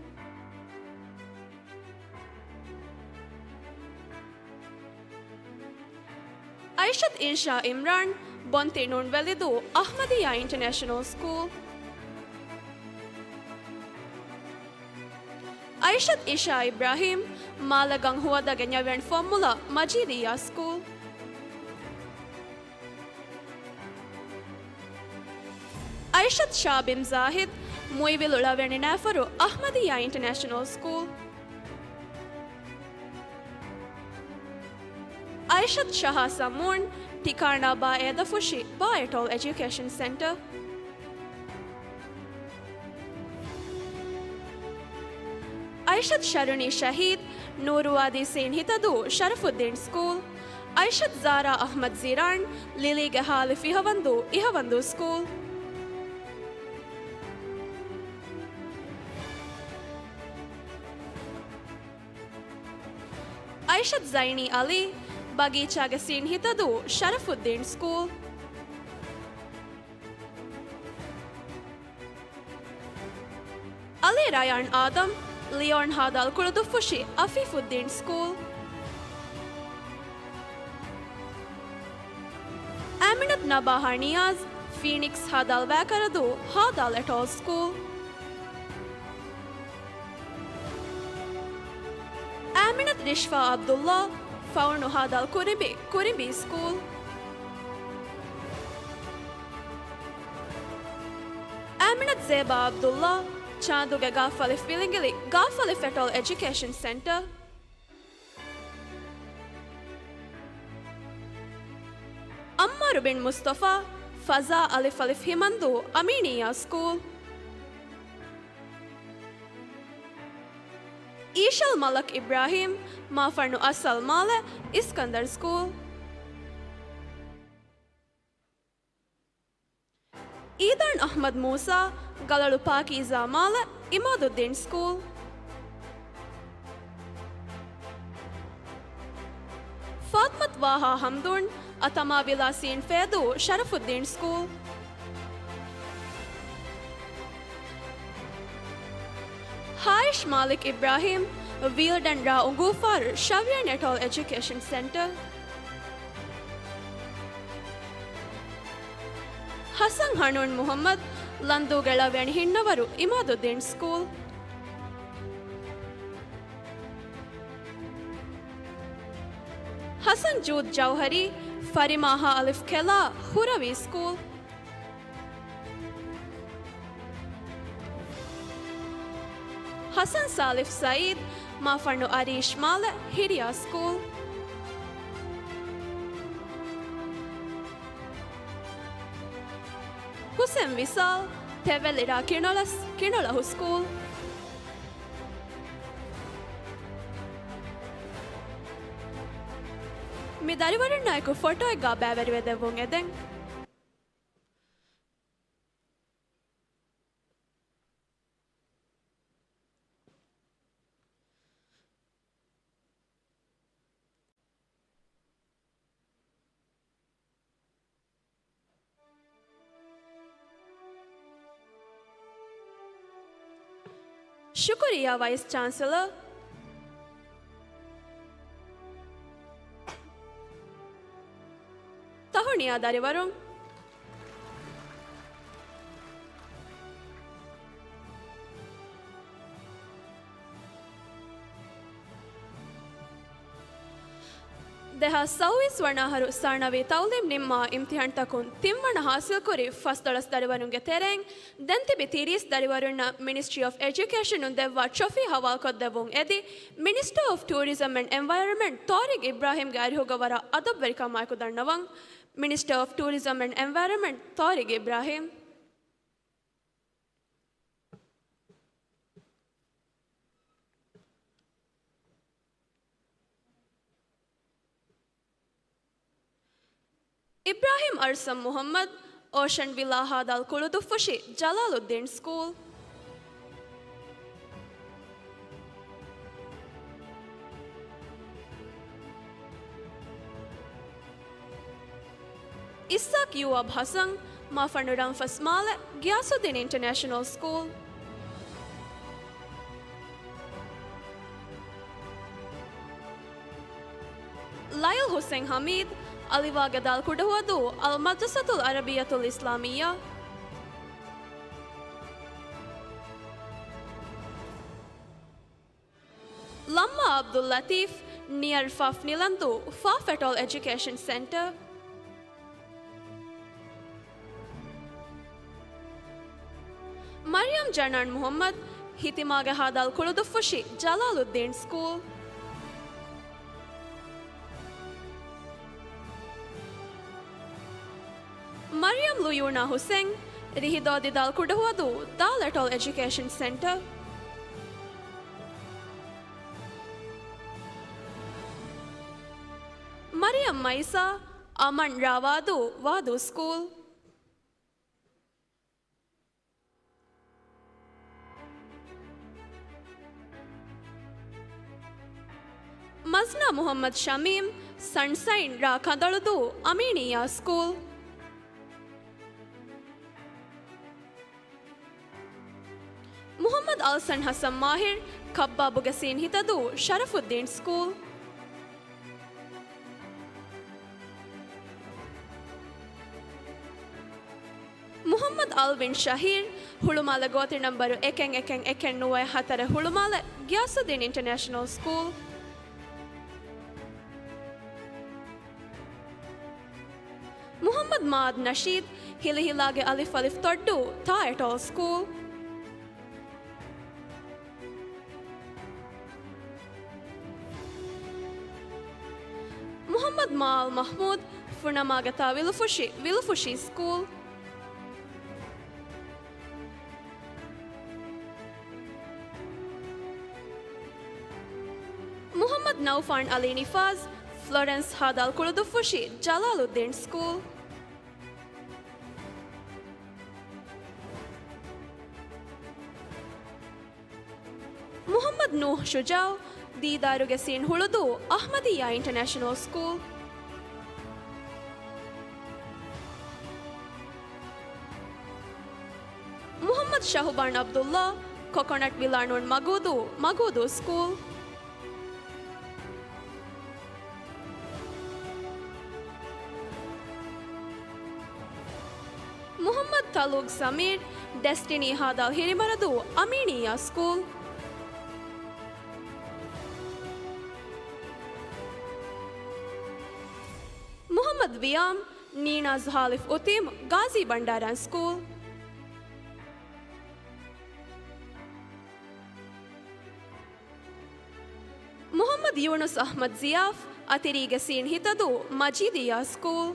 އައިޝަތު އިންޝާ އިމްރާން، ބޮންތި ނޫން ވެލިދޫ އަޙްމަދިއްޔާ އިންޓަރނޭޝަނަލް ސްކޫލް. އައިޝަތު އިޝާ އިބްރާހީމް، މާލެގަން ހުވަދަގެ ންޔަވެން ފޮންމުލަ މަޖީދިއްޔާ ސްކޫލް. އައިޝަތު ޝާބިމް ޒާހިދު، މުއިވިލު ޅަވެނި ނައިފަރު އަޙްމަދިއްޔާ އިންޓަރނޭޝަނަލް ސްކޫލް. އައިޝަތު ޝަހާ ސަމޫން، ޓިކާނާ ބާ އޭދަފުށި ބާ އެޓޯލް އެޖުކޭޝަން ސެންޓަރ. އައިޝަތު ޝަރުނީ ޝަހީދު، ނޫރުވާދީ ސީން ހިތަދޫ ޝަރަފުއްދީން ސްކޫލް. އައިޝަތު ޒާރާ އަޙްމަދު ޒީރާން، ލިލީގެ ހާލިފް އިހަވަންދޫ އިހަވަންދޫ ސްކޫލް. އައިޝަތު ޒައިނީ އަލީ، ބަގީޗާގެ ސީން ހިތަދޫ ޝަރަފުއްދީން ސްކޫލް. އަލީ ރަޔާން އާދަމް، ލިޔޯން ހާދާލް ކުޅުދުއްފުށި އަފީފުއްދީން ސްކޫލް. އާމިނަތު ނަބާހާ ނިޔާޒް، ފީނިކްސް ހާދާލް ވައިކަރަދޫ ހާދާލް އެޓޯލް ސްކޫލް. އާމިނަތު ރިޝްފާ އަބްދުﷲ، ފައުނު ހާދާލް ކުރިނބި، ކުރިނބީ ސްކޫލް. އާމިނަތު ޒޭބާ އަބްދުﷲ، ޗާނދުގެ ގާފަލިފް ވިލިނގިލި، ގާފަލިފް އެޓޯލް އެޖުކޭޝަން ސެންޓަރ. އައްމާރު ބިން މުޞްޠަފާ، ފަޒާ އަލިފް އަލިފް ހިމަންދޫ އަމީނިއްޔާ ސްކޫލް. އީޝަލް މަލަކް އިބްރާހީމް، މާފަންނު އަސްއަލް މާލެ، އިސްކަންދަރް ސްކޫލް. އީދާން އަޙްމަދު މޫސާ، ގަލަޅު ޕާކީޒާ މާލެ، އިމާދުއްދީން ސްކޫލް. ފާތްމަތު ވާހާ ހަމްދޫން، އަތަމާ ވިލާ ސީން ފޭދޫ ޝަރަފުއްދީން ސްކޫލް. ހާއިޝް މާލިކް އިބްރާހީމް، ވީލްޑަން ރ އުނގޫފާރު ޝަވިޔަން އެޓޯލް އެޖުކޭޝަން ސެންޓަރ. ހަސަން ހަނޫން މުޙައްމަދު، ލަންދޫގެ ޅަވެނި ހިންނަވަރު އިމާދުއްދީން ސްކޫލް. ޖޫދް ޖައުހަރީ، ފަރިމާހާ އަލިފް ކެލާ، ހުރަވީ ސްކޫލް. ހަސަން ސާލިފް ސައީދް، މާފަންނު އަރީޝް މާލެ، ހިރިޔާ ސްކޫލް. ހުސެން ވިސާލް، ތެވެލިރާ ކިނޮޅަސް، ކިނޮޅަހު ސްކޫލް. މި ދަރިވަރުންނާއެކު ފޮޓޯއެއްގާ ބައިވެރިވެދެއްވުން އެދެން. ޝުކުރިއްޔާ ވައިސް ޗާންސެލަރ. ތަހުނިޔާ ދަރިވަރުން. ދެހާސް ސައުވީސް ވަނަ އަހަރު ސާނަވީ ތައުލީމް ނިންމާ އިމްތިހާންތަކުން ތިންވަނަ ހާސިލްކުރި ފަސްދޮޅަސް ދަރިވަރުންގެ ތެރެއިން ދެން ތިބި ތިރީސް ދަރިވަރުންނަށް މިނިސްޓްރީ އޮފް އެޖުކޭޝަނުން ދެއްވާ ޓްރޮފީ ހަވާލުކޮށްދެއްވުން އެދި، މިނިސްޓަރ އޮފް ޓޫރިޒަމް އެންޑް އެންވަޔަރަންމަންޓް ޠާރިޤް އިބްރާހީމްގެ އަރިހުގަ ވަރަށް އަދަބުވެރިކަމާއެކު ދަންނަވަން. މިނިސްޓަރ އޮފް ޓޫރިޒަމް އެންޑް އެންވަޔަރަންމަންޓް ޠާރިޤް އިބްރާހީމް. އިބްރާހީމް އަރްސަން މުޙައްމަދު، އޯޝަން ވިލާ ހާދަލް ކުޅުދުއްފުށި ޖަލާލުއްދީން ސްކޫލް. އިސްހާޤް ޔޫއަބް ޙަސަން، މާފަންނު ރަންފަސް މާލެ، ޣިޔާސުއްދީން އިންޓަރނޭޝަނަލް ސްކޫލް. ލައިލް ޙުސެން ޙަމީދު، އަލިވާގެ ދާލް ކުޑަހުވަދޫ އަލް މަދްރަސަތުލް ޢަރަބިއްޔަތުލް އިސްލާމިއްޔާ. ލައްމާ ޢަބްދުއްލަތީފް، ނިއަރް ފާފް ނިލަންދޫ، ފާފް އެޓޯލް އެޖުކޭޝަން ސެންޓަރ. މަރިޔަމް ޖަނާން މުޙައްމަދު، ހިތިމާގެ ހާދަލް ކުޅުދުއްފުށި ޖަލާލުއްދީން ސްކޫލް. މަރިޔަމް ލުޔޫނާ ޙުސެން، ރިހިދޯ ދިދާލް ކުޑަހުވަދޫ ދާލް އެޓޯލް އެޖުކޭޝަން ސެންޓަރ. މަރިޔަމް މައިސާ، އަމަން ރާވާދޫ، ވާދޫ ސްކޫލް. މަޒްނާ މުޙައްމަދު ޝަމީމް، ސަންޝައިން ރާ ކަނދަޅުދޫ، އަމީނިއްޔާ ސްކޫލް. މުޙައްމަދު އަލްސަން ޙަސަން މާހިރު، ކައްބާބުގެ ސީން ހިތަދޫ، ޝަރަފުއްދީން ސްކޫލް. މުޙައްމަދު އަލްވިން ޝަހީރު، ހުޅުމާލެ ގޯތި ނަންބަރު އެކެއް އެކެއް އެކެއް ނުވައެއް ހަތަރެއް ހުޅުމާލެ، ޣިޔާސުއްދީން އިންޓަރނޭޝަނަލް ސްކޫލް. މުޙައްމަދު މާދް ނަޝީދު، ހިލިހިލާގެ އަލިފް އަލިފް ތޮއްޑޫ، ތާ އެޓޯލް ސްކޫލް. މުޙައްމަދު މާލް މަޙްމޫދު، ފުނަމާގެ ތާ ވިލުފުށި، ވިލުފުށީ ސްކޫލް. މުޙައްމަދު ނައުފާން އަލީ ނިފާޒް، ފްލޮރެންސް ހާދަލް ކުޅުދުއްފުށި ޖަލާލުއްދީން ސްކޫލް. މުޙައްމަދު ނޫޙް ޝުޖާޢު، ދީދާރުގެ ސީން ހުޅުދޫ، އަޙްމަދިއްޔާ އިންޓަރނޭޝަނަލް ސްކޫލް. މުޙައްމަދު ޝަހުބާން ޢަބްދުﷲ، ކޮކޮނަޓް ވިލާ ނޫން މަގޫދޫ، މަގޫދޫ ސްކޫލް. މުޙައްމަދު ތަލޫގް ސަމީރު، ޑެސްޓިނީ ހާދަލް ހިރިމަރަދޫ، އަމީނިއްޔާ ސްކޫލް. ބިޔާމް، ނީނާޒް ހާލިފް އުތީމް، ޣާޒީ ބަންޑާރަ ސްކޫލް. މުޙައްމަދު ޔޫނުސް އަޙްމަދު ޒިޔާފް، އަތިރީގެ ސީން ހިތަދޫ، މަޖީދިއްޔާ ސްކޫލް.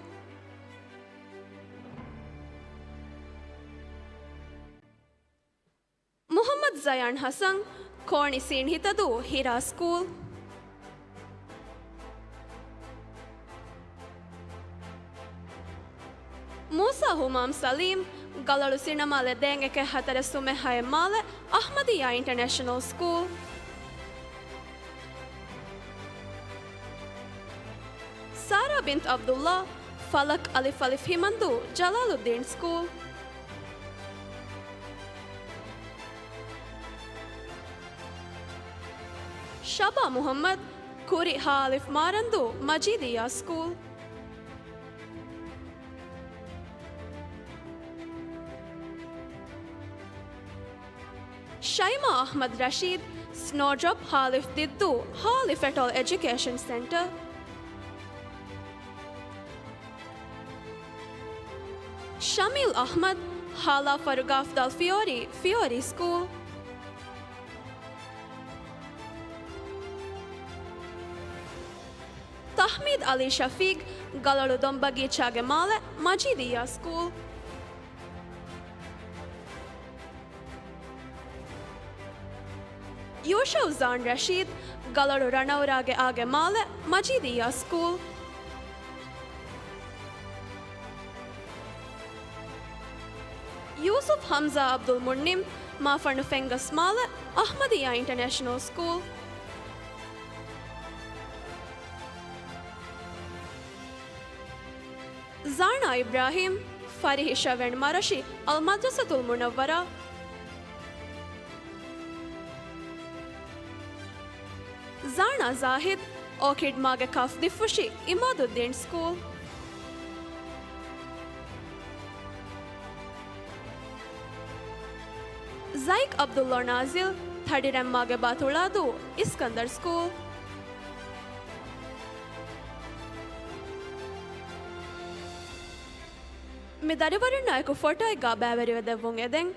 މުޙައްމަދު ޒަޔާން ޙަސަން، ކޯނި ސީން ހިތަދޫ، ހިރާ ސްކޫލް. މޫސާ ހުމާމް ސަލީމް، ގަލޮޅު ސިނަމާލެ ދޭން އެކެއް ހަތަރެއް ސުމެއް ހައެއް މާލެ، އަޙްމަދިއްޔާ އިންޓަރނޭޝަނަލް ސްކޫލް. ސާރާ ބިންތު ޢަބްދުﷲ، ފަލަކް އަލިފް އަލިފް ހިމަންދޫ، ޖަލާލުއްދީން ސްކޫލް. ޝަބާ މުޙައްމަދު، ކުރި ހާ އަލިފް މާރަންދޫ، މަޖީދިއްޔާ ސްކޫލް. ޝައިމާ އަޙްމަދު ރަޝީދު، ސްނޯޑްރޮޕް، ހާ އަލިފް ދިއްދޫ، ހާ އަލިފް އެޓޯލް އެޖުކޭޝަން ސެންޓަރ. ޝަމީލް އަޙްމަދު، ހާ ލާފަރު ގާފްދާލް ފިޔޯރީ، ފިޔޯރީ ސްކޫލް. ތަޙްމީދު ޢަލީ ޝަފީޤު، ގަލޮޅު ދޮންބަގީޗާގެ މާލެ، މަޖީދިއްޔާ ސްކޫލް. ޔޫޝައު ޒާން ރަޝީދު، ގަލޮޅު ރަނައުރާގެ އާގެ މާލެ، މަޖީދިއްޔާ ސްކޫލް. ޔޫސުފް ޙަމްޒާ ޢަބްދުލް މުންޢިމް، މާފަންނު ފެންގަސް މާލެ، އަޙްމަދިއްޔާ އިންޓަރނޭޝަނަލް ސްކޫލް. ޒާނާ އިބްރާހީމް، ފަރިހި ޝަވެން މަރަށި، އަލްމަދްރަސަތުލް މުނައްވަރާ. ޒާނާ ޒާހިދު، އޯކިޑް މާގެ ކާފް ދިއްފުށި، އިމާދުއްދީން ސްކޫލް. ޒައިކް ޢަބްދުﷲ ނާޒިލް، ތަޑިރެންމާގެ ބާ ތުޅާދޫ، އިސްކަންދަރް ސްކޫލް. މި ދަރިވަރުންނާއެކު ފޮޓޯއެއްގާ ބައިވެރިވެ ދެއްވުން އެދެން.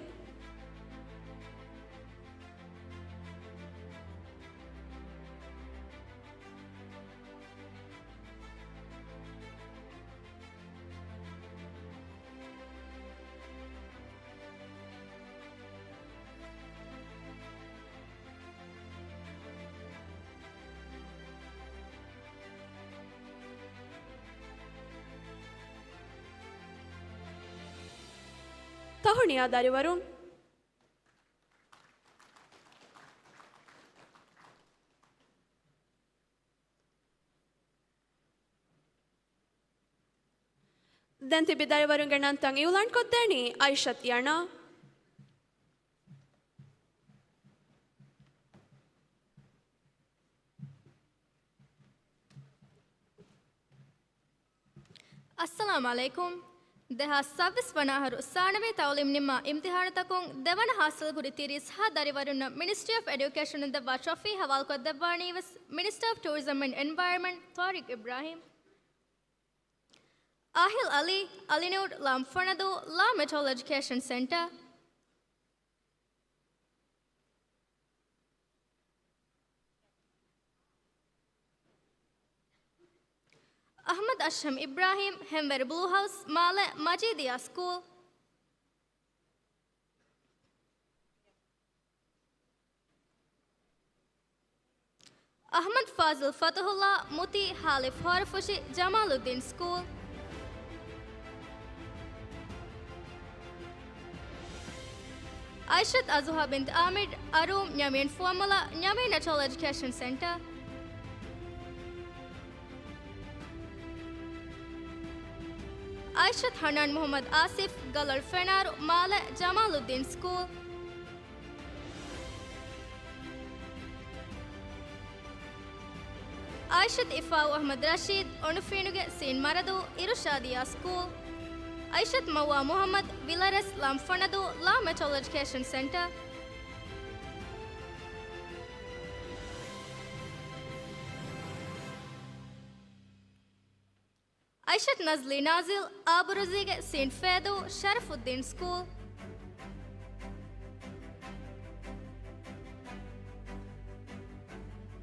ތަހުނިޔާ ދަރިވަރުން. ދެން ތިބި ދަރިވަރުންގެ ނަންތައް އިއުލާންކޮށްދޭނީ އައިޝަތް ޔަނާ. އައްސަލާމު ޢަލައިކުމް. ދެހާސް ސައްބީސް ވަނަ އަހަރު ސާނަވީ ތަޢުލީމް ނިންމާ އިމްތިޙާނުތަކުން ދެވަނަ ޙާޞިލްކުރި ތިރީސް ހަ ދަރިވަރުންނަށް މިނިސްޓްރީ އޮފް އެޑިއުކޭޝަނުން ދެއްވާ ޓްރޮފީ ހަވާލުކޮށްދެއްވާނީވެސް މިނިސްޓަރ އޮފް ޓޫރިޒަމް އެންޑް އެންވަޔަރމަންޓް ޠާރިޤް އިބްރާހީމް. އާހިލް އަލީ، އަލިނޫރު ލާމް ފޮނަދޫ، ލާ މެޓްރޮލޮޖިކޭޝަން ސެންޓަރ. އަޙްމަދު އަޝްހަމް އިބްރާހީމް، ހެންވެރި ބްލޫ ހައުސް، މާލެ، މަޖީދިއްޔާ ސްކޫލް. އަޙްމަދު ފާޒިލް ފަތުޙުﷲ، މުތީ، ހާލިފް ހޯރަފުށި، ޖަމާލުއްދީން ސްކޫލް. އައިޝަތު އަޒުހާ ބިންތު އާމިރު، އަރޫމް، ނިޔަމިން ފުވައްމުލައް، ނިޔަމިން ނެޗޮލޮޖިކޭޝަން ސެންޓަރ. އައިޝަތު ހަނާން މުޙައްމަދު އާސިފް، ގަލޮޅު ފެނާރު، މާލެ، ޖަމާލުއްދީން ސްކޫލް. އައިޝަތު އިފާއު އަޙްމަދު ރަޝީދު، އޮނުފީނުގެ ސީން މަރަދޫ، އިރުޝާދިއްޔާ ސްކޫލް. އައިޝަތު މައުވާ މުޙައްމަދު، ވިލަރެސް، ލާމް ފޮނަދޫ، ލާ މެޓްރޮލޮޖިކޭޝަން ސެންޓަރ. އައިޝަތު ނަޒްލީ ނާޒިލް، އާބުރުޒީގެ ސީން ފޭދޫ، ޝަރަފުއްދީން ސްކޫލް.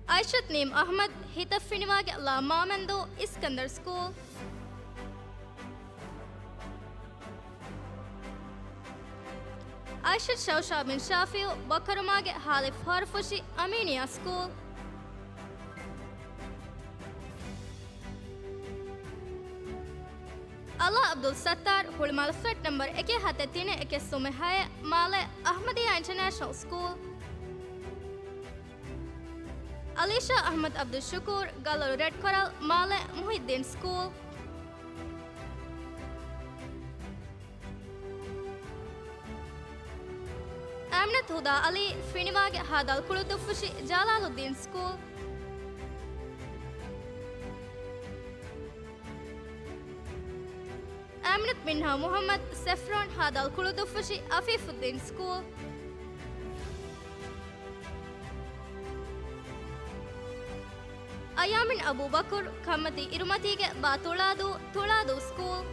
އައިޝަތު ނީމް އަޙްމަދު، ހިތަށް ފިނިވާގެ ލާ މާމެންދޫ، އިސްކަންދަރު ސްކޫލް. އައިޝަތު ޝައުޝާ ބިން ޝާފިއު، ބަކަރުމާގެ ހާލިފް ހަރުފުށި، އަމީނިއާ ސްކޫލް. އަލާ އަބްދުލް ސައްތާރު، ހުޅުމާލެ ފްލެޓް ނަމްބަރު އެކެއް ހަތެއް ތިނެއް އެކެއް ސުމެއް ހައެއް، މާލެ އަޙްމަދިއްޔާ އިންޓަރނޭޝަނަލް ސްކޫލް. އަލީޝާ އަޙްމަދު އަބްދުއްޝުކޫރު، ގަލޮޅު ރެޑް ކޮރަލް، މާލެ މުހިއްދީން ސްކޫލް. އާމިނަތު ހުދާ އަލީ، ފިނިވާގެ ހާދަ އަލްކުޅުދުއްފުށި، ޖަލާލުއްދީން ސްކޫލް. އާމިނަތު މިންހާ މުޙައްމަދު، ސެފްރޯން، ހާދަ އަލްކުޅުދުއްފުށި، އަފީފުއްދީން ސްކޫލް. އަޔާމިން އަބޫބަކުރު، ކަންމަތީ އިރުމަތީގެ ބާ ތުޅާދޫ، ތުޅާދޫ ސްކޫލް.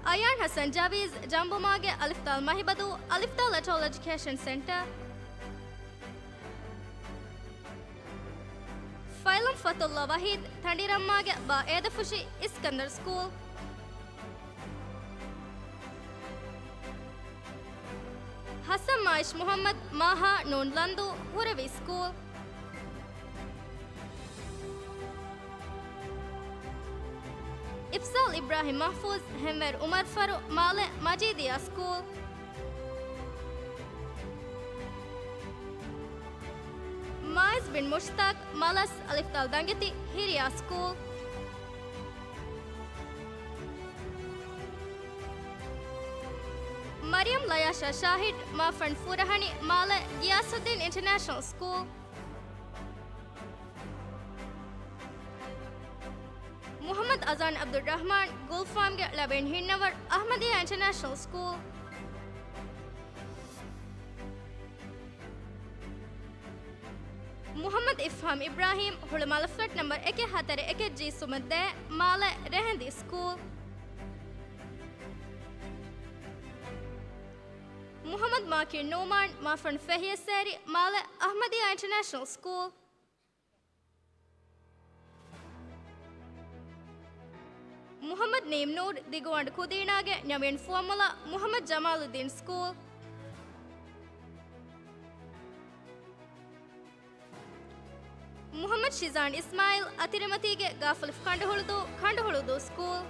އަޔާން ޙަސަން ޖަވީޒް، ޖަނބުމާގެ އަލިފްދާލް މަހިބަދޫ، އަލިފްދާލް އެޓޯލް އެޖުކޭޝަން ސެންޓަރ. ފައިލަމް ފަތުﷲ ވަޙީދު، ތަނޑިރަންމާގެ ބާ އޭދަފުށި، އިސްކަންދަރު ސްކޫލް. ޙަސަން މާއިޝް މުޙައްމަދު، މާހާ ނޫން ލަންދޫ، ހުރެވީ ސްކޫލް. އިފްޒާލް އިބްރާހިމް މަޙްފޫޒް، ހެންވޭރު އުމަރު ފަރު، މާލެ މަޖީދިއްޔާ ސްކޫލް. މާއިޒް ބިން މުޝްތާޤް، މަލަސް، އަލިފްދާލް ދަނގެތި، ހިރިޔާ ސްކޫލް. މަރިޔަމް ލަޔާޝާ ޝާހިދު، މާފަންޑް ފުރަހަނި، މާލެ ގިޔާސުއްދީން އިންޓަރނޭޝަނަލް ސްކޫލް. މުޙައްމަދު އަޒާން ޢަބްދުއްރަޙްމާން، ގުލްފާމްގެ ޅަވެން ހިންނަވަރު، އަޙްމަދިއްޔާ އިންޓަރނޭޝަނަލް ސްކޫލް. މުޙައްމަދު އިފްހާމް އިބްރާހީމް، ހުޅުމާލެ ފްލެޓް ނަމްބަރު އެކެއް ހަތަރެއް އެކެއް ޖީ ސުމެއް ދޭއް، މާލެ ރެހެންދީ ސްކޫލް. މުޙައްމަދު މާކިރް ނޫމާން، މާފަންޑް ފެހިޔަސްއޭރި، މާލެ އަޙްމަދިއްޔާ އިންޓަރނޭޝަނަލް ސްކޫލް. މުޙައްމަދު ނީމް ނޫރު، ދިގުވަނޑު ކުދީނާގެ ނަވީން ފުވައްމުލައް، މުޙައްމަދު ޖަމާލުއްދީން ސްކޫލް. މުޙައްމަދު ޝިޒާން އިސްމާއިލް، އަތިރިމަތީގެ ގާފުލިފު ކަނޑުހުޅުދޫ، ކަނޑުހުޅުދޫ ސްކޫލް.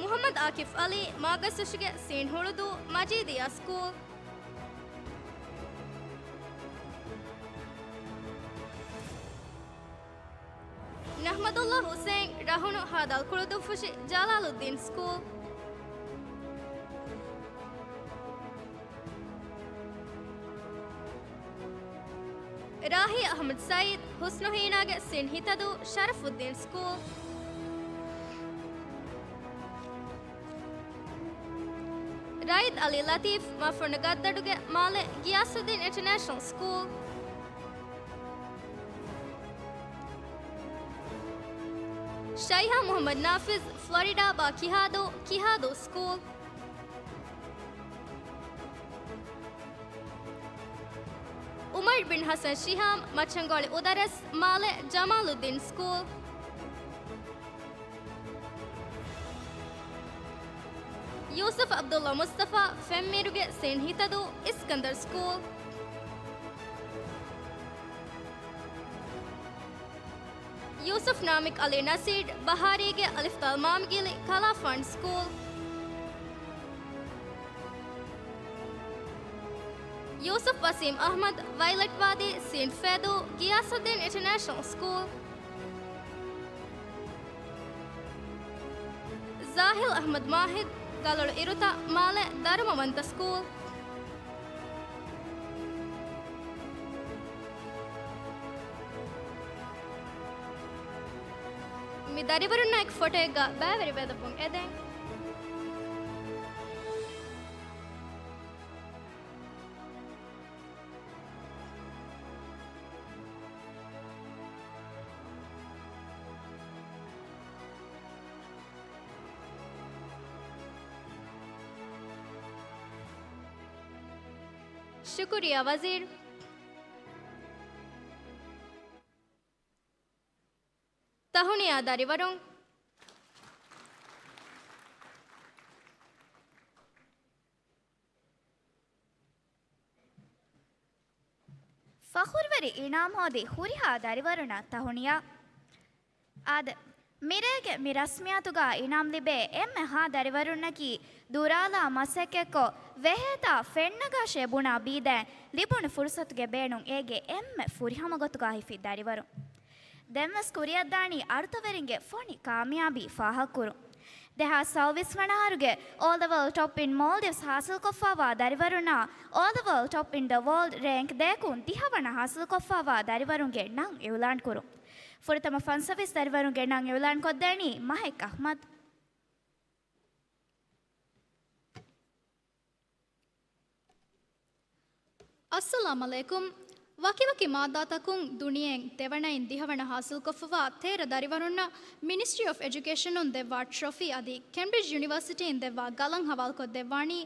މުޙައްމަދު އާކިފް އަލީ، މާގަސްފުށިގެ ސީން ހުޅުދޫ، މަޖީދިއްޔާ ސްކޫލް. ނަޙްމަދުﷲ ޙުސައިން، ރަހުނު، ހާދަ އަލްކުޅުދުއްފުށި، ޖަލާލުއްދީން ސްކޫލް. ރާހި އަޙްމަދު ސައީދު، ޙުސްނު ހީނާގެ ސީން ހިތަދޫ، ޝަރަފުއްދީން ސްކޫލް. ރައީދު އަލީ ލަތީފް، މަފުނު ގައްދަޑުގެ މާލެ ގިޔާސުއްދީން އިންޓަރނޭޝަނަލް ސްކޫލް. ޝައިހާ މުޙައްމަދު ނާފިޒް، ފްލޮރިޑާ ބާ ކިހާދޫ، ކިހާދޫ ސްކޫލް. އުމައިރު ބިން ޙަސަން ޝިހާމް، މައްޗަންގޮޅި އުދަރެސް، މާލެ ޖަމާލުއްދީން ސްކޫލް. ޔޫސުފް ޢަބްދުﷲ މުޞްޠަފާ، ފެންމީރުގެ ސީން ހިތަދޫ، އިސްކަންދަރު ސްކޫލް. ޔޫސުފް ނާމިކް ޢަލީ ނަސީޑް، ބަހާރީގެ އަލިފްދާލް މާމަގިލި، ކަލާފާން ސްކޫލް. ޔޫސުފް ވަސީމް އަޙްމަދު، ވައިލެޓް ވާދީ، ސީން ފޭދޫ، ގިޔާސުއްދީން އިންޓަރނޭޝަނަލް ސްކޫލް. ޒާހިލް އަޙްމަދު މާހިދު، ގަލޮޅު އިރުތައް، މާލެ ދަރުމަވަންތަ ސްކޫލް. މި ދަރިވަރުންނާއެކު ފޮޓޯއެއްގަ ބައިވެރިވެލައްވަން އެދެން. ޝުކުރިއްޔާ ވަޒީރު. ތަހުނިޔާ ދަރިވަރުން. ފަޚުރުވެރި އިނާމް ހޯދި ހުރިހާ ދަރިވަރުންނަށް ތަހުނިޔާ. އާދެ، މިރޭގެ މި ރަސްމިއްޔާތުގަ އިނާމް ލިބޭ އެންމެ ހާ ދަރިވަރުންނަކީ ދުރާލާ މަސައްކަތްކޮށް، ވެހޭތާ ފެންނަގާށޭ ބުނާ ބީދައިން ލިބުނު ފުރުސަތުގެ ބޭނުން އޭގެ އެންމެ ފުރިހަމަ ގޮތުގަ ހިފި ދަރިވަރުން. ދެންވެސް ކުރިއަށްދާނީ އަރުތަވެރިންގެ ފޮނި ކާމިޔާބީ ފާހަގަކުރުން. ދެހާސް ސައުވީސް ވަނަ އަހަރުގެ އޯ ލެވެލް ޓޮޕް އިން މޯލްޑިވްސް ހާސިލްކޮށްފައިވާ ދަރިވަރުންނާ އޯ ލެވެލް ޓޮޕް އިން ދަ ވޯލްޑް ރޭންކް ދޭކުން ދިހަވަނަ ހާސިލްކޮށްފައިވާ ދަރިވަރުންގެ ނަން އިއުލާންކުރުން. ފުރަތަމަ ފަންސަވީސް ދަރިވަރުންގެ ނަން އިއުލާންކޮށްދޭނީ މަހެކް އަޙްމަދު. އައްސަލާމް ޢަލައިކުމް. ވަކިވަކި މާއްދާތަކުން ދުނިޔެއިން ދެވަނައިން ދިހަވަނަ ހާސިލްކޮށްފަވާ ތޭރަ ދަރިވަރުންނަށް މިނިސްޓްރީ އޮފް އެޖުކޭޝަނުން ދެއްވާ ޓްރޮފީ އަދި ކެމްބްރިޖް ޔުނިވާސިޓީން ދެއްވާ ގަލަން ހަވާލުކޮށްދެއްވާނީ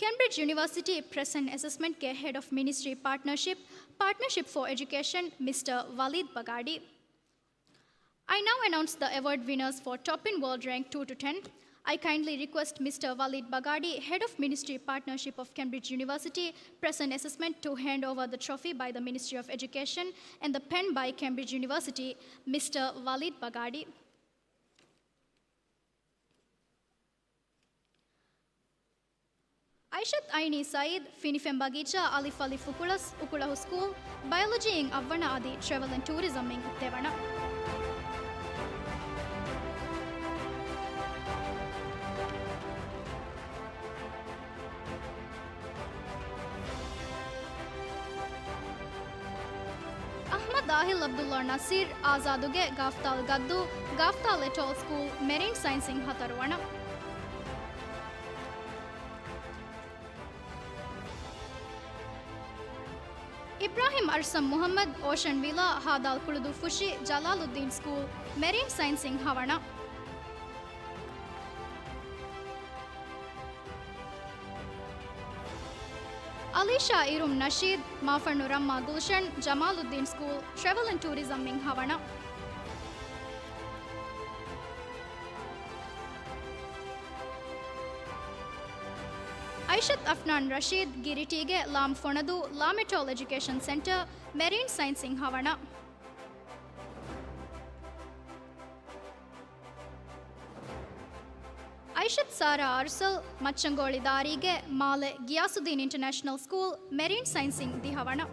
ކެމްބްރިޖް ޔުނިވާސިޓީ ޕްރެސް އެންޑް އެސެސްމަންޓްގެ ހެޑް އޮފް މިނިސްޓްރީ ޕާޓްނަރޝިޕް، ޕާޓްނަރޝިޕް ފޯ އެޖުކޭޝަން، މިސްޓަރ ވަލީދް ބަގާޑީ. I now announce the award winners for Top in World Rank two to ten. I kindly request Mister Walid Bagadi, Head of Ministry Partnership of Cambridge University, Press and Assessment, to hand over the trophy by the Ministry of Education and the pen by Cambridge University, Mister Walid Bagadi. އައިޝަތް އައިނީ ސައީދް، ފިނިފެން ބަގީޗާ އަލިފް އަލިފް އުކުޅަސް، އުކުޅަހު ސްކޫލް، ބަޔޮލޮޖީއިން އަށްވަނަ އަދި ޓްރެވެލް އެންޑް ޓޫރިޒަމްއިން ދެވަނަ. އަޙްމަދު އާހިލް ޢަބްދުﷲ ނަޞީރު، އާޒާދުގެ ގާފްތާލް ގައްދޫ، ގާފްތާލް އެޓޯލް ސްކޫލް، މެރިން ސައިންސްއިން ހަތަރުވަނަ. އިބްރާހިމް އަރްސަން މުޙައްމަދު، އޯޝަން ވިލާ، ހާދާލް ކުޅުދުއްފުށި، ޖަލާލުއްދީން ސްކޫލް، މެރިން ސައިންސްއިން ހަވަނަ. އަލީޝާ އިރުމް ނަޝީދު، މާފަންނު ރައްމާ ގުލްޝަން، ޖަމާލުއްދީން ސްކޫލް، ޓްރެވެލް އެންޑް ޓޫރިޒަމްއިން ހަވަނަ. އައިޝަތް އަފްނާން ރަޝީދު، ގިރިޓީގެ ލާމް ފޮނަދޫ ލާމެޓޯލް އެޖުކޭޝަން ސެންޓަރ، މެރިން ސައިންސްއިން ހަވަނަ. އައިޝަތް ސާރާ އަރްސަލް، މައްޗަންގޯޅި ދާރީގެ މާލެ ގިޔާސުއްދީން އިންޓަރނޭޝަނަލް ސްކޫލް، މެރިން ސައިންސްއިން ދިހަވަނަ.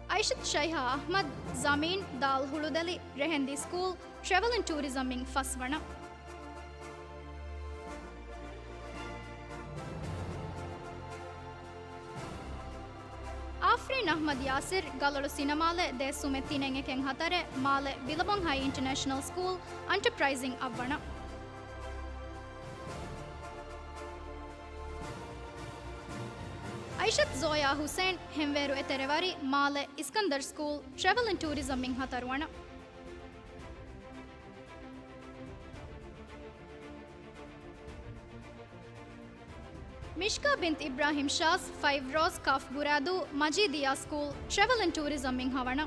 އައިޝަތް ޝައިހާ އަޙްމަދު، ޒަމީން، ދާލް ހުޅުދެލި، ރެހެންދީ ސްކޫލް، ޓްރެވެލް އެންޑް ޓޫރިޒަމްއިން ފަސްވަނަ. އާފްރީން އަޙްމަދު ޔާސިރު، ގަލޮޅު ސިނަމާލެ ދޭއްސުމެއް ތިނެއް އެކެއް ހަތަރެއް، މާލެ ބިލަބޮންހައި އިންޓަރނޭޝަނަލް ސްކޫލް، އަންޓަޕްރައިޒިން އަށްވަނަ. އައިޝަތް ޒޯޔާ ހުސެން، ހެންވޭރު އެތެރެވަރި، މާލެ އިސްކަންދަރު ސްކޫލް، ޓްރެވެލް އެންޑް ޓޫރިޒަމްއިން ހަތަރުވަނަ. މިޝްކާ ބިންތު އިބްރާހިމް ޝާޒް، ފައިވް ރޯޒް ކާފް ބުރާދޫ، މަޖީދިއްޔާ ސްކޫލް، ޓްރެވެލް އެންޑް ޓޫރިޒަމްއިން ހަވަނަ.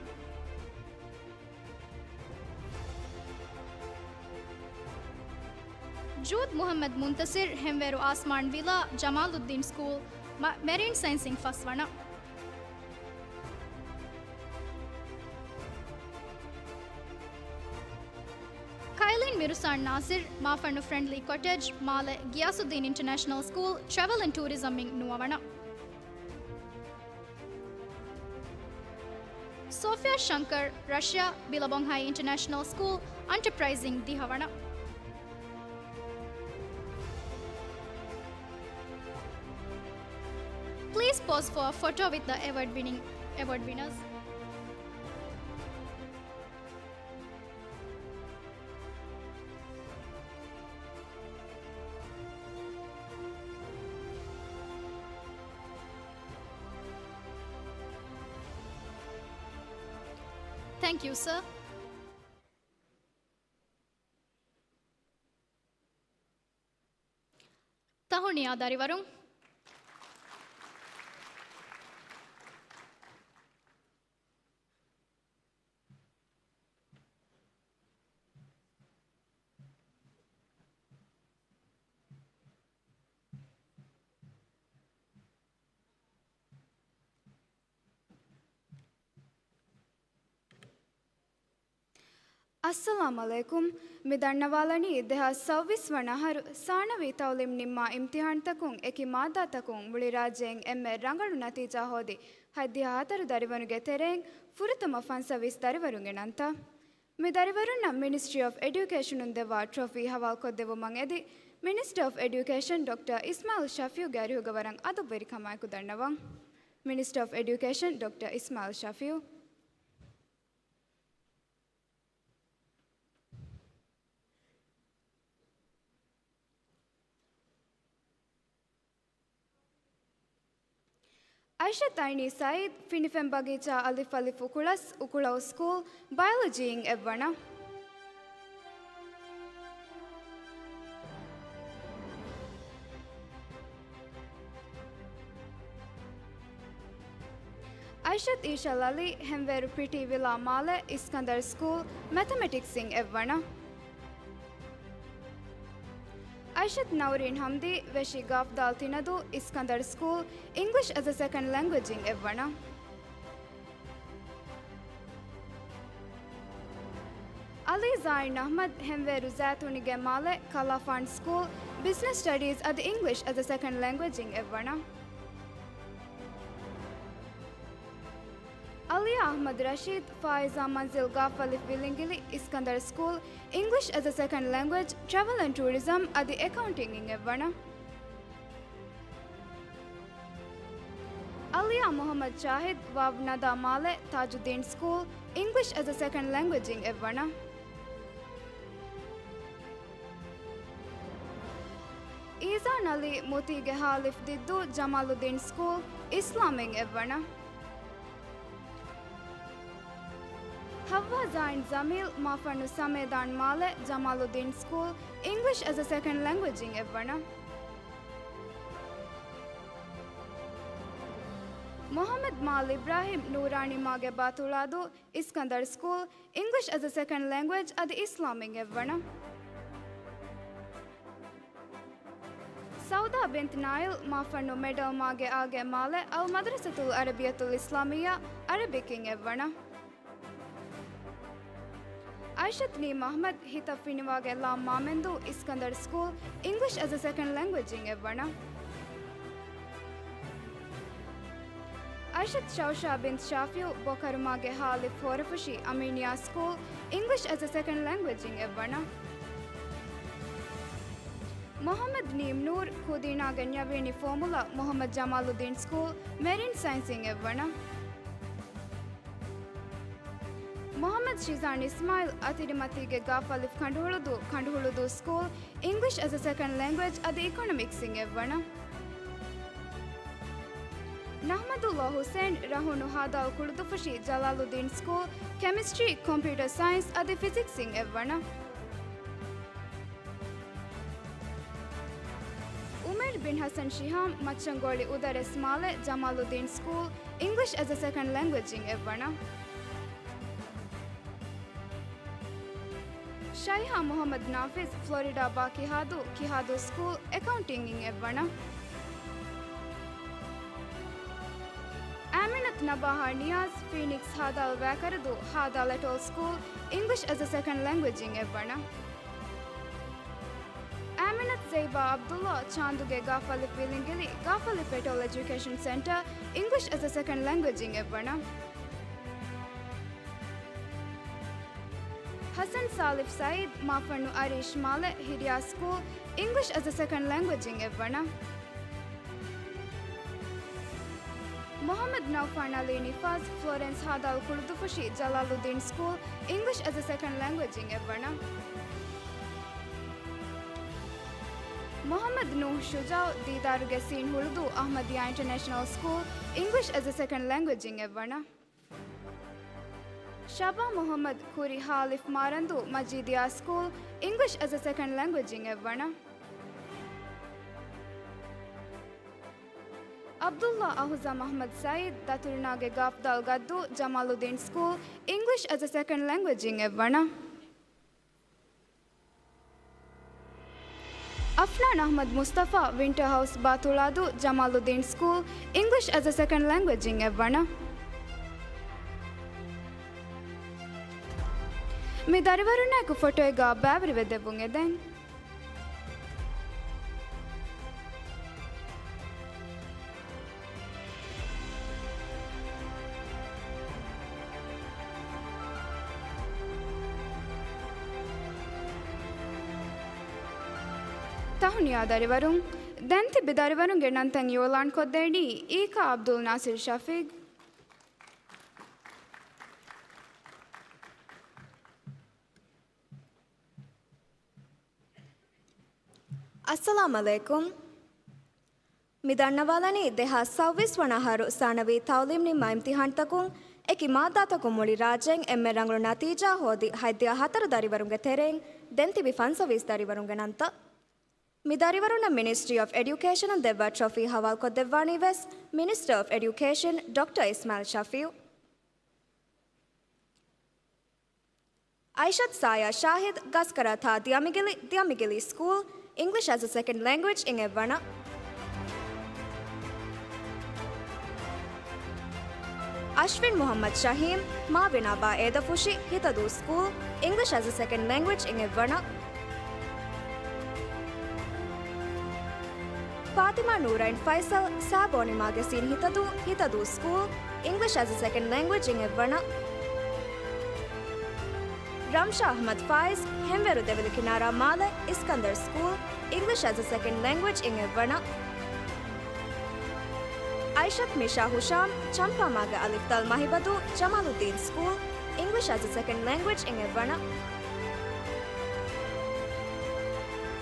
ޖޫދް މުޙައްމަދު މުންތަޞިރު، ހެންވޭރު އާސްމާން ވިލާ، ޖަމާލުއްދީން ސްކޫލް، މަ-، މެރިން ސައިންސްއިން ފަސްވަނަ. ކައިލިން މިރުސާން ނާސިރު، މާފަންނު ފްރެންޑްލީ ކޮޓެޖް، މާލެ ގިޔާސުއްދީން އިންޓަރނޭޝަނަލް ސްކޫލް، ޓްރެވެލް އެންޑް ޓޫރިޒަމްއިން ނުވަވަނަ. ސޯފިޔާ ޝަންކަރް، ރަޝިޔާ، ބިލަބޮންހައި އިންޓަރނޭޝަނަލް ސްކޫލް، އަންޓަޕްރައިޒިން ދިހަވަނަ. Please pose for a photo with the award winning, award winners. Thank you, sir. ދަރިވަރުން. އައްސަލާމް ޢަލައިކުމް. މި ދަންނަވާލަނީ ދެހާސް ސައުވީސް ވަނަ އަހަރު ސާނަވީ ތައުލީމް ނިންމާ އިމްތިހާންތަކުން އެކި މާއްދާތަކުން މުޅި ރާއްޖެއިން އެންމެ ރަނގަޅު ނަތީޖާ ހޯދި ހަތްދިހަ ހަތަރު ދަރިވަރުގެ ތެރެއިން ފުރަތަމަ ފަންސަވީސް ދަރިވަރުންގެ ނަންތައް. މި ދަރިވަރުންނަށް މިނިސްޓްރީ އޮފް އެޑިއުކޭޝަނުން ދެއްވާ ޓްރޮފީ ހަވާލުކޮށްދެއްވުމަށް އެދި، މިނިސްޓަރ އޮފް އެޑިއުކޭޝަން ޑޮކްޓަރ އިސްމާއިލް ޝަފީއުގެ އަރިހުގަ ވަރަށް އަދަބުވެރިކަމާއެކު ދަންނަވަން. މިނިސްޓަރ އޮފް އެޑިއުކޭޝަން ޑޮކްޓަރ އިސްމާއިލް ޝަފީއު. އައިޝަތް އައިނީ ސައީދް، ފިނިފެން ބަގީޗާ އަލިފް އަލިފް އުކުޅަސް، އުކުޅައު ސްކޫލް، ބަޔޮލޮޖީއިން އެއްވަނަ. އައިޝަތް އީޝަލް އަލީ، ހެންވޭރު ޕިޓީ ވިލާ މާލެ، އިސްކަންދަރް ސްކޫލް، މެތަމެޓިކްސްއިން އެއްވަނަ. އައިޝަތް ނައުރީން ހަމްދީ، ވެށި ގާފްދާލް ތިނަދޫ، އިސްކަންދަރް ސްކޫލް، އިންގްލިޝް އެޒް އެ ސެކަންޑް ލެންގްވެޖްއިން އެއްވަނަ. އަލީ ޒާއިން އަޙްމަދު، ހެންވޭރު ޒައިތޫނީގެ މާލެ، ކަލާފާން ސްކޫލް، ބިޒްނަސް ސްޓަޑީޒް އަދި އިންގްލިޝް އެޒް އެ ސެކަންޑް ލެންގްވެޖްއިން އެއްވަނަ. އަލިޔާ އަޙްމަދު ރަޝީދު، ފާއިޒާ މަންޒިލް، ގާފް އަލިފް ވިލިނގިލި، އިސްކަންދަރް ސްކޫލް، އިންގްލިޝް އެޒް އެ ސެކަންޑް ލެންގްވެޖް، ޓްރެވެލް އެންޑް ޓޫރިޒަމް އަދި އެކައުންޓިންއިން އެއްވަނަ. އަލިޔާ މުޙައްމަދު ޝާހިދު، ވާވް ނަދާ މާލެ، ތާޖުއްދީން ސްކޫލް، އިންގްލިޝް އެޒް އެ ސެކަންޑް ލެންގްވެޖްއިން އެއްވަނަ. އީޒާން އަލީ، މުތީގެ ހާލިފް ދިއްދޫ، ޖަމާލުއްދީން ސްކޫލް، އިސްލާމްއިން އެއްވަނަ. ހައްވާ ޒާއިން ޖަމީލް، މާފަންނު ސަމޭދާން މާލެ، ޖަމާލުއްދީން ސްކޫލް، އިންގްލިޝް އެޒް އެ ސެކަންޑް ލެންގްވެޖްއިން އެއްވަނަ. މުޙައްމަދު މާލް އިބްރާހިމް، ނޫރާނީ މާގެ ބާތުޅާދޫ، އިސްކަންދަރް ސްކޫލް، އިންގްލިޝް އެޒް އެ ސެކަންޑް ލެންގްވެޖް އަދި އިސްލާމްއިން އެއްވަނަ. ސައުދާ ބިންތު ނާއިލް، މާފަންނު މެޑަލް މާގެ އާގެ މާލެ، އަލް މަދްރަސަތުލް އަރަބިއްޔަތުލް އިސްލާމިއްޔާ، އަރަބިކްއިން އެއްވަނަ. އައިޝަތު ނީމް އަޙްމަދު، ހިތަށް ފިނިވާގެ ލާމް މާމެންދޫ، އިސްކަންދަރް ސްކޫލް، އިންގްލިޝް އެޒް އެ ސެކަންޑް ލެންގްވެޖްއިން އެއްވަނަ. އައިޝަތު ޝައުޝާ ބިންތު ޝާފިއު، ބޮކަރުމާގެ ހާލިފް ހޯރަފުށި، އަމީނިއާ ސްކޫލް، އިންގްލިޝް އެޒް އެ ސެކަންޑް ލެންގްވެޖްއިން އެއްވަނަ. މުޙައްމަދު ނީމް ނޫރު، ކުދީނާގެ ނިޔަވީނި ފޯމުލާ، މުޙައްމަދު ޖަމާލުއްދީން ސްކޫލް، މެރިން ސައިންސްއިން އެއްވަނަ. މުޙައްމަދު ޝިޒާން އިސްމާއިލް، އަތިރިމަތީގެ ގާފް އަލިފް ކަނޑުހުޅުދޫ، ކަނޑުހުޅުދޫ ސްކޫލް، އިންގްލިޝް އެޒް އެ ސެކަންޑް ލެންގްވެޖް އަދި އިކޮނޮމިކްސްއިން އެއްވަނަ. ނަޙްމަދުﷲ ޙުސައިން، ރަހުނު ހާދާލް ކުޅުދުފުށި، ޖަލާލުއްދީން ސްކޫލް، ކެމިސްޓްރީ، ކޮމްޕިއުޓަރ ސައިންސް އަދި ފިޒިކްސްއިން އެއްވަނަ. އުމެރް ބިން ޙަސަން ޝިހާމް، މައްޗަންގޮޅި އުދަރެސް މާލެ، ޖަމާލުއްދީން ސްކޫލް، އިންގްލިޝް އެޒް އެ ސެކަންޑް ލެންގްވެޖްއިން އެއްވަނަ. ޝައިހާ މުޙައްމަދު ނާފިޒް، ފްލޮރިޑާ ބާ ކިހާދޫ، ކިހާދޫ ސްކޫލް، އެކައުންޓިންއިން އެއްވަނަ. އާމިނަތު ނަބާހާ ނިޔާޒް، ފީނިކްސް ހާދާލް ވައިކަރަދޫ، ހާދާލް އެޓޯލް ސްކޫލް، އިންގްލިޝް އެޒް އެ ސެކަންޑް ލެންގްވެޖްއިން އެއްވަނަ. އާމިނަތު ޒައިބާ ޢަބްދުﷲ، ޗާންދުގެ ގާފް އަލިފް ވިލިނގިލި، ގާފް އަލިފް އެޓޯލް އެޖުކޭޝަން ސެންޓަރ، އިންގްލިޝް އެޒް އެ ސެކަންޑް ލެންގްވެޖްއިން އެއްވަނަ. ޙަސަން ސާލިފް ސައީދު، މާފަންނު އަރީޝް މާލެ، ހިރިޔާ ސްކޫލް، އިންގްލިޝް އެޒް އެ ސެކަންޑް ލެންގްވެޖްއިން އެއްވަނަ. މުޙައްމަދު ނައުފާން ޢަލީ ނިފާޒް، ފްލޮރެންސް ހާދާލް ކުޅުދުފުށި، ޖަލާލުއްދީން ސްކޫލް، އިންގްލިޝް އެޒް އެ ސެކަންޑް ލެންގްވެޖްއިން އެއްވަނަ. މުޙައްމަދު ނޫޙް ޝުޖާޢު، ދީދާރުގެ ސީން ހުޅުދޫ، އަޙްމަދިއްޔާ އިންޓަރނޭޝަނަލް ސްކޫލް، އިންގްލިޝް އެޒް އެ ސެކަންޑް ލެންގްވެޖްއިން އެއްވަނަ. ޝަބާ މުޙައްމަދު، ކުރި ހާލިފް މާރަންދޫ، މަޖީދިއްޔާ ސްކޫލް، އިންގްލިޝް އެޒް އެ ސެކަންޑް ލެންގްވެޖްއިން އެއްވަނަ. ޢަބްދުﷲ އަހުޒަމް އަޙްމަދު ސަޢީދު، ދަތުރުނާގެ ގާފްދާލް ގައްދޫ، ޖަމާލުއްދީން ސްކޫލް، އިންގްލިޝް އެޒް އެ ސެކަންޑް ލެންގްވެޖް އިން އެއްވަނަ. އަފްނާން އަޙްމަދު މުޞްޠަފާ، ވިންޓަރ ހައުސް، ބާތުޅާދޫ، ޖަމާލުއްދީން ސްކޫލް، އިންގްލިޝް އެޒް އެ ސެކަންޑް ލެންގްވެޖް އިން އެއްވަނަ. މި ދަރިވަރުންނާއެކު ފޮޓޯއެއްގަ ބައިވެރިވެ ދެއްވުން އެދެން. ތަހުނިޔާ ދަރިވަރުން. ދެން ތިބި ދަރިވަރުންގެ ނަންތައް އިއުލާން ކޮށްދޭނީ އީކާ ޢަބްދުލް ނާޞިރު ޝަފީޤް. އައްސަލާމް ޢަލައިކުމް. މި ދަންނަވާލަނީ ދެހާސް ސައުވީސް ވަނަ އަހަރު ސާނަވީ ތަޢުލީމް ނިންމާ އިމްތިޙާންތަކުން އެކި މާއްދާތަކުން މުޅި ރާއްޖޭން އެންމެ ރަނގަޅު ނަތީޖާ ހޯދި ހަތްދިހަ ހަތަރު ދަރިވަރުންގެ ތެރެއިން ދެން ތިބި ފަންސަވީސް ދަރިވަރުންގެ ނަންތައް. މި ދަރިވަރުންނަށް މިނިސްޓްރީ އޮފް އެޑިއުކޭޝަނުން ދެއްވާ ޓްރޮފީ ހަވާލުކޮށްދެއްވާނީ ވެސް މިނިސްޓަރ އޮފް އެޑިއުކޭޝަން ޑޮކްޓަރ އިސްމާޢީލް ޝަފީޢު. އައިޝަތު ސާޔާ ޝާހިދު، ގަސްކަރާ ތާ ދިޔަމިގިލި، ދިޔަމިގިލީ ސްކޫލް، އިންގްލިޝް އެޒް އެ ސެކަންޑް ލެންގްވެޖް އިން އެއްވަނަ. އަޝްވިން މުޙައްމަދު ޝަހީމް، މާވިނާބާ އޭދަފުށި، ހިތަދޫ ސްކޫލް، އިންގްލިޝް އެޒް އެ ސެކަންޑް ލެންގްވެޖް އިން އެއްވަނަ. ފާތިމާ ނޫރައިން ފައިސަލް، ސާބޯނިމާގެ ސީން ހިތަދޫ، ހިތަދޫ ސްކޫލް، އިންގްލިޝް އެޒް އެ ސެކަންޑް ލެންގްވެޖް އިން އެއްވަނަ. ރަމްޝާ އަޙްމަދު ފާއިޒް، ހެންވޭރު ދެވިލި ކިނާރާ މާލެ، އިސްކަންދަރު ސްކޫލް، އިންގްލިޝް އެޒް އެ ސެކަންޑް ލެންގްވެޖް އިން އެއްވަނަ. އައިޝަތު މިޝާ ހުޝާމް، ޗަމްޕާމާގެ އަލިފް ދާލް މަހިބަދޫ، ޖަމާލުއްދީން ސްކޫލް، އިންގްލިޝް އެޒް އެ ސެކަންޑް ލެންގްވެޖް އިން އެއްވަނަ.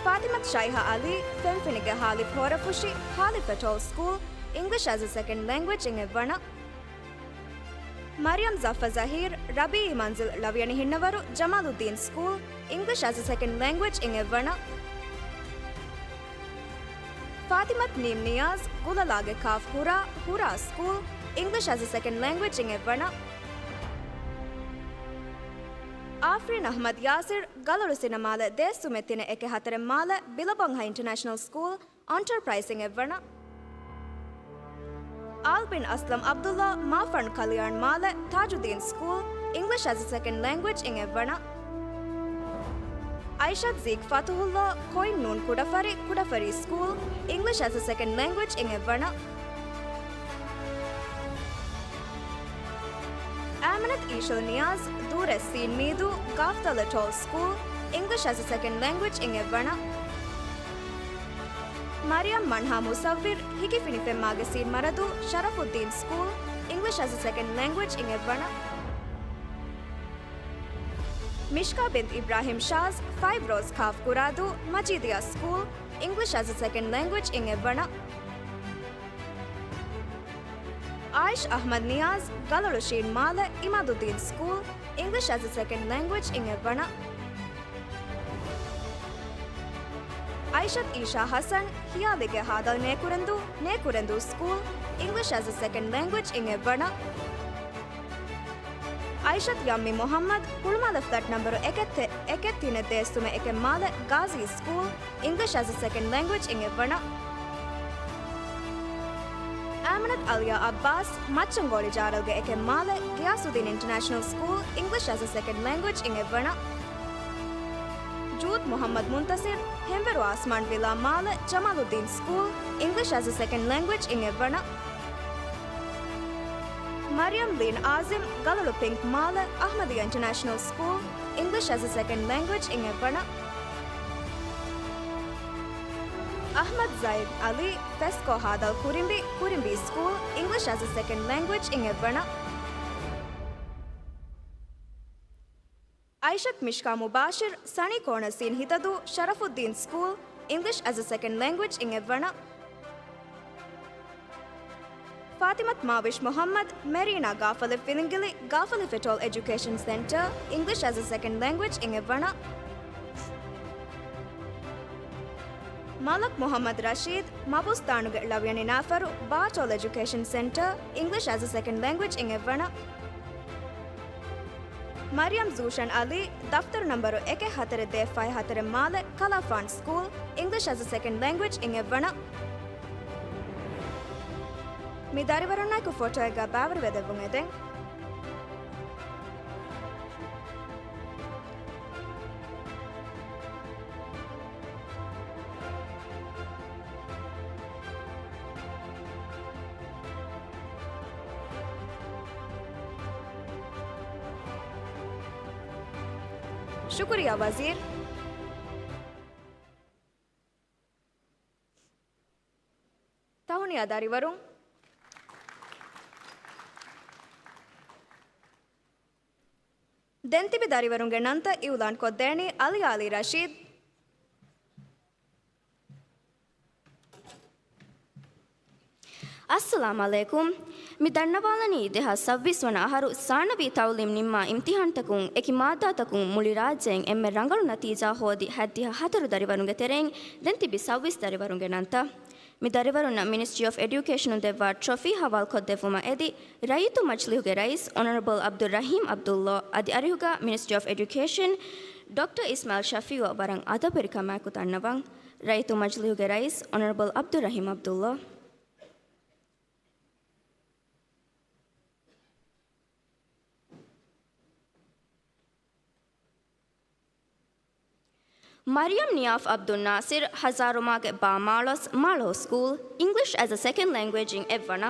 ފާތިމަތު ޝައިހާ އަލީ، ފެންފެނިގެ ހާލިފް ހޯރަފުށި، ހާލިފް އެޓޯލް ސްކޫލް، އިންގްލިޝް އެޒް އެ ސެކަންޑް ލެންގްވެޖް އިން އެއްވަނަ. މަރިޔަމް ޒައްފަ ޒަހީރް، ރަބީޢީ މަންޒިލް ޅަވިޔަނި ހިންނަވަރު، ޖަމާލުއްދީން ސްކޫލް، އިންގްލިޝް އެޒް އެ ސެކަންޑް ލެންގްވެޖް އިން އެއްވަނަ. ފާތިމަތު ނީމް ނިޔާޒް، ގުލަލާގެ ކާފް ހުރާ، ހުރާ ސްކޫލް، އިންގްލިޝް އެޒް އެ ސެކަންޑް ލެންގްވެޖް އިން އެއްވަނަ. އާފްރީން އަޙްމަދު ޔާސިރް، ގަލޮޅު ސިނަމާލެ ދޭއްސުމެއް ތިނެ އެކެއް ހަތަރެއް މާލެ، ބިލަބަންހަ އިންޓަރނޭޝަނަލް ސްކޫލް، އޮންޓަރޕްރައިޒް އިން އެއްވަނަ. އާލްބިން އަސްލަމް ޢަބްދުﷲ، މާފަން ކަލިޔާން މާލެ، ތާޖުއްދީން ސްކޫލް، އިންގްލިޝް އެޒް އެ ސެކަންޑް ލެންގްވެޖް އިން އެއްވަނަ. އައިޝަތު ޒީގް ފަތުޙުﷲ، ކޮއިން ނޫން ކުޑަފަރި، ކުޑަފަރީ ސްކޫލް، އިންގްލިޝް އެޒް އެ ސެކަންޑް ލެންގްވެޖް އިން އެއްވަނަ. އައިމަނަތު އީޝަލް ނިޔާޒް، ދޫރެއް ސީން މީދޫ، ގާފްދަލް އެޓޯލް ސްކޫލް، އިންގްލިޝް އެޒް އެ ސެކަންޑް ލެންގްވެޖް އިން އެއްވަނަ. މަރިޔަމް މަންހާ މުޞައްވިރު، ހިކިފިނިފެންމާގެ ސީން މަރަދޫ، ޝަރަފުއްދީން ސްކޫލް، އިންގްލިޝް އެޒް އެ ސެކަންޑް ލެންގްވެޖް އިން އެއްވަނަ. މިޝްކާ ބިންތު އިބްރާހިމް ޝާޒް، ފައިވް ރޯޒް ކާފް ކުރާދޫ، މަޖީދިއްޔާ ސްކޫލް، އިންގްލިޝް އެޒް އެ ސެކަންޑް ލެންގްވެޖް އިން އެއްވަނަ. އާއިޝް އަޙްމަދު ނިޔާޒް، ގަލޮޅު ޝީން މާލެ، އިމާދުއްދީން ސްކޫލް، އިންގްލިޝް އެޒް އެ ސެކަންޑް ލެންގްވެޖް އިން އެއްވަނަ. އައިޝަތު އީޝާ ޙަސަން، ހިޔާލީގެ ހާދަލް ނޭކުރެންދޫ، ނޭކުރެންދޫ ސްކޫލް، އިންގްލިޝް އެޒް އެ ސެކަންޑް ލެންގްވެޖް އިން އެއްވަނަ. އައިޝަތު ޔައްމި މުޙައްމަދު، ހުޅުމާލެ ފްލެޓް ނަންބަރު އެކެއް ތެ-، އެކެއް ތިނެއް ދޭއްސުމެއް އެކެއް މާލެ، ގާޒީ ސްކޫލް، އިންގްލިޝް އެޒް އެ ސެކަންޑް ލެންގްވެޖް އިން އެއްވަނަ. އައިމަނަތު އަލިޔާ ޢައްބާސް، މައްޗަންގޯޅި ޖާރަލްގެ އެކެއް މާލެ، ގިޔާސުއްދީން އިންޓަރނޭޝަނަލް ސްކޫލް، އިންގްލިޝް އެޒް އެ ސެކަންޑް ލެންގްވެޖް އިން އެއްވަނަ. ޖޫދް މުޙައްމަދު މުންތަޞިރު، ހެންވެރު އާސްމާން ވިލާ މާލެ، ޖަމާލުއްދީން ސްކޫލް، އިންގްލިޝް އެޒް އެ ސެކަންޑް ލެންގްވެޖް އިން އެއްވަނަ. މަރިޔަމް ލީން އާޒިމް، ގަލޮޅު ޕިންކް މާލެ، އަޙްމަދިއްޔާ އިންޓަރނޭޝަނަލް ސްކޫލް، އިންގްލިޝް އެޒް އެ ސެކަންޑް ލެންގްވެޖް އިން އެއްވަނަ. އަޙްމަދު ޒައިދް އަލީ، ފެސްކޯ ހާދަލް ކުރިނބި، ކުރިނބީ ސްކޫލް، އިންގްލިޝް އެޒް އެ ސެކަންޑް ލެންގްވެޖް އިން އެއްވަނަ. އައިޝަތު މިޝްކާ މުބާޝިރު، ސަނީ ކޯނަރ ސީން ހިތަދޫ، ޝަރަފުއްދީން ސްކޫލް، އިންގްލިޝް އެޒް އެ ސެކަންޑް ލެންގްވެޖް އިން އެއްވަނަ. ފާތިމަތު މާވިޝް މުޙައްމަދު، މެރީނާ ގާފަލެއް ފިލިނގިލި، ގާފަލެއް ފެޓޯލް އެޖުކޭޝަން ސެންޓަރ، އިންގްލިޝް އެޒް އެ ސެކަންޑް ލެންގްވެޖް އިން އެއްވަނަ. މަލަކް މުޙައްމަދު ރަޝީދު، މަބުސްތާނުގެ ޅަވިޔަނި ނާފަރު، ބާ ޓޯލް އެޖުކޭޝަން ސެންޓަރ، އިންގްލިޝް އެޒް އަ ސެކަންޑް ލެންގުއޭޖް އިން އެއްވަނަ. މަރިޔަމް ޒޫޝަން އަލީ، ދަފްތަރު ނަންބަރު އެކެއް ހަތަރެއް ދޭއް ފައި ހަތަރެއް މާލެ، ކަލާ ފާންޓް ސްކޫލް، އިންގްލިޝް އެޒް އަ ސެކަންޑް ލެންގުއޭޖް އިން އެއްވަނަ. މި ދަރިވަރުންނާއެކު ފޮޓޯއެއްގަ ބައިވެރިވެދެއްވުން އެދެން. ޝުކުރިއްޔާ ވަޒީރު. ތަހުނިޔާ ދަރިވަރުން. ދެން ތިބި ދަރިވަރުންގެ ނަންތައް އިއުލާން ކޮށްދޭނީ އަލީ އާލީ ރަޝީދު. އައްސަލާމް ޢަލައިކުމް. މި ދަންނަވާލަނީ ދެހާސް ސައްބީސް ވަނަ އަހަރު ސާނަވީ ތަޢުލީމް ނިންމާ އިމްތިޙާންތަކުން އެކި މާއްދާތަކުން މުޅި ރާއްޖެއިން އެންމެ ރަނގަޅު ނަތީޖާ ހޯދި ހަތްދިހަ ހަތަރު ދަރިވަރުންގެ ތެރެއިން ދެން ތިބި ސައްބީސް ދަރިވަރުންގެ ނަންތައް. މި ދަރިވަރުންނަށް މިނިސްޓްރީ އޮފް އެޑިއުކޭޝަނުން ދެއްވާ ޓްރޮފީ ހަވާލުކޮށްދެއްވުމަށް އެދި، ރައްޔިތު މަޖިލީހުގެ ރައީސް އޮނަރަބަލް ޢަބްދުއްރަޙީމް ޢަބްދުﷲ އަދި އަރިހުގަ މިނިސްޓްރީ އޮފް އެޑިއުކޭޝަން ޑޮކްޓަރ އިސްމާޢީލް ޝަފީޢުއަށް ވަރަށް އަދަބުވެރިކަމާއެކު ދަންނަވަން. ރައްޔިތު މަޖިލީހުގެ ރައީސް އޮނަރަބަލް ޢަބްދުއްރަޙީމް ޢަބްދުﷲ. މަރިޔަމް ނިޔާފް ޢަބްދުއްނާޞިރު، ހަޒާރުމާގެ ބާ މާޅޮސް، މާޅޮހު ސްކޫލް، އިންގްލިޝް އެޒް އަ ސެކަންޑް ލެންގުއޭޖް އިން އެއްވަނަ.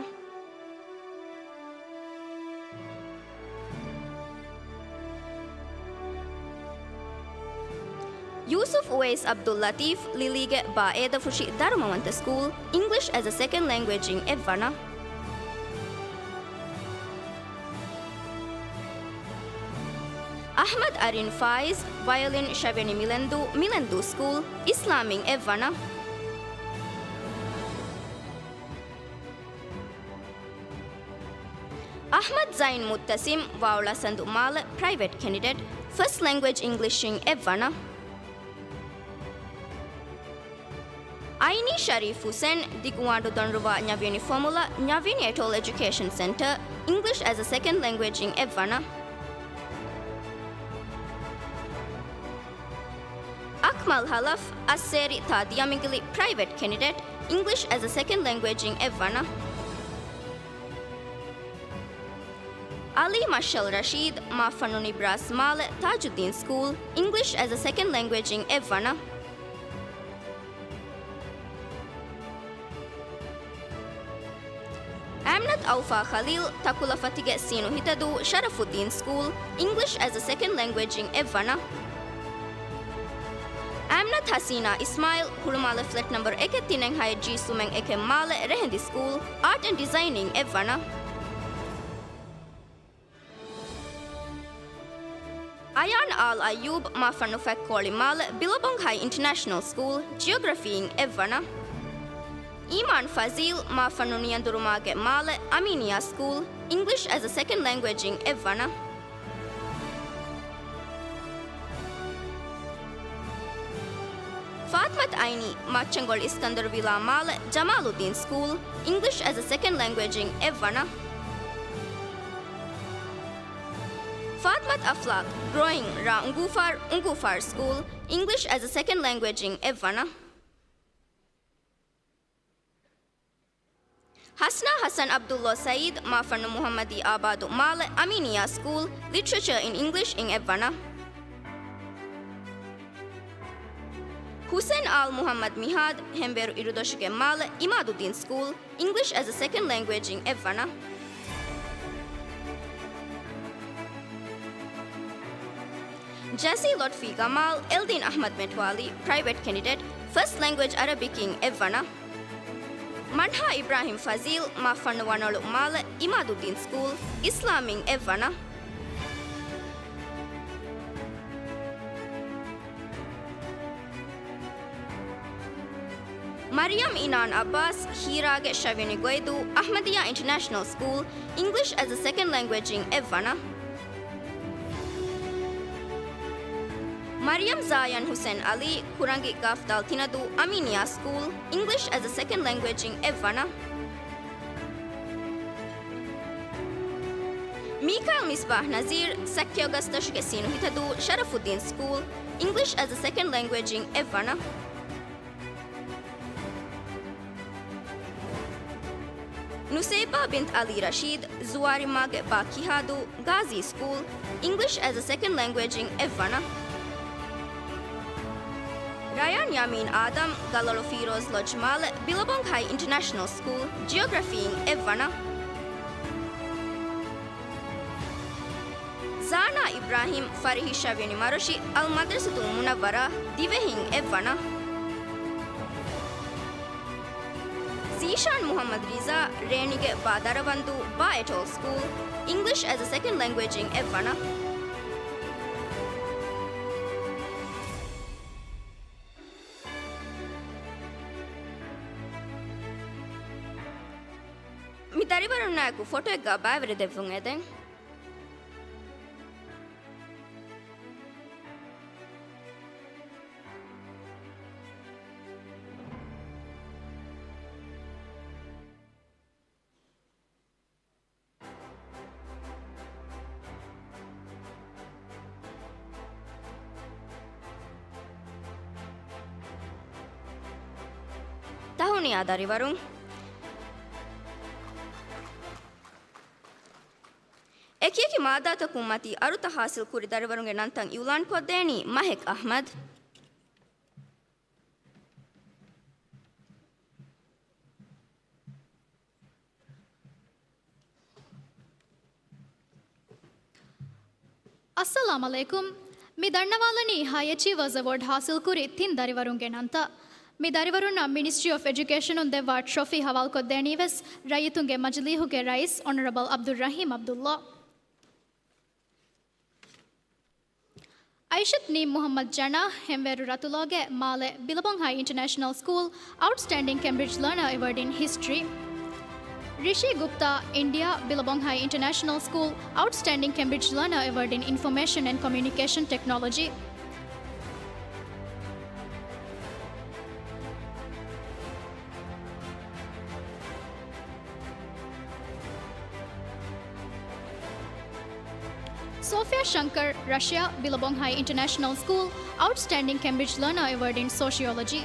ޔޫސުފް އުވައިސް ޢަބްދުއްލަޠީފް، ލިލީގެ ބާ އޭދަފުށި ދަރުމަވަންތަ ސްކޫލް، އިންގްލިޝް އެޒް އަ ސެކަންޑް ލެންގުއޭޖް އިން އެއްވަނަ. އަޙްމަދު އަރިން ފާއިޒް، ވަޔޮލިން ޝަވިޔަނި މިލެންދޫ، މިލެންދޫ ސްކޫލް، އިސްލާމް އިން އެއްވަނަ. އަޙްމަދު ޒައިން މުއްތަސިމް، ވާއުޅާ ސަނދު މާލެ، ޕްރައިވެޓް ކެނޑިޑޭޓް، ފަސްޓް ލެންގުއޭޖް އިންގްލިޝް އިން އެއްވަނަ. އައިނީ ޝަރީފް ހުސެން، ދިގުވާނޑު ދޮންރުވާ ނަވިޔަނި ފޮމުލަ، ނަވިޔަނި އެޓޯލް އެޖުކޭޝަން ސެންޓަރ، އިންގްލިޝް އެޒް އަ ސެކަންޑް ލެންގުއޭޖް އިން އެއްވަނަ. އަކްމަލް ހަލަފް، އައްސޭރި ތާ ދިޔަމިނގިލި، ޕްރައިވެޓް ކެނޑިޑޭޓް، އިންގްލިޝް އެޒް އަ ސެކަންޑް ލެންގުއޭޖް އިން އެއްވަނަ. އަލީ މަޝްޢަލް ރަޝީދު، މާފަންނު ނިބްރާސް މާލެ، ތާޖުއްދީން ސްކޫލް، އިންގްލިޝް އެޒް އަ ސެކަންޑް ލެންގުއޭޖް އިން އެއްވަނަ. އަމްނަތު އައުފާ ޚަލީލް، ތަކުލަފަތިގެ ސީނު ހިތަދޫ، ޝަރަފުއްދީން ސްކޫލް، އިންގްލިޝް އެޒް އަ ސެކަންޑް ލެންގުއޭޖް އިން އެއްވަނަ. އަމްނަތު ހަސީނާ އިސްމާޢީލް، ހުޅުމާލެ ފްލެޓް ނަންބަރު އެކެއް ތިނެއް ހައެއް ޖީ ސުމެން އެކެއް މާލެ، ރެހެންދި ސްކޫލް، އާޓް އެންޑް ޑިޒައިން އިން އެއްވަނަ. އަޔާން އާލް އައްޔޫބް، މާފަންނު ފަތްކޯޅި މާލެ، ބިލަބޮން ހައި އިންޓަނޭޝަނަލް ސްކޫލް، ޖިއޮގްރަފީ އިން އެއްވަނަ. އީމާން ފަޒީލް، މާފަންނު ނިޔަނދުރުމާގެ މާލެ، އަމީނިއްޔާ ސްކޫލް، އިންގްލިޝް އެޒް އަ ސެކަންޑް ލެންގުއޭޖް އިން އެއްވަނަ. ފާތިމަތު އައިނީ، މައްޗަންގޮޅި އިސްކަންދަރު ވިލާ މާލެ، ޖަމާލުއްދީން ސްކޫލް، އިންގްލިޝް އެޒް އަ ސެކަންޑް ލެންގުއޭޖް އިން އެއްވަނަ. ފާތިމަތު އަފްލާކް، ގްރޯއިން ރ އުނގޫފާރު، އުނގޫފާރު ސްކޫލް، އިންގްލިޝް އެޒް އަ ސެކަންޑް ލެންގުއޭޖް އިން އެއްވަނަ. ހަސްނާ ހަސަން ޢަބްދުﷲ ސައީދު، މާފަންނު މުޙައްމަދީ އާބާދު މާލެ، އަމީނިއްޔާ ސްކޫލް، ލިޓްރެޗަރ އިން އިންގްލިޝް އިން އެއްވަނަ. ހުސެން އާލް މުޙައްމަދު މިހާދު، ހެނބޭރު އިރުދޮށުގެ މާލެ، އިމާދުއްދީން ސްކޫލް، އިންގްލިޝް އެޒް އަ ސެކަންޑް ލެންގުއޭޖް އިން އެއްވަނަ. ޖަޒީ ލުޠުފީ ގަމާލް، އެލްދީން އަޙްމަދު މެޓްވާލީ، ޕްރައިވެޓް ކެނޑިޑޭޓް، ފަސްޓް ލެންގުއޭޖް ޢަރަބިކް އިން އެއްވަނަ. މަންހާ އިބްރާހިމް ފަޒީލް، މާފަންނު ވަނޮޅު މާލެ، އިމާދުއްދީން ސްކޫލް، އިސްލާމް އިން އެއްވަނަ. މަރިޔަމް އިނާން ޢައްބާސް، ހީރާގެ ޝަވިޔަނި ގޮއިދޫ، އަޙްމަދިއްޔާ އިންޓަނޭޝަނަލް ސްކޫލް، އިންގްލިޝް އެޒް އަ ސެކަންޑް ލެންގުއޭޖް އިން އެއްވަނަ. މަރިޔަމް ޒާޔަން ހުސެން އަލީ، ކުރަނގި ގާފްދާލް ތިނަދޫ އަމީނިޔާ ސްކޫލް، އިންގްލިޝް އެޒް އަ ސެކަންޑް ލެންގުއޭޖް އިން އެއްވަނަ. މީކާލް މިސްބާހް ނަޒީރް، ސައްކެޔޮގަސްދަށުގެ ސީނު ހިތަދޫ ޝަރަފުއްދީން ސްކޫލް، އިންގްލިޝް އެޒް އަ ސެކަންޑް ލެންގުއޭޖް އިން އެއްވަނަ. ނުސައިބާ ބިންތް އަލީ ރަޝީދް، ޒުވާރިމާގެ ބާ ކިހާދޫ، ގާޒީ ސްކޫލް، އިންގްލިޝް އެޒް އަ ސެކަންޑް ލެންގުއޭޖް އިން އެއްވަނަ. ރަޔާން ޔާމީން އާދަމް، ގަލޮޅު ފީރޯޒް ލޮޖް މާލެ، ބިލަބޮން ހައި އިންޓަރނޭޝަނަލް ސްކޫލް، ޖިއޮގްރަފީ އިން އެއްވަނަ. ޒާނާ އިބްރާހިމް، ފަރިހި ޝަވިޔަނި މަރޮށި، އަލް މަދްރަސަތުލް މުނައްވަރާ، ދިވެހިން އެއްވަނަ. ޒީޝާން މުހައްމަދު ރިޒާ، ރޭނިގެ ބާ ދަރަވަންދޫ، ބާ އެޓޯލް ސްކޫލް، އިންގްލިޝް އެޒް އަ ސެކަންޑް ލެންގުއޭޖް އިން އެއްވަނަ. މި ދަރިވަރުންނާއެކު ފޮޓޯއެއްގަ ބައިވެރި ދެއްވުން އެދެން. ތަހުނިޔާ ދަރިވަރުން. އެކިއެކި މާއްދާތަކުން މަތީ އަރުތައް ހާސިލް ކުރި ދަރިވަރުންގެ ނަންތައް އިއުލާން ކޮށްދޭނީ މަހެކް އަހްމަދު. އައްސަލާމް ޢަލައިކުމް. މި ދަންނަވާލަނީ ހައި އެޗީވާސް އެވޯޑް ހާސިލްކުރި ތިން ދަރިވަރުންގެ ނަންތައް. މި ދަރިވަރުންނަށް މިނިސްޓްރީ އޮފް އެޖުކޭޝަނުން ދެއްވާ ޓްރޮފީ ހަވާލުކޮށްދޭނީ ވެސް ރައްޔިތުންގެ މަޖިލީހުގެ ރައީސް އޮނަރަބަލް ޢަބްދުއް ރަހީމް ޢަބްދުﷲ. އައިޝަތު ނީމް މުޙައްމަދު ޖަނާ، ހެންވޭރު ރަތުލާގެ މާލެ ބިލަބޮން ހައި އިންޓަރނޭޝަނަލް ސްކޫލް، އައުޓްސްޓޭންޑިން ކެމްބްރިޖް ލާނަރ އެވޯޑް އިން ހިސްޓްރީ. ރިޝީ ގުޕްތާ، އިންޑިއާ، ބިލަބޮން ހައި އިންޓަރނޭޝަނަލް ސްކޫލް، އައުޓްސްޓޭންޑިން ކެމްބްރިޖް ލާނަރ އެވޯޑް އިން އިންފޮމޭޝަން އެންޑް ކޮމިއުނިކޭޝަން ޓެކްނޮލޮޖީ. ސޯފިޔާ ޝަންކަރް، ރަޝިޔާ، ބިލަބޮން ހައި އިންޓަރނޭޝަނަލް ސްކޫލް، އައުޓްސްޓޭންޑިން ކެމްބްރިޖް ލާނަރ އެވޯޑް އިން ސޯޝިއޮލޮޖީ.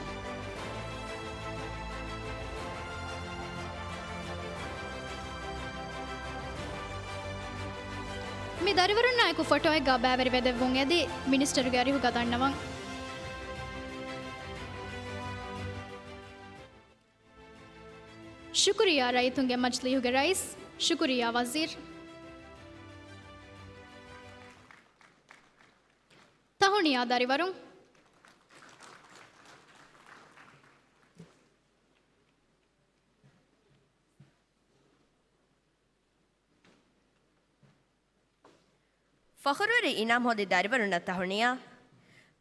މި ދަރިވަރުންނާއެކު ފޮޓޯއެއްގަ ބައިވެރިވެދެއްވުން އެދި މިނިސްޓަރުގެ އަރިހުގަ ދަންނަވަން. ޝުކުރިއްޔާ ރައްޔިތުންގެ މަޖިލީހުގެ ރައީސް، ޝުކުރިއްޔާ ވަޒީރު. ތަހުނިޔާ ދަރިވަރުން. ފަޚުރުވެރި އިނާމް ހޯދި ދަރިވަރުންނަށް ތަހުނިޔާ.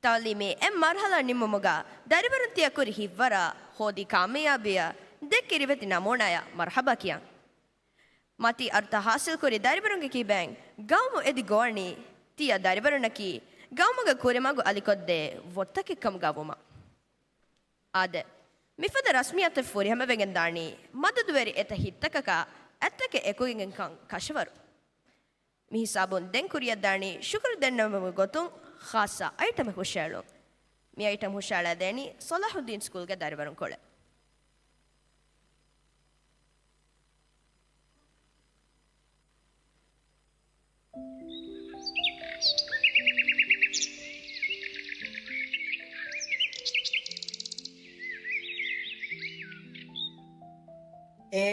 ތަޢުލީމީ އެއް މަރުޙަލާ ނިންމުމުގަ ދަރިވަރުން ތިޔަ ކުރި ހިތްވަރާ ހޯދި ކާމިޔާބީއަށް ދެއްކި ރިވެތި ނަމޫނާޔަށް މަރުޙަބާ ކިޔަން. މަތީ އަރުތައް ހާސިލްކުރި ދަރިވަރުންގެ ކިބައިން ގައުމު އެދި ގޮވަނީ ތިޔަ ދަރިވަރުންނަކީ ގައުމުގެ ކުރިމަގު އަލިކޮށްދޭ ވޮތްތަކެއް ކަމުގަ ވުމަށް. އާދެ، މިފަދަ ރަސްމިއްޔާތެއް ފުރިހަމަވެގެން ދާނީ މަދަދުވެރި އެތައް ހިތްތަކަކާ އަތްތަކެއް އެކުގެން ކަން ކަށަވަރު. މި ހިސާބުން ދެން ކުރިއަށްދާނީ ޝުކުރު ދެންނެވުމުގެ ގޮތުން ޚާއްޞަ އައިޓަމެއް ހުށައެޅުން. މި އައިޓަމް ހުށައަޅާދޭނީ ޞަލާޙުއްދީން ސްކޫލްގެ ދަރިވަރުން ކޮޅެއް. އޭ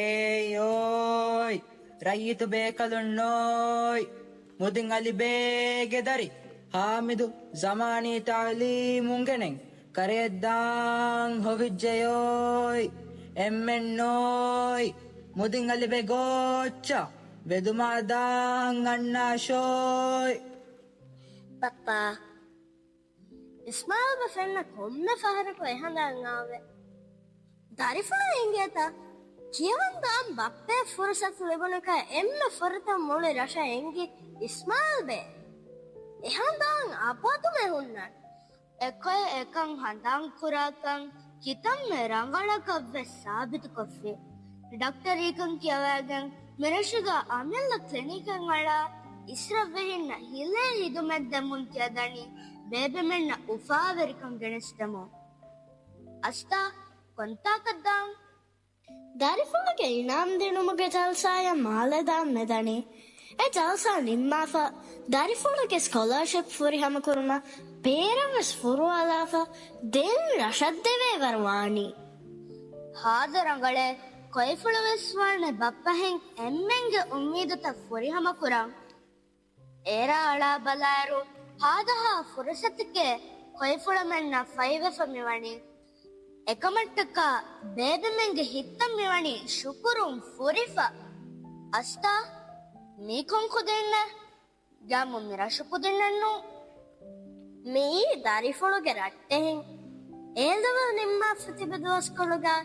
އޯއް، ރައްޔިތު ބޭކަލުންނޯއް، މުދިން އަލިބޭގެ ދަރި ހާމިދު ޒަމާނީ ތަޢުލީމުން ގެނެން ކަރަޔަށްދާން ހޮވިއްޖެޔޯއް، އެންމެންނޯއް، މުދިން އަލިބޭ ގޯއްޗަށް ވެދުމާ ދާން އަންނާށޯއް. ބައްޕާ، އިސްމާޢީލްބެ ފެންނަ ކޮންމެ ފަހަރަކު އެހަނދާން އާވޭ. ދަރިފުޅާ އެނގޭތަ؟ ކިޔަވަން ދާން ބައްޕައަށް ފުރުސަތު ލިބުނުކަން އެންމެ ފުރަތަމަ މުޅި ރަށަށް އެނގި އިސްމާޢީލްބެ. އެހަނދާން އަބަދުމެ ހުންނާނެ. އެކޮއެ އެކަން ހަނދާންކުރާކަން ކިތަންމެ ރަނގަޅަކަށްވެސް ސާބިތުކޮށްފި. ޑޮކްޓަރީކަން ކިޔަވައިގެން މިރަށުގަ އަމިއްލަ ކްލިނިކެއް އަޅާ އިސްރަށްވެރިންނަށް ހިލޭ ހިދުމަތް ދެމުން ތިޔަދަނީ ބޭބެމެންނަށް އުފާވެރިކަން ގެނެސްދެމުން. އަސްތާ، ކޮންތާކަށްދާން؟ ދަރިފުޅުގެ އިނާމް ދިނުމުގެ ޖަލްސާއަށް މާލެ ދާން މިދަނީ. އެ ޖަލްސާ ނިންމާފަ، ދަރިފުޅުގެ ސްކޮލާޝިޕް ފުރިހަމަކުރުމަށް ބޭރަށްވެސް ފުރުވާލާފަ، ދެން ރަށަށް ދެވޭވަރު ވާނީ. ހާދަ ރަނގަޅޭ، ކޮއިފުޅުވެސް ވާނެ ބައްޕަހެން އެންމެންގެ އުއްމީދުތައް ފުރިހަމަކުރަން. އޭރާ އަޅާ ބަލާއިރު، ހާދަހާ ފުރުސަތެކޭ ކޮއިފުޅަމެންނަށް ފައިވެފަ މިވަނީ. އެކަމަށްޓަކާ ބޭބެމެންގެ ހިތްތައް މިވަނީ ޝުކުރުން ފުރިފަ. އަސްތާ، މީ ކޮން ކުދިންނެއް؟ ގައިމު މި ރަށު ކުދިންނެއްނު. މިއީ ދަރިފުޅުގެ ރައްޓެހިން. އޭލެވެލް ނިންމާފަ ތިބި ދުވަސްކޮޅުގަ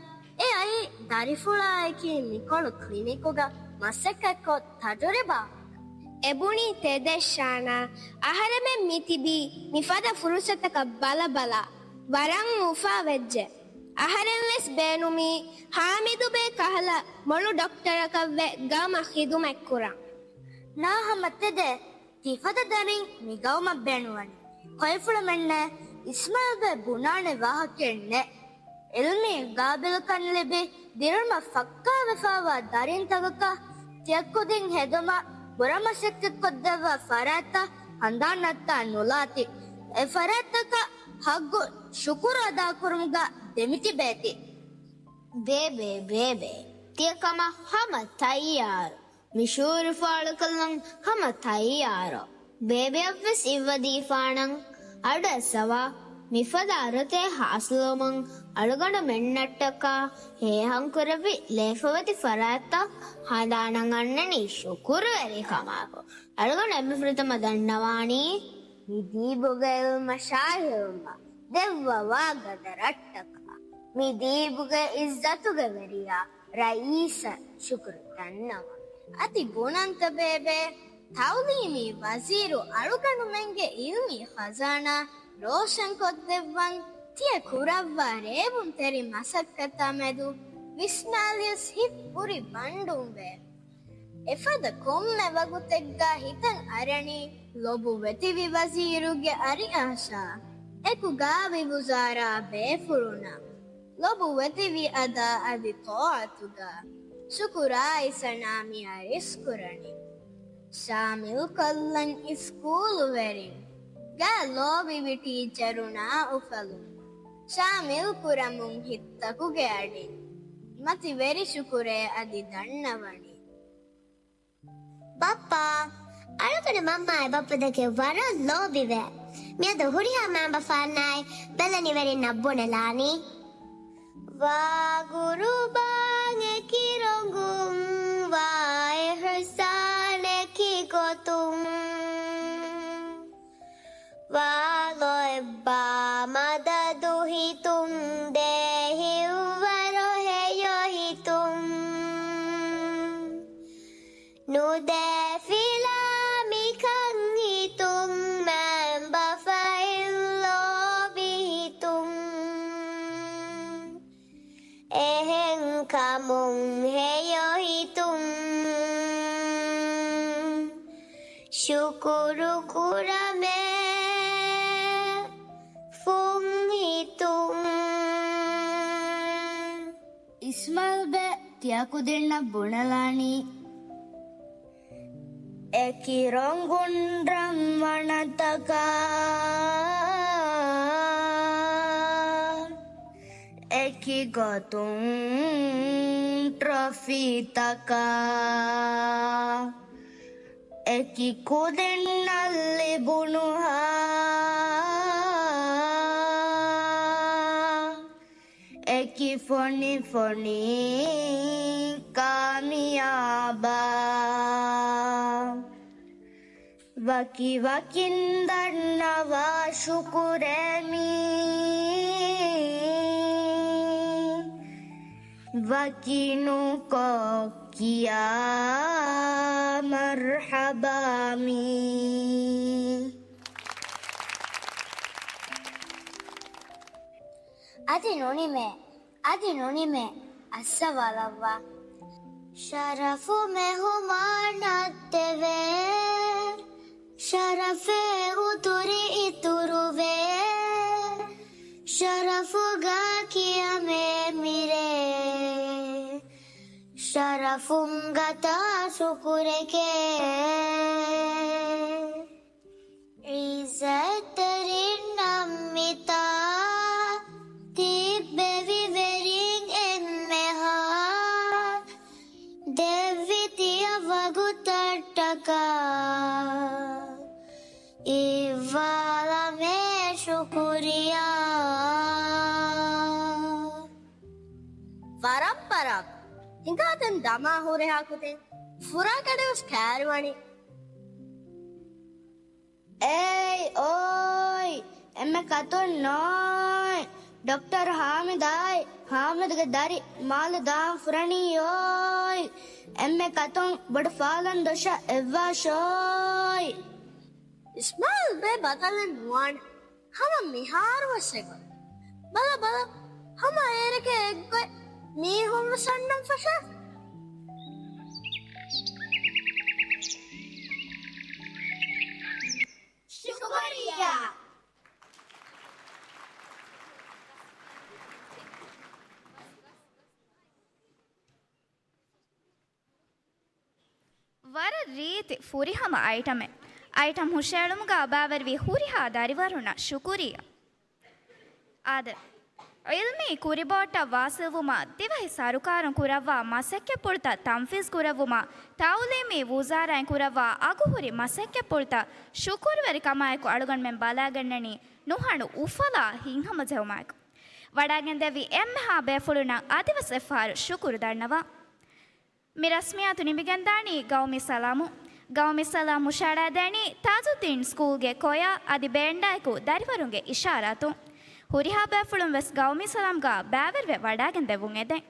އެ އައީ ދަރިފުޅާއެކީ މިކޮޅު ކްލިނިކުގަ މަސައްކަތްކޮށް ތަޖުރިބާ. އެބުނީ ތެދެއް ޝާނާ. އަހަރެމެން މި ތިބީ މިފަދަ ފުރުސަތަކަށް ބަލަބަލާ. ވަރަށް އުފާވެއްޖެ. އަހަރެންވެސް ބޭނުމީ ހާމިދުބޭ ކަހަލަ މޮޅު ޑޮކްޓަރަކަށްވެ ގައުމަށް ޚިދުމަތްކުރަން. ނާ ހަމަ ތެދެއް. ތިފަދަ ދަރިން މި ގައުމަށް ބޭނުންވަނީ. ކޮއިފުޅަމެންނޭ އިސްމާއިލްބެ ބުނާނެ ވާހަކައެއް ނެތް. އިލްމީ ގާބިލްކަން ލިބި ދިރުމަށް ފައްކާވެފައިވާ ދަރިންތަކަކަށް ތިޔަ ކުދިން ހެދުމަށް ބުރަ މަސައްކަތްކޮށްދެއްވާ ފަރާތްތައް ހަނދާން ނައްތާ ނުލާތި. އެ ފަރާތްތަކަށް ހައްގު ޝުކުރު އަދާކުރުމުގަ ދެމިތިބޭތި. ބޭބޭ، ބޭބޭ، ތިޔަ ކަމަށް ހަމަ ތައްޔާރު. މި ޝުޢޫރު ފާޅުކޮށްލަން ހަމަ ތައްޔާރު. ބޭބެއަށްވެސް އިއްވަދީފާނަން. އަޑު އައްސަވާ، މިފަދަ އަރަތެއް ހާސިލުވުމުން އަޅުގަނޑުމެންނަށްޓަކާ ހޭހަންކުރެއްވި ލޭފަވެތި ފަރާތްތައް ހަނދާނަށް އަންނަނީ ޝުކުރުވެރިކަމާއެކު. އަޅުގަނޑު އެންމެ ފުރަތަމަ ދަންނަވާނީ މި ދީބުގެ އިލްމަށާ ހެޔޮމަށް ދެއްވަވާ ގަދަ ރައްޓަކަށް. މި ދީބުގެ އިއްޒަތުގެ ވެރިޔާ ރައީސަށް ޝުކުރު ދަންނަވަން. އަދި ބުނަންތަ ބޭބެ، ތަޢުލީމީ ވަޒީރު އަޅުގަނޑުމެންގެ އިލްމީ ޚަޒާނާ ރޯޝަންކޮށްދެއްވަން. ތިޔަ ކުރައްވާ ރޭވުންތެރި މަސައްކަތާ މެދު ވިސްނާލިޔަސް ހިތް ހުރި ބަނޑުންވޭ. އެފަދަ ކޮންމެ ވަގުތެއްގަ ހިތަށް އަރަނީ ލޮބުވެތިވި ވަޒީރުގެ އަރިއާޝާ އެކު ގާވި ވުޒާރާ ބޭފުޅުންނަށް ލޮބުވެތިވި އަދާ އަދި ޠާޢަތުގަ ޝުކުރާއި ސަނާ މި އަރިސްކުރަނީ. ޝާމިލްކޮށްލަން އިސްކޫލުވެރިން ގަ ލޯބިވި ޓީޗަރުންނާ އުފަލުން ޝާމިލް ކުރަމުން ހިތްތަކުގެ އަޑިން މަތިވެރި ޝުކުރެއް އަދި ދަންނަވަނީ. ބައްޕާ، އަޅުގަނޑު މަންމާއާއި ބައްޕަދެކެ ވަރަށް ލޯބިވޭ. މިއަދު ހުރިހާ މައިންބަފައިންނާއި ބެލެނިވެރިންނަށް ބުނެލާނީ. ވާގުރުބާން އެކި ރޮނގުން، ވާ އިޙްސާން އެކި ގޮތުން. ވާ ލޯތްބާ މަދަދު ހިތުން، ދޭ ހިތްވަރު ހެޔޮ ހިތުން. ނުދޭ ފިލާ މިކަން ހިތުން، މައިންބަފައިން ލޯބި ހިތުން. އެހެންކަމުން ހެޔޮ ހިތުން ޝުކުރު ކުރަމޭ، ފުން ހިތުން. އިސްމާޢީލްބެ ތިޔަ ކުދިންނަށް ބުނެލާނީ. އެކި ރޮނގުން ރަންވަނަތަކާ، އެކި ގޮތުން ޓްރޮފީތަކާ، އެކި ކުދިންނަށް ލިބުނުހާ، އެކި ފޮނިފޮނި ކާމިޔާބާ، ވަކި ވަކިން ދަންނަވާ ޝުކުރޭ މީ، ވަކިނުކޮށް ކިޔާ މަރްޙަބާ މީ. އަދި ނުނިމޭ، އަދި ނުނިމޭ، އައްސަވާލައްވާ. ޝަރަފު މެހުމާނަށް ދެވޭ، ޝަރަފެއް އުތުރި އިތުރުވޭ، ޝަރަފުގަ ކިޔަމޭ މިރޭ، ޝަރަފުން ގަތާ ޝުކުރެކޭ. ޢިއްޒަތްތެރިންނަށް މިތާ ތިއްބެވި ވެރިން އެންމެހާ ދެއްވި ތިޔަ ވަގުތަށްޓަކާ އިއްވާލަމޭ ޝުކުރިޔާ. ވަރަށް ވަރަށް ހިނގާ ދެން ދަމާ ހުރިހާ ކުދިން ފުރާގަޑިވެސް ކައިރިވަނީ. އޭއް އޯއް، އެންމެ ކަތުން ނޯއް. ޑޮކްޓަރ ހާމިދާއި ހާމިދުގެ ދަރި މާލެ ދާން ފުރަނީ އޯއް. އެންމެ ކަތުން ބޮޑު ފާލަން ދޮށަށް އެއްވާށޯއް. އިސްމާއިލް ބޭ ބަދަލެއް ނުވާނެ. ހަމަ މިހާރުވެސް އެގޮތް. ބަލަ، ބަލަ، ހަމަ އޭރެގެ އެއްގޮތް މީހުންވެސް އަންނަން ފަށާ. ޝުކުރިއްޔާ. ވަރަށް ރީތި ފުރިހަމަ އައިޓަމެއް. އައިޓަމް ހުށައެޅުމުގަ ބައިވެރިވި ހުރިހާ ދަރިވަރުންނަށް ޝުކުރިއްޔާ. އާދެ، ޢިލްމީ ކުރިބޯޓަށް ވާސިލްވުމަށް ދިވެހި ސަރުކާރުން ކުރައްވާ މަސައްކަތްޕުޅުތައް ތަންފީޒް ކުރެއްވުމަށް ތައުލީމީ ވުޒާރާއިން ކުރައްވާ އަގުހުރި މަސައްކަތްޕުޅުތައް ޝުކުރުވެރިކަމާއެކު އަޅުގަނޑުމެން ބަލާގަންނަނީ ނުހަނު އުފަލާ ހިތްހަމަޖެހުމާއެކު. ވަޑާގެންދެއްވި އެންމެހާ ބޭފުޅުންނަށް އަދިވެސް އެއްފަހަރު ޝުކުރު ދަންނަވާ. މި ރަސްމިއްޔާތު ނިމިގެންދާނީ ގައުމީ ސަލާމުން. ގައުމީ ސަލާމް ހުށައަޅާދޭނީ ތާޖުއްދީން ސްކޫލްގެ ކޮޔާ އަދި ބޭންޑާއެކު ދަރިވަރުންގެ އިޝާރާތުން. ހުރިހާ ބޭފުޅުން ވެސް ގައުމީ ސަލާމްގަ ބައިވެރިވެ ވަޑާގެންދެއްވުން އެދެން.